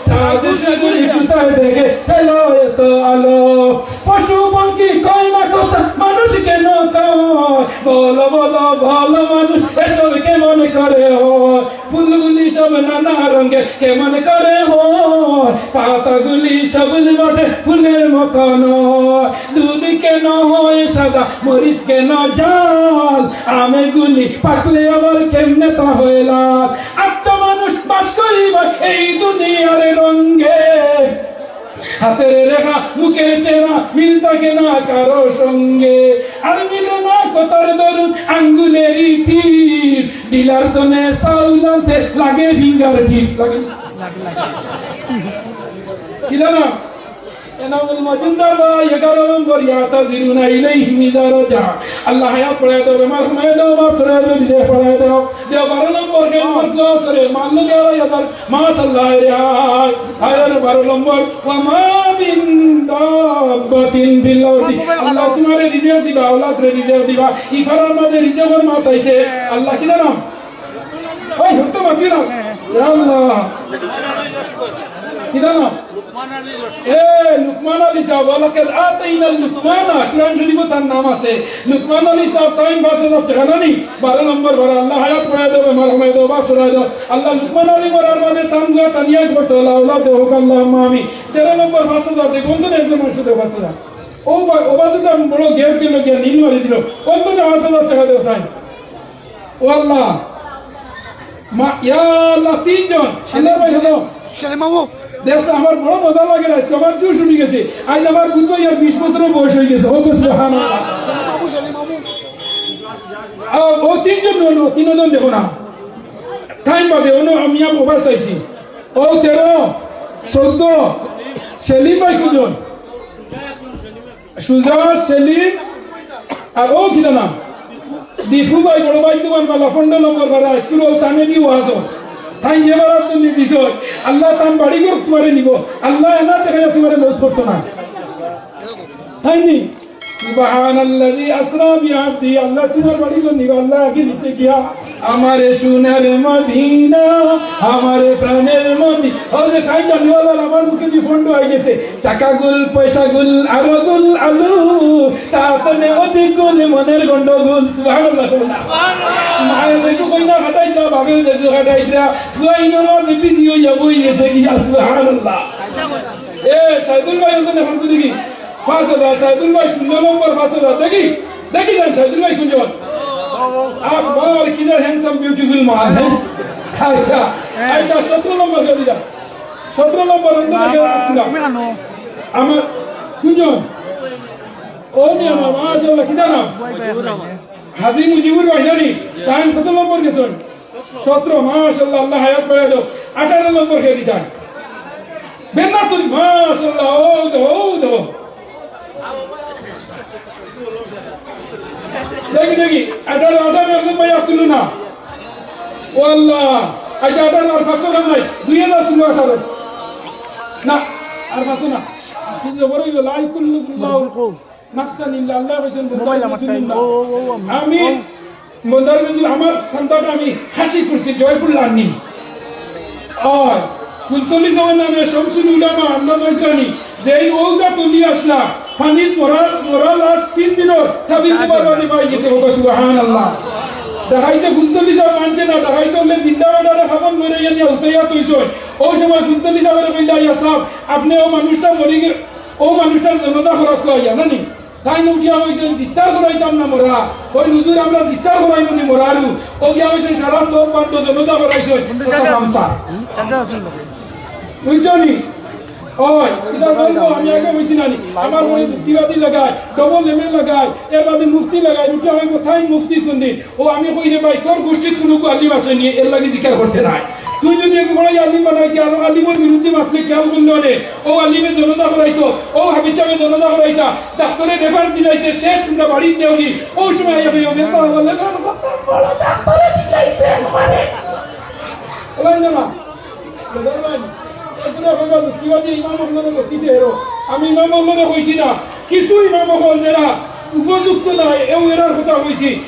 চাঁদ শুধু কোথায় দেখে পেল এত আলো? পশু পঙ্খী কয় না কথা, মানুষ কেন কয়? বলো, বলো, বলো মানুষ, এসব কেমন করে হয়? ফুলগুলি সব নানা রঙের, কেমন করে হয়? পাতাগুলি সবুজ বটে, ফুলের মতো নয়। দুধ কেন হয় সাদা, মরিচ কেন ঝাল? আমগুলি পাকলে আবার কেমনে তা হয় লাল? আচ্ছা মানুষ বাস করিবার এই দুনিয়ার রঙে, হাতের রেখা, মুখের চেনা, মিল থাকে না কারো সঙ্গে। আর মিলে না কথার দরুন আঙ্গুলেরই টিপ। ডিলার দোনে চাউল আনতে লাগে ফিঙ্গার টিপ। লাগে? কি জানো? এনামুল মজুমদার ভাই, এগারো নম্বর, ইয়াতাজিরুনা ইলাইহিম ইজা রাজা। আল্লাহ হায়াত বাড়াই দেও, বেমার কমাই দেও, বাপ ছড়াই দেও, রিজিক বাড়াই দেও। দেও বারো নম্বর, কে নম্বর দোয়া করে, মানলো দেওয়া হাজার। মাশাআল্লাহ, হায় রে হায়, হায় রে বারো নম্বর, ওয়া মা মিন দাব্বাতিন ফিল আরদি। আল্লাহ তুমারে রিজিক দিবা, আওলাদরে রিজিক দিবা। ই পাড়ার মাঝে রিজিকর মাত আইছে। আল্লাহ কি জানো? ওই হুত্ত মাতি না। ইয়া আল্লাহ। কি জানো? এ, লুকমান আলী সাহেব, ওয়ালাকাদ আতাইনা লুকমানা, কোরআন শরীফো তার নাম আছে। লুকমান আলী সাহেব, তাইন পাঁচ হাজার টেকা নানি, বারো নম্বর বারো, আল্লাহ হায়াত বাড়াই দেও, বেমার কমাই দেও, বাপ ছড়াই দেও। আল্লাহ লুকমান আলী মরার বাদে তান দোয়া তানিয়া করতে হলো, আল্লাহ দেও হোক, আল্লাহুম্মা আমিন। তেরো নম্বর পাঁচ হাজার, দেখুন তো একজন মানুষ দেও পাঁচ হাজার। ও বা-, ও বাজুটা বড় গেট গেল গিয়া নীল মারি দিল। অন্তত পাঁচ হাজার টেকা দেও সাইন। ও আল্লাহ। মা-, ইয়া আল্লাহ, তিনজন। আল্লাহ ভাই, হলো। সেলিম মামু। দেখছো, আমার বড় মজা লাগে আজকে, আমার জোশ উঠি গেছে। আজ আমার বুঝবো ইয়ার বিশ বছরের বয়স হয়ে গেছে। ও সুবহানাল্লাহ। আ, ও তিনজন হলো, তিনজন দেখো না। টাইম পাবে, অন্য আমি আর ওভার চাইছি। ও তেরো, চৌদ্দ, সেলিম ভাই কুজন? সুজা, সেলিম, আর ও কিতা নাম? দীপু ভাই, বড় ভাই, তোমার মালা পনেরো নম্বর বারা, স্কুল ও তানে দি ওয়াজ। তাই যে বারা তুমি দিছ, আল্লাহ তান বাড়ি ঘর তোমারে নিব। আল্লাহ এনা থেকে তোমারে মৌত করতো না। তাই নি? সুবহানাল্লাযী আসরা বিআবদিহি, আল্লাহ তোমার বাড়ি ঘর নিব, আল্লাহ আগে নিচে গিয়া। আমারে সোনার মদিনা, আমারে প্রাণের মদি-, ও যে খাই জানিওয়ালার আমার মুখে দি ফন্ড হয়ে গেছে। টাকা গুল, পয়সা গুল, আরো গুল, আলু, তা তনে অধিক গুল, মনের গন্ডগোল। সুবহানাল্লাহ। মায়ে দেখো কই না কাটাইতা, বাপে দেখো কাটাইতা, ফুয়াই নরা যে বিজি হইয়া বই গেছে গিয়া। সুবহানাল্লাহ। এ, সাইদুল ভাই, ওখানে ফোন করে দেখি। পাঁচ হাজার, সাইদুল ভাই, শূন্য নম্বর, পাঁচ হাজার। দেখি, দেখি যান, সাইদুল ভাই, কোনজন? আর বাবা, কি যার handsome, beautiful man, হ্যাঁ? আচ্ছা, আচ্ছা, সতেরো নম্বর কে দিলাম। সতেরো নম্বর, ওই দিকে না, কেউ না, না। তুমি আনো। আমার, কোনজন? ও নি আমার, মাশাআল্লাহ, কি জানো? হাজী মুজিবুর রহমানি, তাই কত নম্বর গেছেন? সতেরো, মাশাআল্লাহ, আল্লাহ হায়াত বাড়াই দাও। আঠারো নম্বর কে দিতাম? বেন্না তুই, মাশাআল্লাহ, ও দো, ও দো। দেখি, দেখি, আঠারো, আঠারো একজন ভাই আর তুলু না। ও আল্লাহ, আচ্ছা, আঠারো আর পাঁচশো গ্রাম নাই, দুই হাজার তুলু আঠারো। না, আর পাঁচশো না। তিন নম্বর হইল, লা ইকুল্লিফুল্লাহু নাফসান ইল্লা, আল্লাহ কইছেন, মোবাইল আমার টাইম। ও, ও, ও, আমি, আমি ও। মন্দার নজরুল, আমার সন্তানটা আমি হাসি করছি, জয়পুর লার্নিং। আর ফুলতলি যাওয়ার নামে শামসুল উলামা আন্না জয়তানি, যেই ঔজা তুলি আসলা, পানিত মরা, মরা লাশ তিন দিনর, তাবিজ দিবার বাদে পাই গেছে, ওকে সুবহানাল্লাহ। দেখাইতে ফুলতলি যাওয়া মানছে না, দেখাইতে হলে জিন্দা বেটারে খাবন লইয়া নিয়ে উঠাইয়া তৈছয়। ওই সময় ফুলতলি যাওয়ার কইলা, ইয়া সাহেব, আপনি ও মানুষটা মরি গে-, ও মানুষটার জানাজা করা খুয়াইয়া, না নি? তাইন উঠিয়া কইছইন, "জিকার করাইতাম না মরা।" কইন, "হুজুর, আমরা জিকার করাইমু নি মরারু।" ও গিয়া কইছইন, "সারা সব বান্ধ জনতা করাইছইন।" বুঝছো নি? ওই, ইটা বলবো, আমি আগে কইছি না নি? আমার মনে যুক্তিবাদী লাগায়, ডবল এমএ লাগায়, এর বাদে মুফতি লাগায়, উঠে হইব তাইন মুফতি কোনদিন? ও আমি কই রে ভাই, তোর গোষ্ঠীত কুনু আলিম আছে নি, এর লাগি জিকার করতে নাই। তুই যদি এক বড় আলিম বানাই, কি আরো আলিমর বিরুদ্ধে মাতলে খেয়াল করলে অনে, ও আলিমে জনতা করাইতো, ও হাবিজ সাবে জনতা করাইতা, ডাক্তারে রেফার দিলাইছে, শেষ তোমরা বাড়িত দেওগি, ও সময় আইয়া কইও, মেসা বলে, "কোন কত বড় ডাক্তারে দিলাইছে আমারে।" বলেন না, না। বুঝলেন? এগুলো হইল যুক্তিবাদী ইমাম অকলরে বকিছে এরো। আমি ইমাম অকলরে কইছি না, কিছু ইমাম অকল যেরা উপযুক্ত নায়, এও এরার কথা কইছি।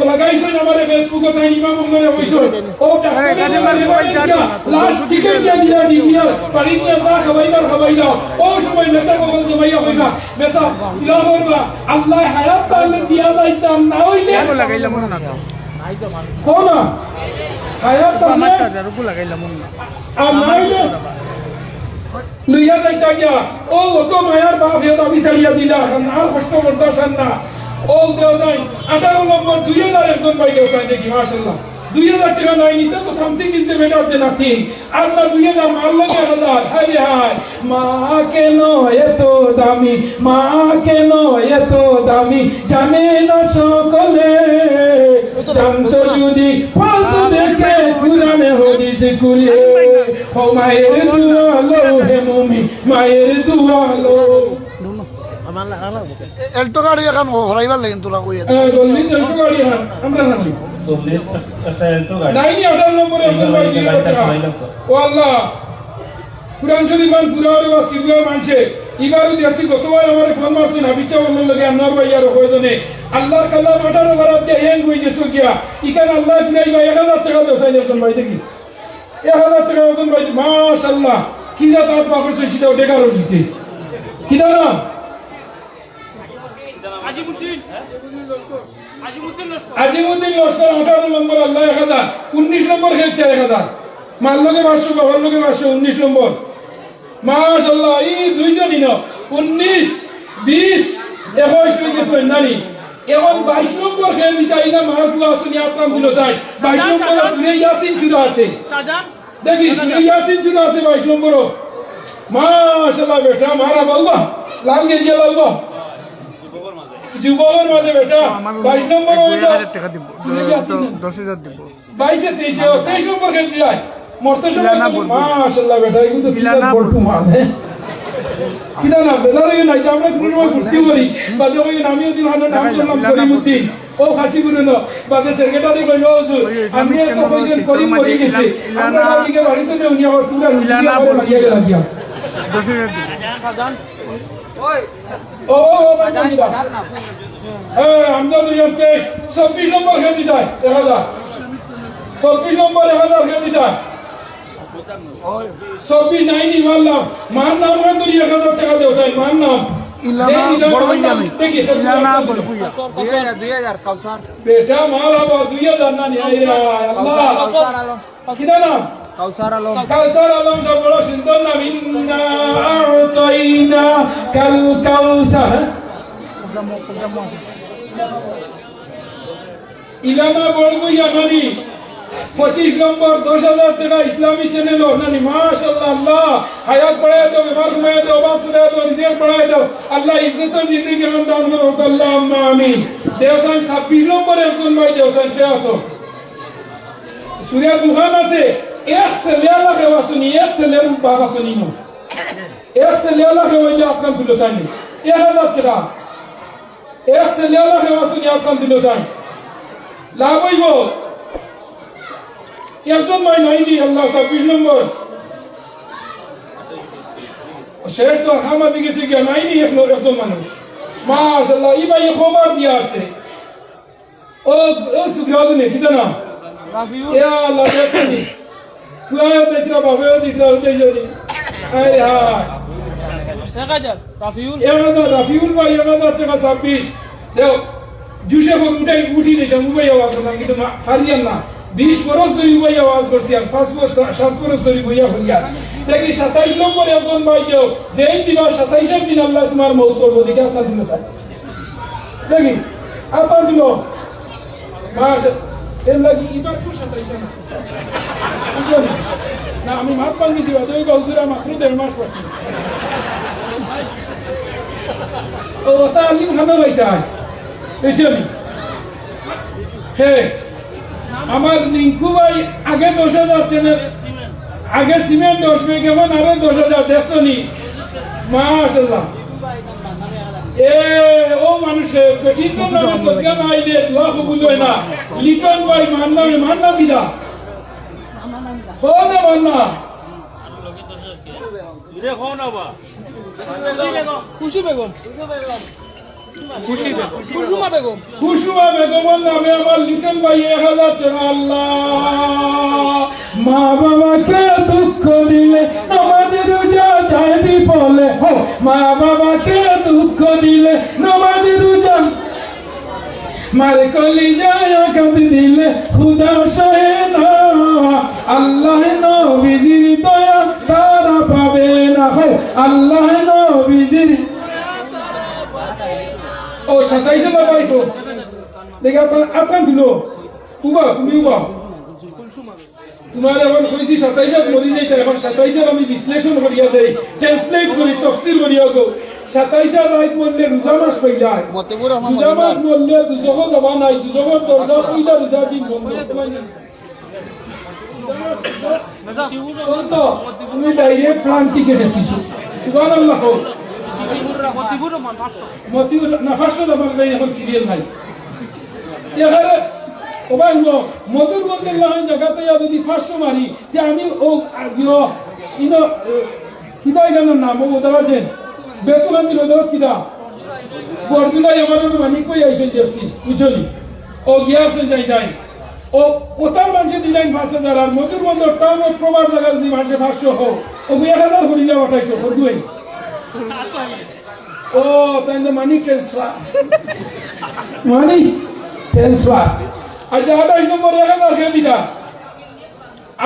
লাগাইছইন আমারে Facebook-ও, তাইন ইমাম অকলরে কইছইন। ও ডাক্তারে দেবার রেফারেন্স দিয়া, লাস্ট টিকিট দিয়া দিলা, ডিবিআর, বাড়িত নিয়া যা খাবাইবার খাবাইলা। ও সময় মেসা অকল জমাইয়া কইবা, মেসা দোয়া করবা, আল্লায় হায়াত থাকলে দিয়া যাইতাম, না অইলে লাগাইলাম না। কও না? হায়াত থাকলে লাগাইলাম না। আর না অইলে লইয়া যাইতা গিয়া, ও অত মায়ার বাপ, হে দাবি ছাড়িয়া দিলা, আর কষ্ট বরদাস্ত আর না। ও দেওসাইন, আঠারো নম্বর, দুই হাজার একজন ভাই দেওসাইন দেখি, মাশাআল্লাহ। দুই হাজার টেকা নাই নিতে তো something is the better than nothing। আর না দুই হাজার, মারলো এক হাজার, হায় রে হায়। মা কেন এত দামি, মা কেন এত দামি, জানে না সকলে। জানতো যদি ফলতো দেখে কুরআনে হদিস খুলে। ও মায়ের দোয়া লও হে মুমিন, মায়ের দোয়া লও। এ-, এল্টো গাড়ি এখন হরাইবার লাগি তোরা কইয়া দে। হ্যাঁ, জলদি তো এল্টো গাড়ি এখন, আমরা না নিই। জলদি একটা এল্টো গাড়ি। নাই নি, আঠারো নম্বরে একজন ভাই দুই হাজার টেকা। ও আল্লাহ, কুরআন শরীফ মান পুরা ওরে বা সিগুয়া মানছে। ইবারও দেখছি গতবার আমারে ফোন মারছে না, বিচার অকলর লগে আনোয়ার ভাই আর কয়জনে। আল্লাহর কালাম আঠারো বার আদিয়া হ্যাং অই গেছে গিয়া। ইখান আল্লায় পুরাইবা এক হাজার টেকা দেওসাইন একজন ভাই দেখি। এক হাজার টেকা ওজন ভাই, মাশাআল্লাহ। কি জাত আত বার করছে, সেটা ওটা কারো জিতে। কিতা নাম? আজিমুদ্দিন। আজিমুদ্দিন লস্কর। আজিমুদ্দিন লস্কর, আঠারো নম্বর, আল্লায় এক হাজার। উনিশ নম্বর খেলতে এক হাজার। মার লগে পাঁচশো, বাবার লগে পাঁচশো, উনিশ নম্বর। মাশাআল্লাহ, এই দুইজনই না, উনিশ, বিশ, একুশ অই গেছে, নানি? এখন বাইশ নম্বর খেয়ে দিতা, এই না মার ফুয়া আসুনি, আপনার দিল চাই। বাইশ নম্বর সুরে ইয়াসিন চূড়া আছে। দেখি, সুরে ইয়াসিন চূড়া আছে বাইশ নম্বর। মাশাআল্লাহ বেটা, মারা বাবা, লাল গেঞ্জি লাল বা। যুবকর মাঝে বেটা, বাইশ নম্বর অইল। সুরে ইয়াসিন। দশ হাজার দিব। বাইশে তেইশে, ও, তেইশ নম্বর খেয়ে দিলাই। মরতে সময় ইলানা বলবো। মাশাআল্লাহ বেটা, এগুলো তো ইলানা কিলা বলবো। বলবো মানে। কিলা না, বেজার হইও না, এটা আমরা কোনো সময় ঘুরতে পারি। বাদে ওই নামিয়ে দিন, আমার নাম ইলানা ধরলাম বলবো। করিমউদ্দিন। ও খাসি বুঝে না, বাদে সেক্রেটারি কইল, "ও হুজুর, ওই, ওই, আমি আমি এত কেন কইছেন বলছি? করিম মরে গেছে।" ইলানা আমরা বলবো। ওদিকে বাড়িতে নেই, উনি আবার তুমরা ইলানা রুজি আবার বলবো। মারিয়া গেলা গিয়া। দশ হাজার দিবো। ও, ও, ও, ও, ও, ও। হ্যাঁ, আমজাদ হোসেন তেইশ, চব্বিশ নম্বর খেয়ে দিতায়, দেখা যাক। চব্বিশ নম্বর এক হাজার খেয়ে দিতায়। চব্বিশ নাইনি মারলাম। মার নাম হয় তোর এক হাজার টেকা দেও, সাই, মার নাম। ইলানা দেখি, দেখি, বড় দেখি, ভাইয়া নাই। দেখি, ইলানা বড় ভাইয়া। দুই হাজার, দুই হাজার, কাউসার। বেটা, মার আবার দুই হাজার না নিয়ে আইরা, আল্লাহ। কাউসার, কাউসার আলম। কিতা নাম? কাউসার আলম। কাউসার আলম, সব বড় সুন্দর নাম। ইন্না আ'তাইনা কাল কাউসার। ইলানা বড় ভাইয়া নানি, পঁচিশ নম্বর, দশ হাজার টেকা ইসলামী চ্যানেল নানি, মাশাআল্লাহ, আল্লাহ, হায়াত বাড়ায় দাও, বেমার কমায় দাও, অভাব ফুরায় দাও, রিজিক বাড়ায় দাও, আল্লাহ ইজ্জতর জিন্দেগি দান করো, আল্লাহুম্মা আমিন। দেওসান ছাব্বিশ নম্বর একজন ভাই দেওসান, কে আছো? সুরিয়া দোকান আছে, এক ছেলে আলা কেউ আছনি, এক ছেলের বাপ আছনি না। এক ছেলে আলা কেউ অইলে আপনার তুলে চাইনি। এক হাজার টেকা। এক ছেলে আলা কেউ আছনি, আপনার তুলে চাই। লাভ অইব। একজন ভাই নাইনি, আল্লাহ, ছাব্বিশ নম্বর। শেষ তো হামাদি গেছে গিয়া, নাইনি এক ন-, একজন মানুষ। মাশাআল্লাহ, ই ভাই খবর দিয়া আছে। ও, ও, সুগ্রাগুনে, কিতা নাম? রাফিউল। ইয়া আল্লাহ, বেসনি। তুই দেখরা, বাবাও দেখরা, ওটাই জানি। আয় হায়। এক হাজার, রাফিউল। এক হাজার, রাফিউল ভাই, এক হাজার টেকা ছাব্বিশ। দেও, জুসে করে উঠাই, উঠি যাইতাম, উবাই আওয়াজ করলাম, কিন্তু মা-, পারিয়ার না। বিশ বরস ধরি উবাই আওয়াজ করছি, আর পাঁচ বরস, সা-, সাত বরস ধরি বইয়া হইয়া। দেখি, সাতাইশ নম্বরে একজন ভাই দেও, যেই দিবা সাতাইশের দিন আল্লাহ তোমার মৌত করবো, দেখি, আল্লাহ দিন সাথে। দেখি, আব্বা দিল। মাস, এর লাগি ইবার তো সাতাইশ না। বুঝলেন? না, আমি মাত ভাঙ্গিছি, বাদে ওই হুজুরা মাত্র দেড় মাস বাকি। ও, ওটা আলিম খানো ভাইটা। এই যে আমি। হে, আমার রিঙ্কু ভাই আগে দশ হাজার চেনে, আগে সিমেন্ট দশ ব্যাগ, এখন আরো দশ হাজার, দেখছো নি? মাশাআল্লাহ। এ, ও মানুষে, বেটিন্তর নামে সদকা না আইলে দোয়া কবুল হয় না। লিটন ভাই, মার নামে, মার নাম কিতা? কও না, মার নাম। খুশি বেগম। খুশি বেগম। কুসুমা বেগম। কুসুমা বেগমর নামে আমার লিটন ভাই এক হাজার টেকা। আল্লাহ, মা বাবাকে দুঃখ দিলে নামাজ রোজা যায় বিফলে। হো, মা বাবাকে দুঃখ দিলে নামাজ রোজা, মার কলিজায় আঘাত দিলে খুদা সহে না। আল্লাহ নবীজির দয়া তারা পাবে না। হো, আল্লাহ নবীজির ও সাতাইশে লাগাইছো। দেখি আপনার, আপনার দিল। উবা, তুমি উবা। তোমার এখন কইছি সাতাইশে মরি যাইতা, এখন সাতাইশে আমি বিশ্লেষণ করিয়া দেই, ট্রান্সলেট করি, তফসির করিয়া গো। সাতাইশে রাইত মরলে রোজা মাস পাইলা। মতিউর রহমান রোজা মাস মজুমদার। মরলে দুজখো যাবা নাই, দুজখর দরজা পইলা রোজা দিন বন্ধ। অন্ত, তুমি ডাইরেক্ট প্রাণ টিকে গেছিস। সুবহানাল্লাহ। মতিউর রহমান, পাঁচশো। মতিউর, না, পাঁচশো আমার নাই, এখন সিরিয়াল নাই। এখানে, ও ভাই, হুনো, মধুর মধ্যে লাইন জায়গাতে যদি পাঁচশো মারি, যে আমি ও, আ, দিও, ইনো, এ, কিতা এখানে নাম, ও ওদারা যে, বেতুকান্দি রোদে কিতা? বরজুলাই আমার মানিক কই আইসেন জার্সি, বুঝছো নি? ও গিয়া আছেন যাই যাই। ও, ওতার মাঝে দিলেন পাঁচ হাজার, আর মধুর বন্দর টাউনের প্রভার জায়গার যে মাঝে পাঁচশো হো, ও গিয়া এক হাজার করি যাওয়া পাঠাইছো, ও দুই। ও, তাই তো মানি ট্রান্সফার। Money transfer. আচ্ছা, আঠাইশ নম্বর এক হাজার খেয়ে দিতা।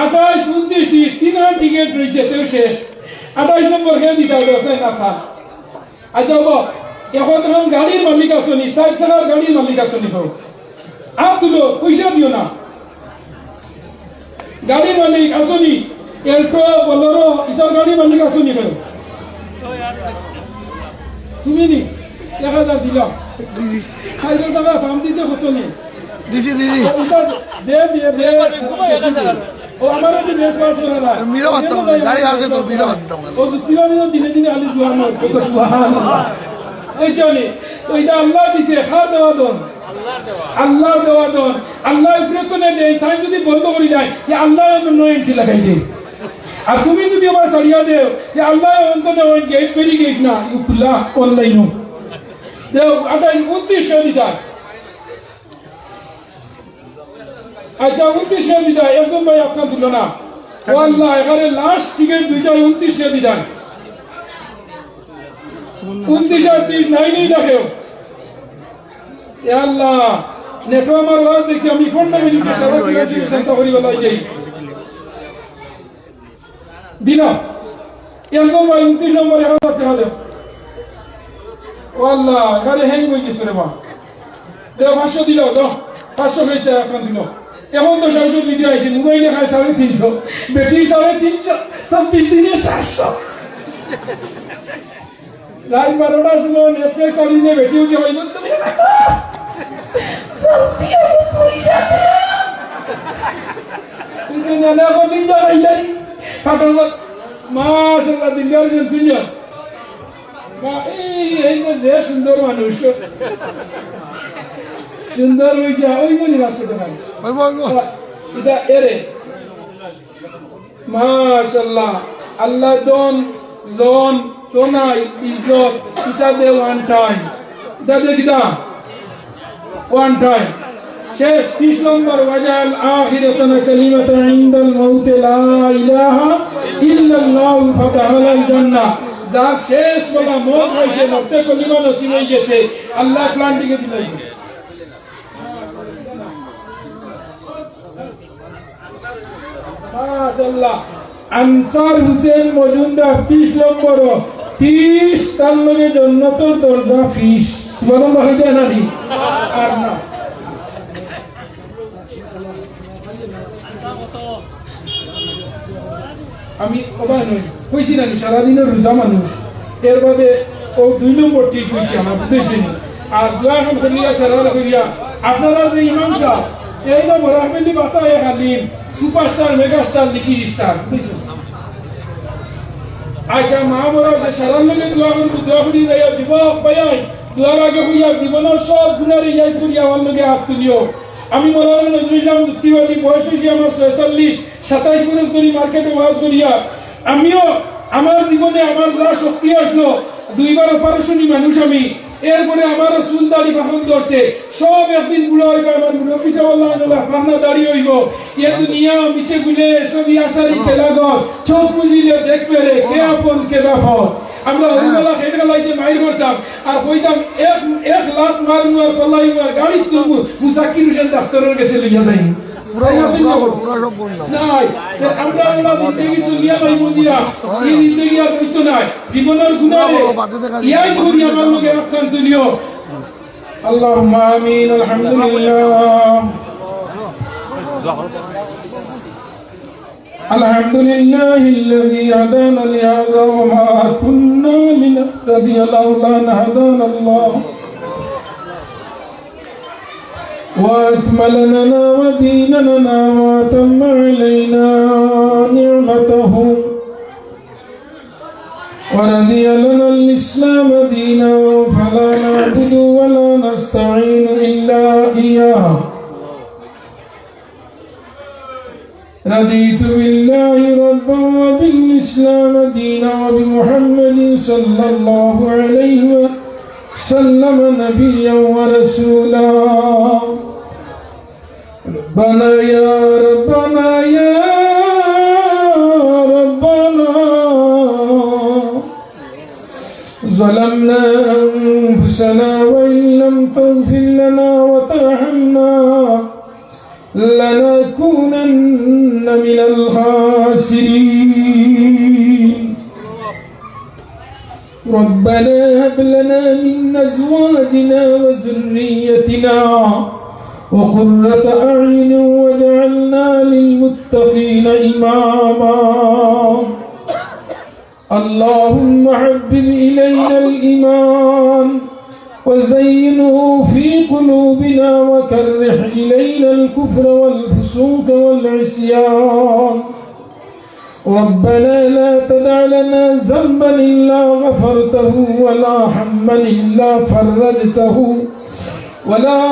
আঠাইশ, ঊনত্রিশ, ত্রিশ, তিন হাজার টিকিট রয়েছে, তেও শেষ। আঠাইশ নম্বর খেয়ে দিতা, দশ হাজার না থাক। আচ্ছা বাবা, এখন তখন গাড়ির মালিক আছো নি, চাইর চাকার গাড়ির মালিক আছো নি, কও। আর তুলো, পয়সা দিও না। গাড়ির মালিক আছো নি, এল্টো, বোলেরো, ইতার গাড়ির মালিক আছো নি, কও। তুমি নি, এক হাজার দিলাম। খাইলে টাকা দাম দিতে হতো নি। দিছি, দিছি। ও, ওটা যে দিয়ে দে, ও, আমারও তো বেশ আছে না। মিলে মারতাম না, গাড়ি আছে তো, মিলে মারতাম না। ও, তুই আমি তো দিনে দিনে আলিস জোয়ান হয়, কত সুবহানাল্লাহ। ওই জানি, তো এটা আল্লাহ দিছে, কার দেওয়া ধন? আল্লাহর দেওয়া ধন। আল্লাহ উপরে তো নেই দেয়, তাই যদি বন্ধ করি যায়, যে আল্লাহ অন্য নয় এন্ট্রি লাগাই দেয়। আর তুমি যদি আবার ছাড়িয়া দেও, যে আল্লাহ অন্ত নেই, গেট বেরি গেট না, ইউ খুলা, অনলাইন হোক। দেও, আঠাইশ, ঊনত্রিশ করে দিতা। আচ্ছা, ঊনত্রিশ কে দিতা, একজন ভাই আপনার দিল না। ও আল্লাহ, এখানে লাস্ট টিকিট দুইটা, ঊনত্রিশ কে দিতা। ঊনত্রিশ আর ত্রিশ নাই, নেই দেখেও। এ আল্লাহ, নেটো আমার ওয়াজ দেখি আমি পনেরো মিনিটে সারা দিন চিন্তা করি বেলাই যাই। দিল। একদম ভাই, ঊনত্রিশ নম্বরে এক হাজার টাকা দেও। ও আল্লাহ, গাড়ি হ্যাং হয়ে গেছে রে মা। দেও, পাঁচশো দিল, দেও। পাঁচশো হইতে এখন দিল। এখন তো সাতশো ভিতরে আইছে, মোবাইলে খায় সাড়ে তিনশো, ব্যাটারি সাড়ে তিনশো, ছাব্বিশ দিনে সাতশো। রাত বারোটার সময় নেটফ্লিক্স চালিয়ে দিয়ে বেটি উঠে হইল, তুমি সত্যি আমি পয়সা দিলাম। কিন্তু না, না, বলি যাওয়াই যাই। কাটার পর, মাশাআল্লাহ, দিনদার জন, তিনজন। মা, এই, এই তো যে সুন্দর মানুষ। সুন্দর হইছে, ওই মনি রাখছে তো ভাই। ওই, ওই, ওই। এটা এরে। মাশাআল্লাহ। আল্লাহ দন, জন, তো নাই, ইজ্জত, ইটা দে ওয়ান টাইম। ইটা দে কিতা? One time. শেষ ত্রিশ নম্বর, ওয়াজাল আখিরাতানা কালিমাতা ইনদাল মাউতে লা ইলাহা ইল্লাল্লাহু ফাদাখালাল জান্নাহ। যার শেষ বেলা মত হয়েছে, মরতে কলিমা নসিব হয়ে গেছে, আল্লাহ প্ল্যান দিকে দিলাই। মাশাআল্লাহ। আনসার হোসেন মজুমদার ত্রিশ নম্বর, ত্রিশ, তার লগে জন্নতর দরজা ফিস। সুবহানাল্লাহ, হইতে না নি? আর না। আমি অবাক নই, কইছি না নি, সারাদিনর রোজা মানুষ, এর বাদে ও দুই নম্বর ঠিক অইছে আমার, বুঝছইন নি? আর দোয়া খান করিয়া সারা করিয়া, আপনারা যে ইমাম সাব, এই না বরাকভ্যালি বাসা এক আলিম, superstar, megastar, লিখি star, বুঝছইন? আচ্ছা, মা বড় আছে, সারার লগে দোয়া করবো, দোয়া করি যাইয়া যুবক ভাইয়াই, দোয়ার আগে কইয়া জীবনর সব গুনারে ইয়াদ করিয়া আমার লগে হাত তুলিও। আমি মৌলানা নজরুল ইসলাম যুক্তিবাদী, বয়স অইছে আমার ছয়চল্লিশ, সাতাইশ বরস ধরি মার্কেটে ওয়াজ করিয়া, আমিও আমার জীবনে আমার যা শক্তি আসলো, দুইবার অপারেশনি মানুষ আমি, এরপরে আমারও চুল দাড়ি পাকন ধরছে, সব একদিন বুড়া অইবা। আমার মুরব্বি সাব আল্লাহ আল্লাহ ফান্না দাড়ি অইবো। এ দুনিয়া মিছে গুলে সবই আশারি খেলাঘর, চোখ মুজিলে দেখবে রে কে আপন কে বেপর। আমরা ওইবেলা খেট খেলাইতে মাইর করতাম, আর কইতাম এক, এক লাত মার মুয়ার পলাই মুয়ার গাড়িত তুলবো, মুজাকির হোসেন ডাক্তারের গেছে লইয়া যাই। পুরা, তাই না, পুরা, শুনলাম? পুরা সব বললাম। নাই, তে আমরা ওলা জিন্দেগি চলিয়া যাইব দিয়া, এই জিন্দেগি আর রইতো নাই। জীবনর গুনারে বাবা, বাদে দেখা যাবে। ইয়াই করি আমার লগে আক্রান্ত নিও। اللهم آمين. الحمد لله. الحمد لله الذي هدانا لهذا وما كنا لنهتدي لولا أن هدانا الله. وأكمل لنا وديننا وأتم علينا نعمته ورضي لنا الإسلام دينا فلا نعبد ولا نستعين إلا إياه. رضيت بالله ربا وبالإسلام دينا وبمحمد صلى الله عليه وسلم نبيا ورسولا. ربنا يا ربنا يا ربنا، ظلمنا أنفسنا وإن لم تغفر لنا وترحمنا لنكونن من الخاسرين. ربنا هب لنا من أزواجنا وذريتنا قرة أعين واجعلنا للمتقين إماما. اللهم حبب إلينا الإيمان وزينه في قلوبنا وكره إلينا الكفر والفسوق والعصيان. ربنا لا تدع لنا ذنبا إلا غفرته ولا هما إلا فرجته ولا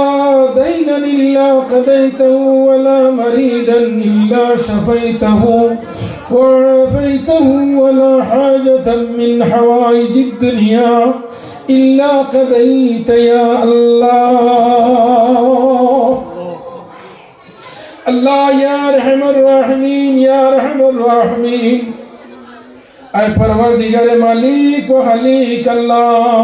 دينا إلا قضيته ولا مريضا إلا شفيته وعافيته ولا حاجة من حوائج الدنيا إلا قضيت يا الله. আল্লাহ, ইয়া আরহামার রাহিমিন, ইয়া আরহামার রাহিমিন। আয় পরওয়ারদিগারে মালিক ও খালিক আল্লাহ।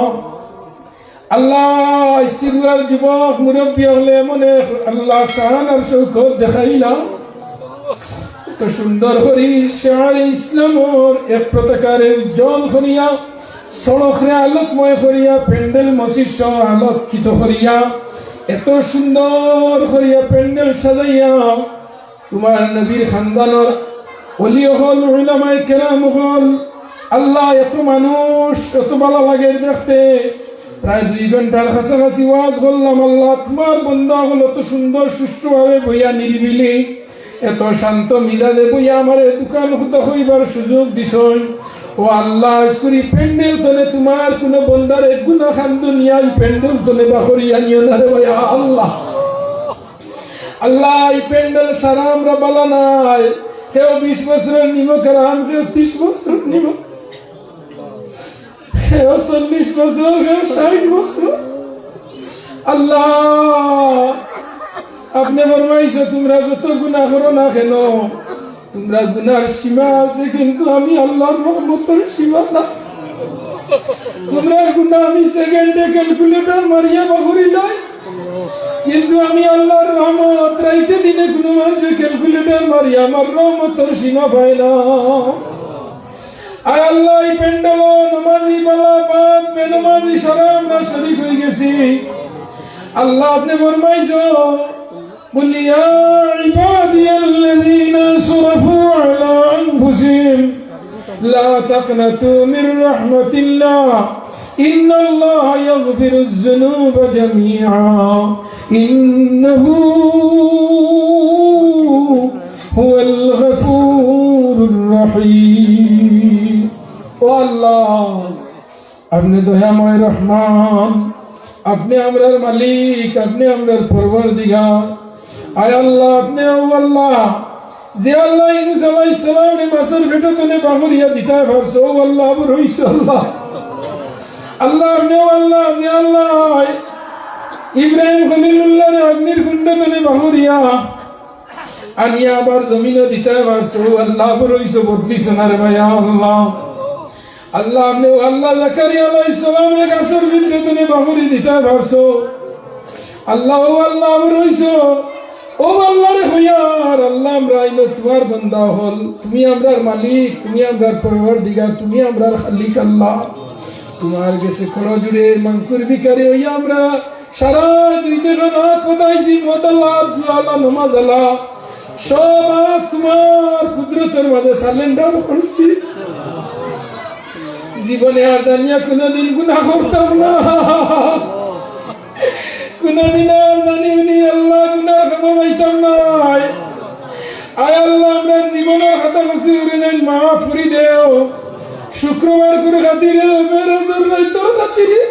আল্লাহ, সিরিয়ার যুবক মুরব্বি অকলে মনে আল্লাহ শান আর শৌকত দেখাইলা। তো সুন্দর করি শান ইসলামর এক পতাকারে উজ্জ্বল করিয়া সড়করে আলোকময় করিয়া, প্যান্ডেল মসজিদ সহ আলোকিত করিয়া, এত সুন্দর করিয়া প্যান্ডেল সাজাইয়া, তোমার নবীর খানদানর অলি অকল, উলামায়ে কেরাম অকল, আল্লাহ, এত মানুষ, এত ভালা লাগের দেখতে। প্রায় দুই ঘন্টার কাছাকাছি ওয়াজ করলাম। আল্লাহ, তোমার বন্দা অকল অত সুন্দর সুষ্ঠুভাবে বইয়া নিরিবিলি এত শান্ত মিজাজে বইয়া আমারে দুখান কথা কইবার সুযোগ দিছইন। ও আল্লাহ, আইজ করি প্যান্ডেল তনে তোমার কুনু বন্দার এক গুনা খান দুনিয়ার প্যান্ডেল তনে বাখরিয়া নিও না রে ভাই আল্লাহ। আল্লাহ, এই প্যান্ডেল সারা আমরা বালা নাই। কেউ বিশ বছরের নিমক আর আম, কেউ ত্রিশ বছরের নিমক। কেউ চল্লিশ বছর, কেউ ষাট বছর। আল্লাহ, আপনে ফরমাইছো, তোমরা যত গুনা করো না কেন, তোমরা গুনার সীমা আছে, কিন্তু আমি আল্লাহর রহমতের সীমা না। তোমরা গুনা আমি সেকেন্ডে ক্যালকুলেটর মারিয়া বাখরিলাই, কিন্তু আমি আল্লাহর রহমত রাইতে দিনে কুনু মানুষে ক্যালকুলেটর মারিয়া আমার রহমতের সীমা পায় না। আয় আল্লাহ, এই প্যান্ডেলো নমাজি বালা বাদ বেনমাজি সারা আমরা শরিক অইগেছি। আল্লাহ, আপনে ফরমাইছো, বলি, يا عبادي الذين أسرفوا على أنفسهم لا تقنطوا من رحمة الله إن الله يغفر الذنوب جميعا إنه هو الغفور الرحيم. ও আল্লাহ, আপনে দয়াময় রহমান, আপনে আমরার মালিক, আপনে আমরার পরওয়ারদিগার। আয় আল্লাহ, আপনে, ও আল্লাহ, যে আল্লাহ ইউনুস আলাইহিস সালামরে মাছর পেটো তনে বাগরিয়া দিতায় পারছো, ও আল্লাহ, আবু রইছো আল্লাহ। আল্লাহ, আপনে, ও আল্লাহ, যে আল্লাহ ইব্রাহিম খলিলুল্লাহরে আগ্নির কুণ্ড তনে বাগরিয়া আনিয়া আবার জমিনো দিতায় পারছো, ও আল্লাহ, আবু রইছো, বদলিছো না রে ভাই, আল্লাহ। আল্লাহ, আপনে, ও আল্লাহ, জাকারিয়া আলাইহিস সালামরে গাছর ভিতরে তনে বাগরি দিতায় পারছো। আল্লাহ, ও আল্লাহ, আবু রইছো। ও আল্লাহ রে হইয়ার, আল্লাহ, আমরা আইলো তুমার বান্দা অকল। তুমি আমরার মালিক, তুমি আমরার পরওয়ারদিগার, তুমি আমরার খালিক আল্লাহ। তুমার গেছে করজুড়ে মাংকুর ভিখারি অইয়া আমরা সারা দুই দেশো আত পাতাইছি, মদ আলা, জুয়া আলা, নমাজ আলা। সব আত তুমার কুদরতর মাঝে surrender করছি। জীবনে আর জানিয়া কুনুদিন গুনা করতাম না, কুনুদিন আর জানি হুনি আল্লাহ গুনার কামো যাইতাম নায়। আয় আল্লাহ, আমরার জীবনর খাতা কসুর অইলে মাফ করি দেও। শুক্রবার কুর খাতিরে, মেরাজর রাইতর খাতিরে।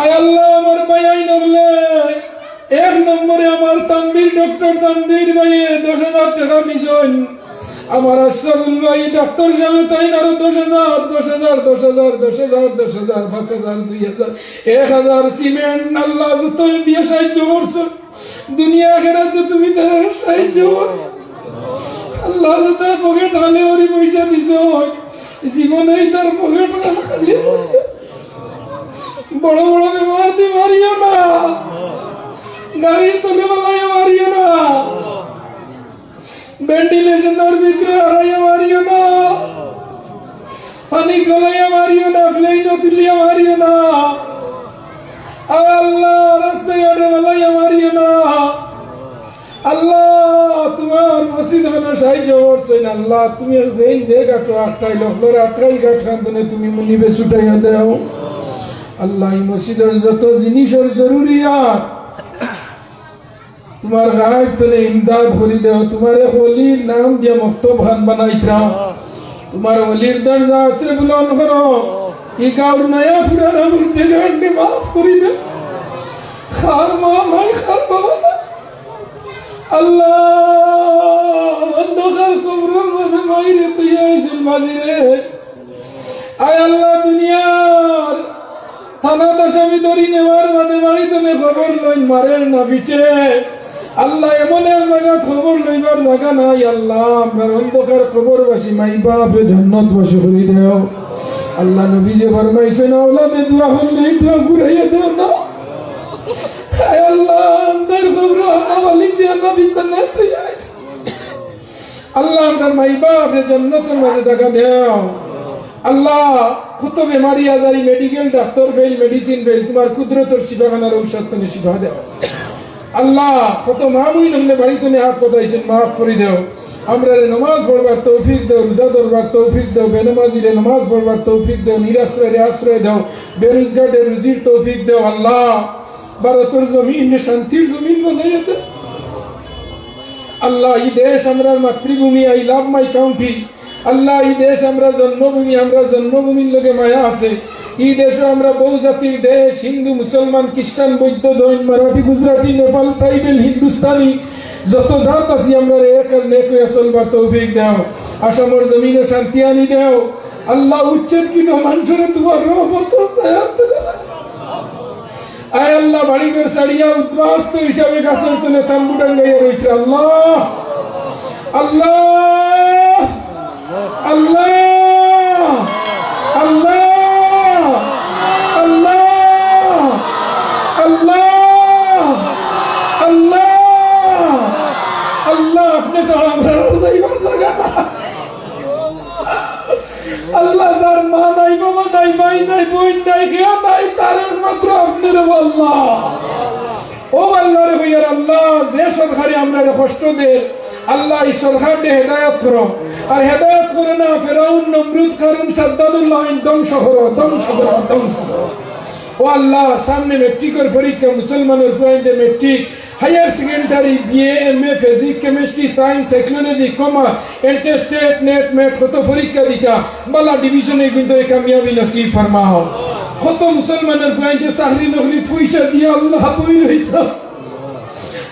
আয় আল্লাহ, আমার ভাইয়াইন অকলে এক নম্বরে আমার তানভীর, ডক্টর তানভীর ভাইয়ে দশ হাজার টেকা দিছইন। আমার আশরাফুল ভাই, ডাক্তার সাবে তাইন আরো দশ হাজার, দশ হাজার, দশ হাজার, দশ হাজার, দশ হাজার, পাঁচ হাজার, দুই হাজার, এক হাজার, সিমেন্ট, আল্লাহ যত দিয়া সাহায্য করছইন, দুনিয়া আখেরাতো তুমি তারারে সাহায্য করো। আল্লাহ যত পকেট খালি করি পয়সা দিছইন, জীবনেউ তার পকেট খালি। বড় বড় বেমারদি মারিও না, গাড়ির তলে ফালাইয়া মারিও না, ভেন্টিলেশনর ভিতরে হারাইয়া মারিও না, পানি গলাইয়া মারিও না, প্লেনো তুলিয়া মারিও না। আয় আল্লাহ, রাস্তাঘাটে ফালাইয়া মারিও না। আল্লাহ, তুমার মসজিদ অখানো সাহায্য করছইন। আল্লাহ, তুমি যেইন যে ঘাটো আটকাইল, অকলরে আটকাইল ঘাট খান তনে তুমি মুনিবে ছুটাইয়া দেও। আল্লাহ, ই মসজিদর যত জিনিসর জরুরিয়াত, তুমার গায়েব তনে ইমদাদ করি দেও। তুমার এক ওলির নাম দিয়া মক্তব খান বানাইতরা। তুমার ওলির দরজা আত্রে বুলন্দ করো। ই গাউর নয়া পুরানা মুর্দেগানরে মাফ করি দেও। কার মা নাই, কার বাবা নাই। আল্লাহ, অন্ধকার কবরর মাঝে মাইরে তুই আইছইন মাঝিরে। আয় আল্লাহ, দুনিয়ার থানাত আসামি ধরি নেওয়ার বাদে বাড়ি তনে খবর লইন, মারের না পিটে। আল্লাহ, এমন এক জাগাত খবর লইবার জাগা নাই। আল্লাহ, আমরার অন্ধকার কবরবাসী মাই বাপরে জন্নতবাসী করি দেও। আল্লাহ, নবীজি ফরমাইছইন, আওলাদে দোয়া করলে ই দোয়া ঘুরাইয়া দেও না। আয় আল্লাহ, আন্ধার কবরো আনা বালিশে আনা বিছানাত তুই আইস। আল্লাহ, আমরার মাই বাপরে জন্নতর মাঝে জাগা দেও। আল্লাহ, কত বেমারি Azhari, medical doctor fail, medicine fail, তুমার কুদরতর শিফাখানার ঔষধ তনে শিফা দেও। আল্লাহ, কত মা বইন অকলে বাড়ি তনে আত পাতাইছইন, মাফ করি দেও। আমরারে নমাজ পড়বার তৌফিক দেও, রোজা ধরবার তৌফিক দেও, বেনমাজিরে নমাজ পড়বার তৌফিক দেও, নিরাশ্রয়রে আশ্রয় দেও, বেরোজগাররে রুজির তৌফিক দেও। আল্লাহ, ভারতর জমিন শান্তির জমিন বানাইয়া দেও। আল্লাহ, ই দেশ আমরার মাতৃভূমি, I love my country। আল্লাহ, ই দেশ আমরার জন্মভূমি, আমরার জন্মভূমির লগে মায়া আছে। ই দেশো আমরা বহু জাতির দেশ, হিন্দু, মুসলমান, খ্রিস্টান, বৌদ্ধ, জৈন, মারাঠি, গুজরাটি, নেপাল, ট্রাইবেল, হিন্দুস্তানি, যত জাত আছি, আমরারে এক আর নেক অইয়া চলবার তৌফিক দেও। আসামর জমিনো শান্তি আনি দেও। আল্লাহ, উচ্ছেদকৃত মানষরে তুমার রহমতর ছায়ার তলে রাখো। আয় আল্লাহ, বাড়িঘর ছাড়িয়া উদ্বাস্তু হিসাবে গাছর তলে তাম্বু টাঙ্গাইয়া রইছে। আল্লাহ, আল্লাহ, আল্লাহ, আল্লাহ, আল্লাহ, আল্লাহ, আল্লাহ, আল্লাহ, আপনে ছাড়া আমরার যাইবার জাগা নাই। আল্লাহ, যার মা নাই, বাবা নাই, ভাই নাই, বইন নাই, কেউ নাই, তার একমাত্র আপনে রে আল্লাহ। ও আল্লাহ রে ভাইয়ার আল্লাহ, যে সরকারে আমরারে কষ্ট দের, আল্লাহ, ই সরকাররে হেদায়ত করো। আর হেদায়ত করো না, ফেরাউন, নমরুদ, কারুন, সাদ্দাদুল্লাহ, ধ্বংস করো, ধ্বংস করো, ধ্বংস করো। ও আল্লাহ, সামনে ম্যাট্রিকর পরীক্ষা, মুসলমানর পুয়াইন্তে matric, higher secondary, BA, MA, physics, chemistry, science, technology, commerce, inter state, NET, MET, কত পরীক্ষা দিতা, বালা ডিভিশনে কিন্তু এই কামিয়াবি নসিব ফরমাও। কত মুসলমানর পুয়াইন্তে চাকরি নকরি পয়সা দিয়া আল্লাহ বই রইছে।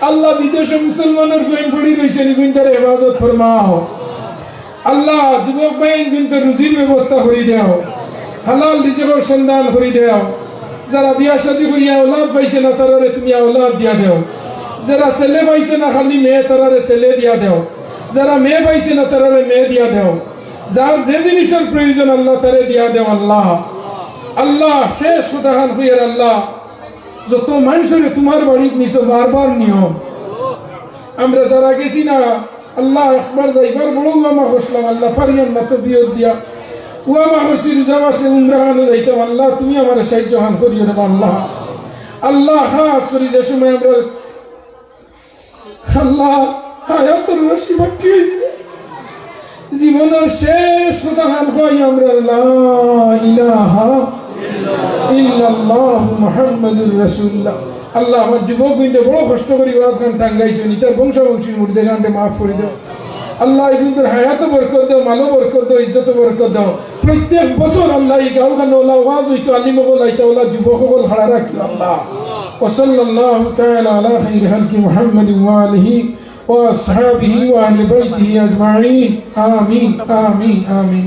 আল্লাহ, বিদেশে মুসলমানর পুয়াইন পড়ি রইছে, নিগুইন্তার হেফাজত ফরমাও। আল্লাহ, যুবক ভাইন কিন্তু রুজির ব্যবস্থা করি দেও, হালাল রিজিকর সন্ধান করি দেও। যারা বিয়া শাদী করিয়া আওলাদ পাইছে না, তারারে তুমি আওলাদ দিয়া দেও। যারা ছেলে পাইছে না, খালি মেয়ে, তারারে ছেলে দিয়া দেও। যারা মেয়ে পাইছে না, তারারে মেয়ে দিয়া দেও। যার যে জিনিসর প্রয়োজন, আল্লাহ, তারে দিয়া দেও। আল্লাহ, আল্লাহ, শেষ কথাখান কইয়ার আল্লাহ, যত মানুষরে তোমার বাড়িত নিছো, বারবার নিও। আমরা যারা গেছি না, আল্লাহ, একবার যাইবার বড় ওয়ামা করছিলাম, আল্লাহ, পারিয়াম না তো বিয়োগ দিয়া। ওয়ামা করছি রোজা মাসে উমরা খানো যাইতাম, আল্লাহ, তুমি আমার সাহায্য হান করিও রে আল্লাহ। আল্লাহ, খাস করি যে সময় আমরা, আল্লাহ, হায়াতর রশি বাকি হয়ে যাবে। জীবনের শেষ কথা খান কই আমরা, লা ইলাহা ইল্লাল্লাহু মুহাম্মাদুর রাসূলুল্লাহ। আল্লাহ, আমার যুবক বিন্দু বড় কষ্ট করি ওয়াজ খান টাঙ্গাইছইন, ইতার বংশাবংশী মুর্দে গানতে মাফ করি দেও। আল্লাহ, এই বিন্দুর হায়াতো বরকত দেও, মালো বরকত দেও, ইজ্জতো বরকত দেও। প্রত্যেক বছর আল্লাহ, এই গাঁও খানো ওলা ওয়াজ হইতো, আলিম হকল আইতা, ওলা যুবক হকল খাড়া রাখিও আল্লাহ। وصلى الله تعالى على خير خلق محمد وآله وأصحابه وأهل بيته أجمعين. آمين، آمين، آمين.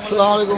আসসালামু আলাইকুম।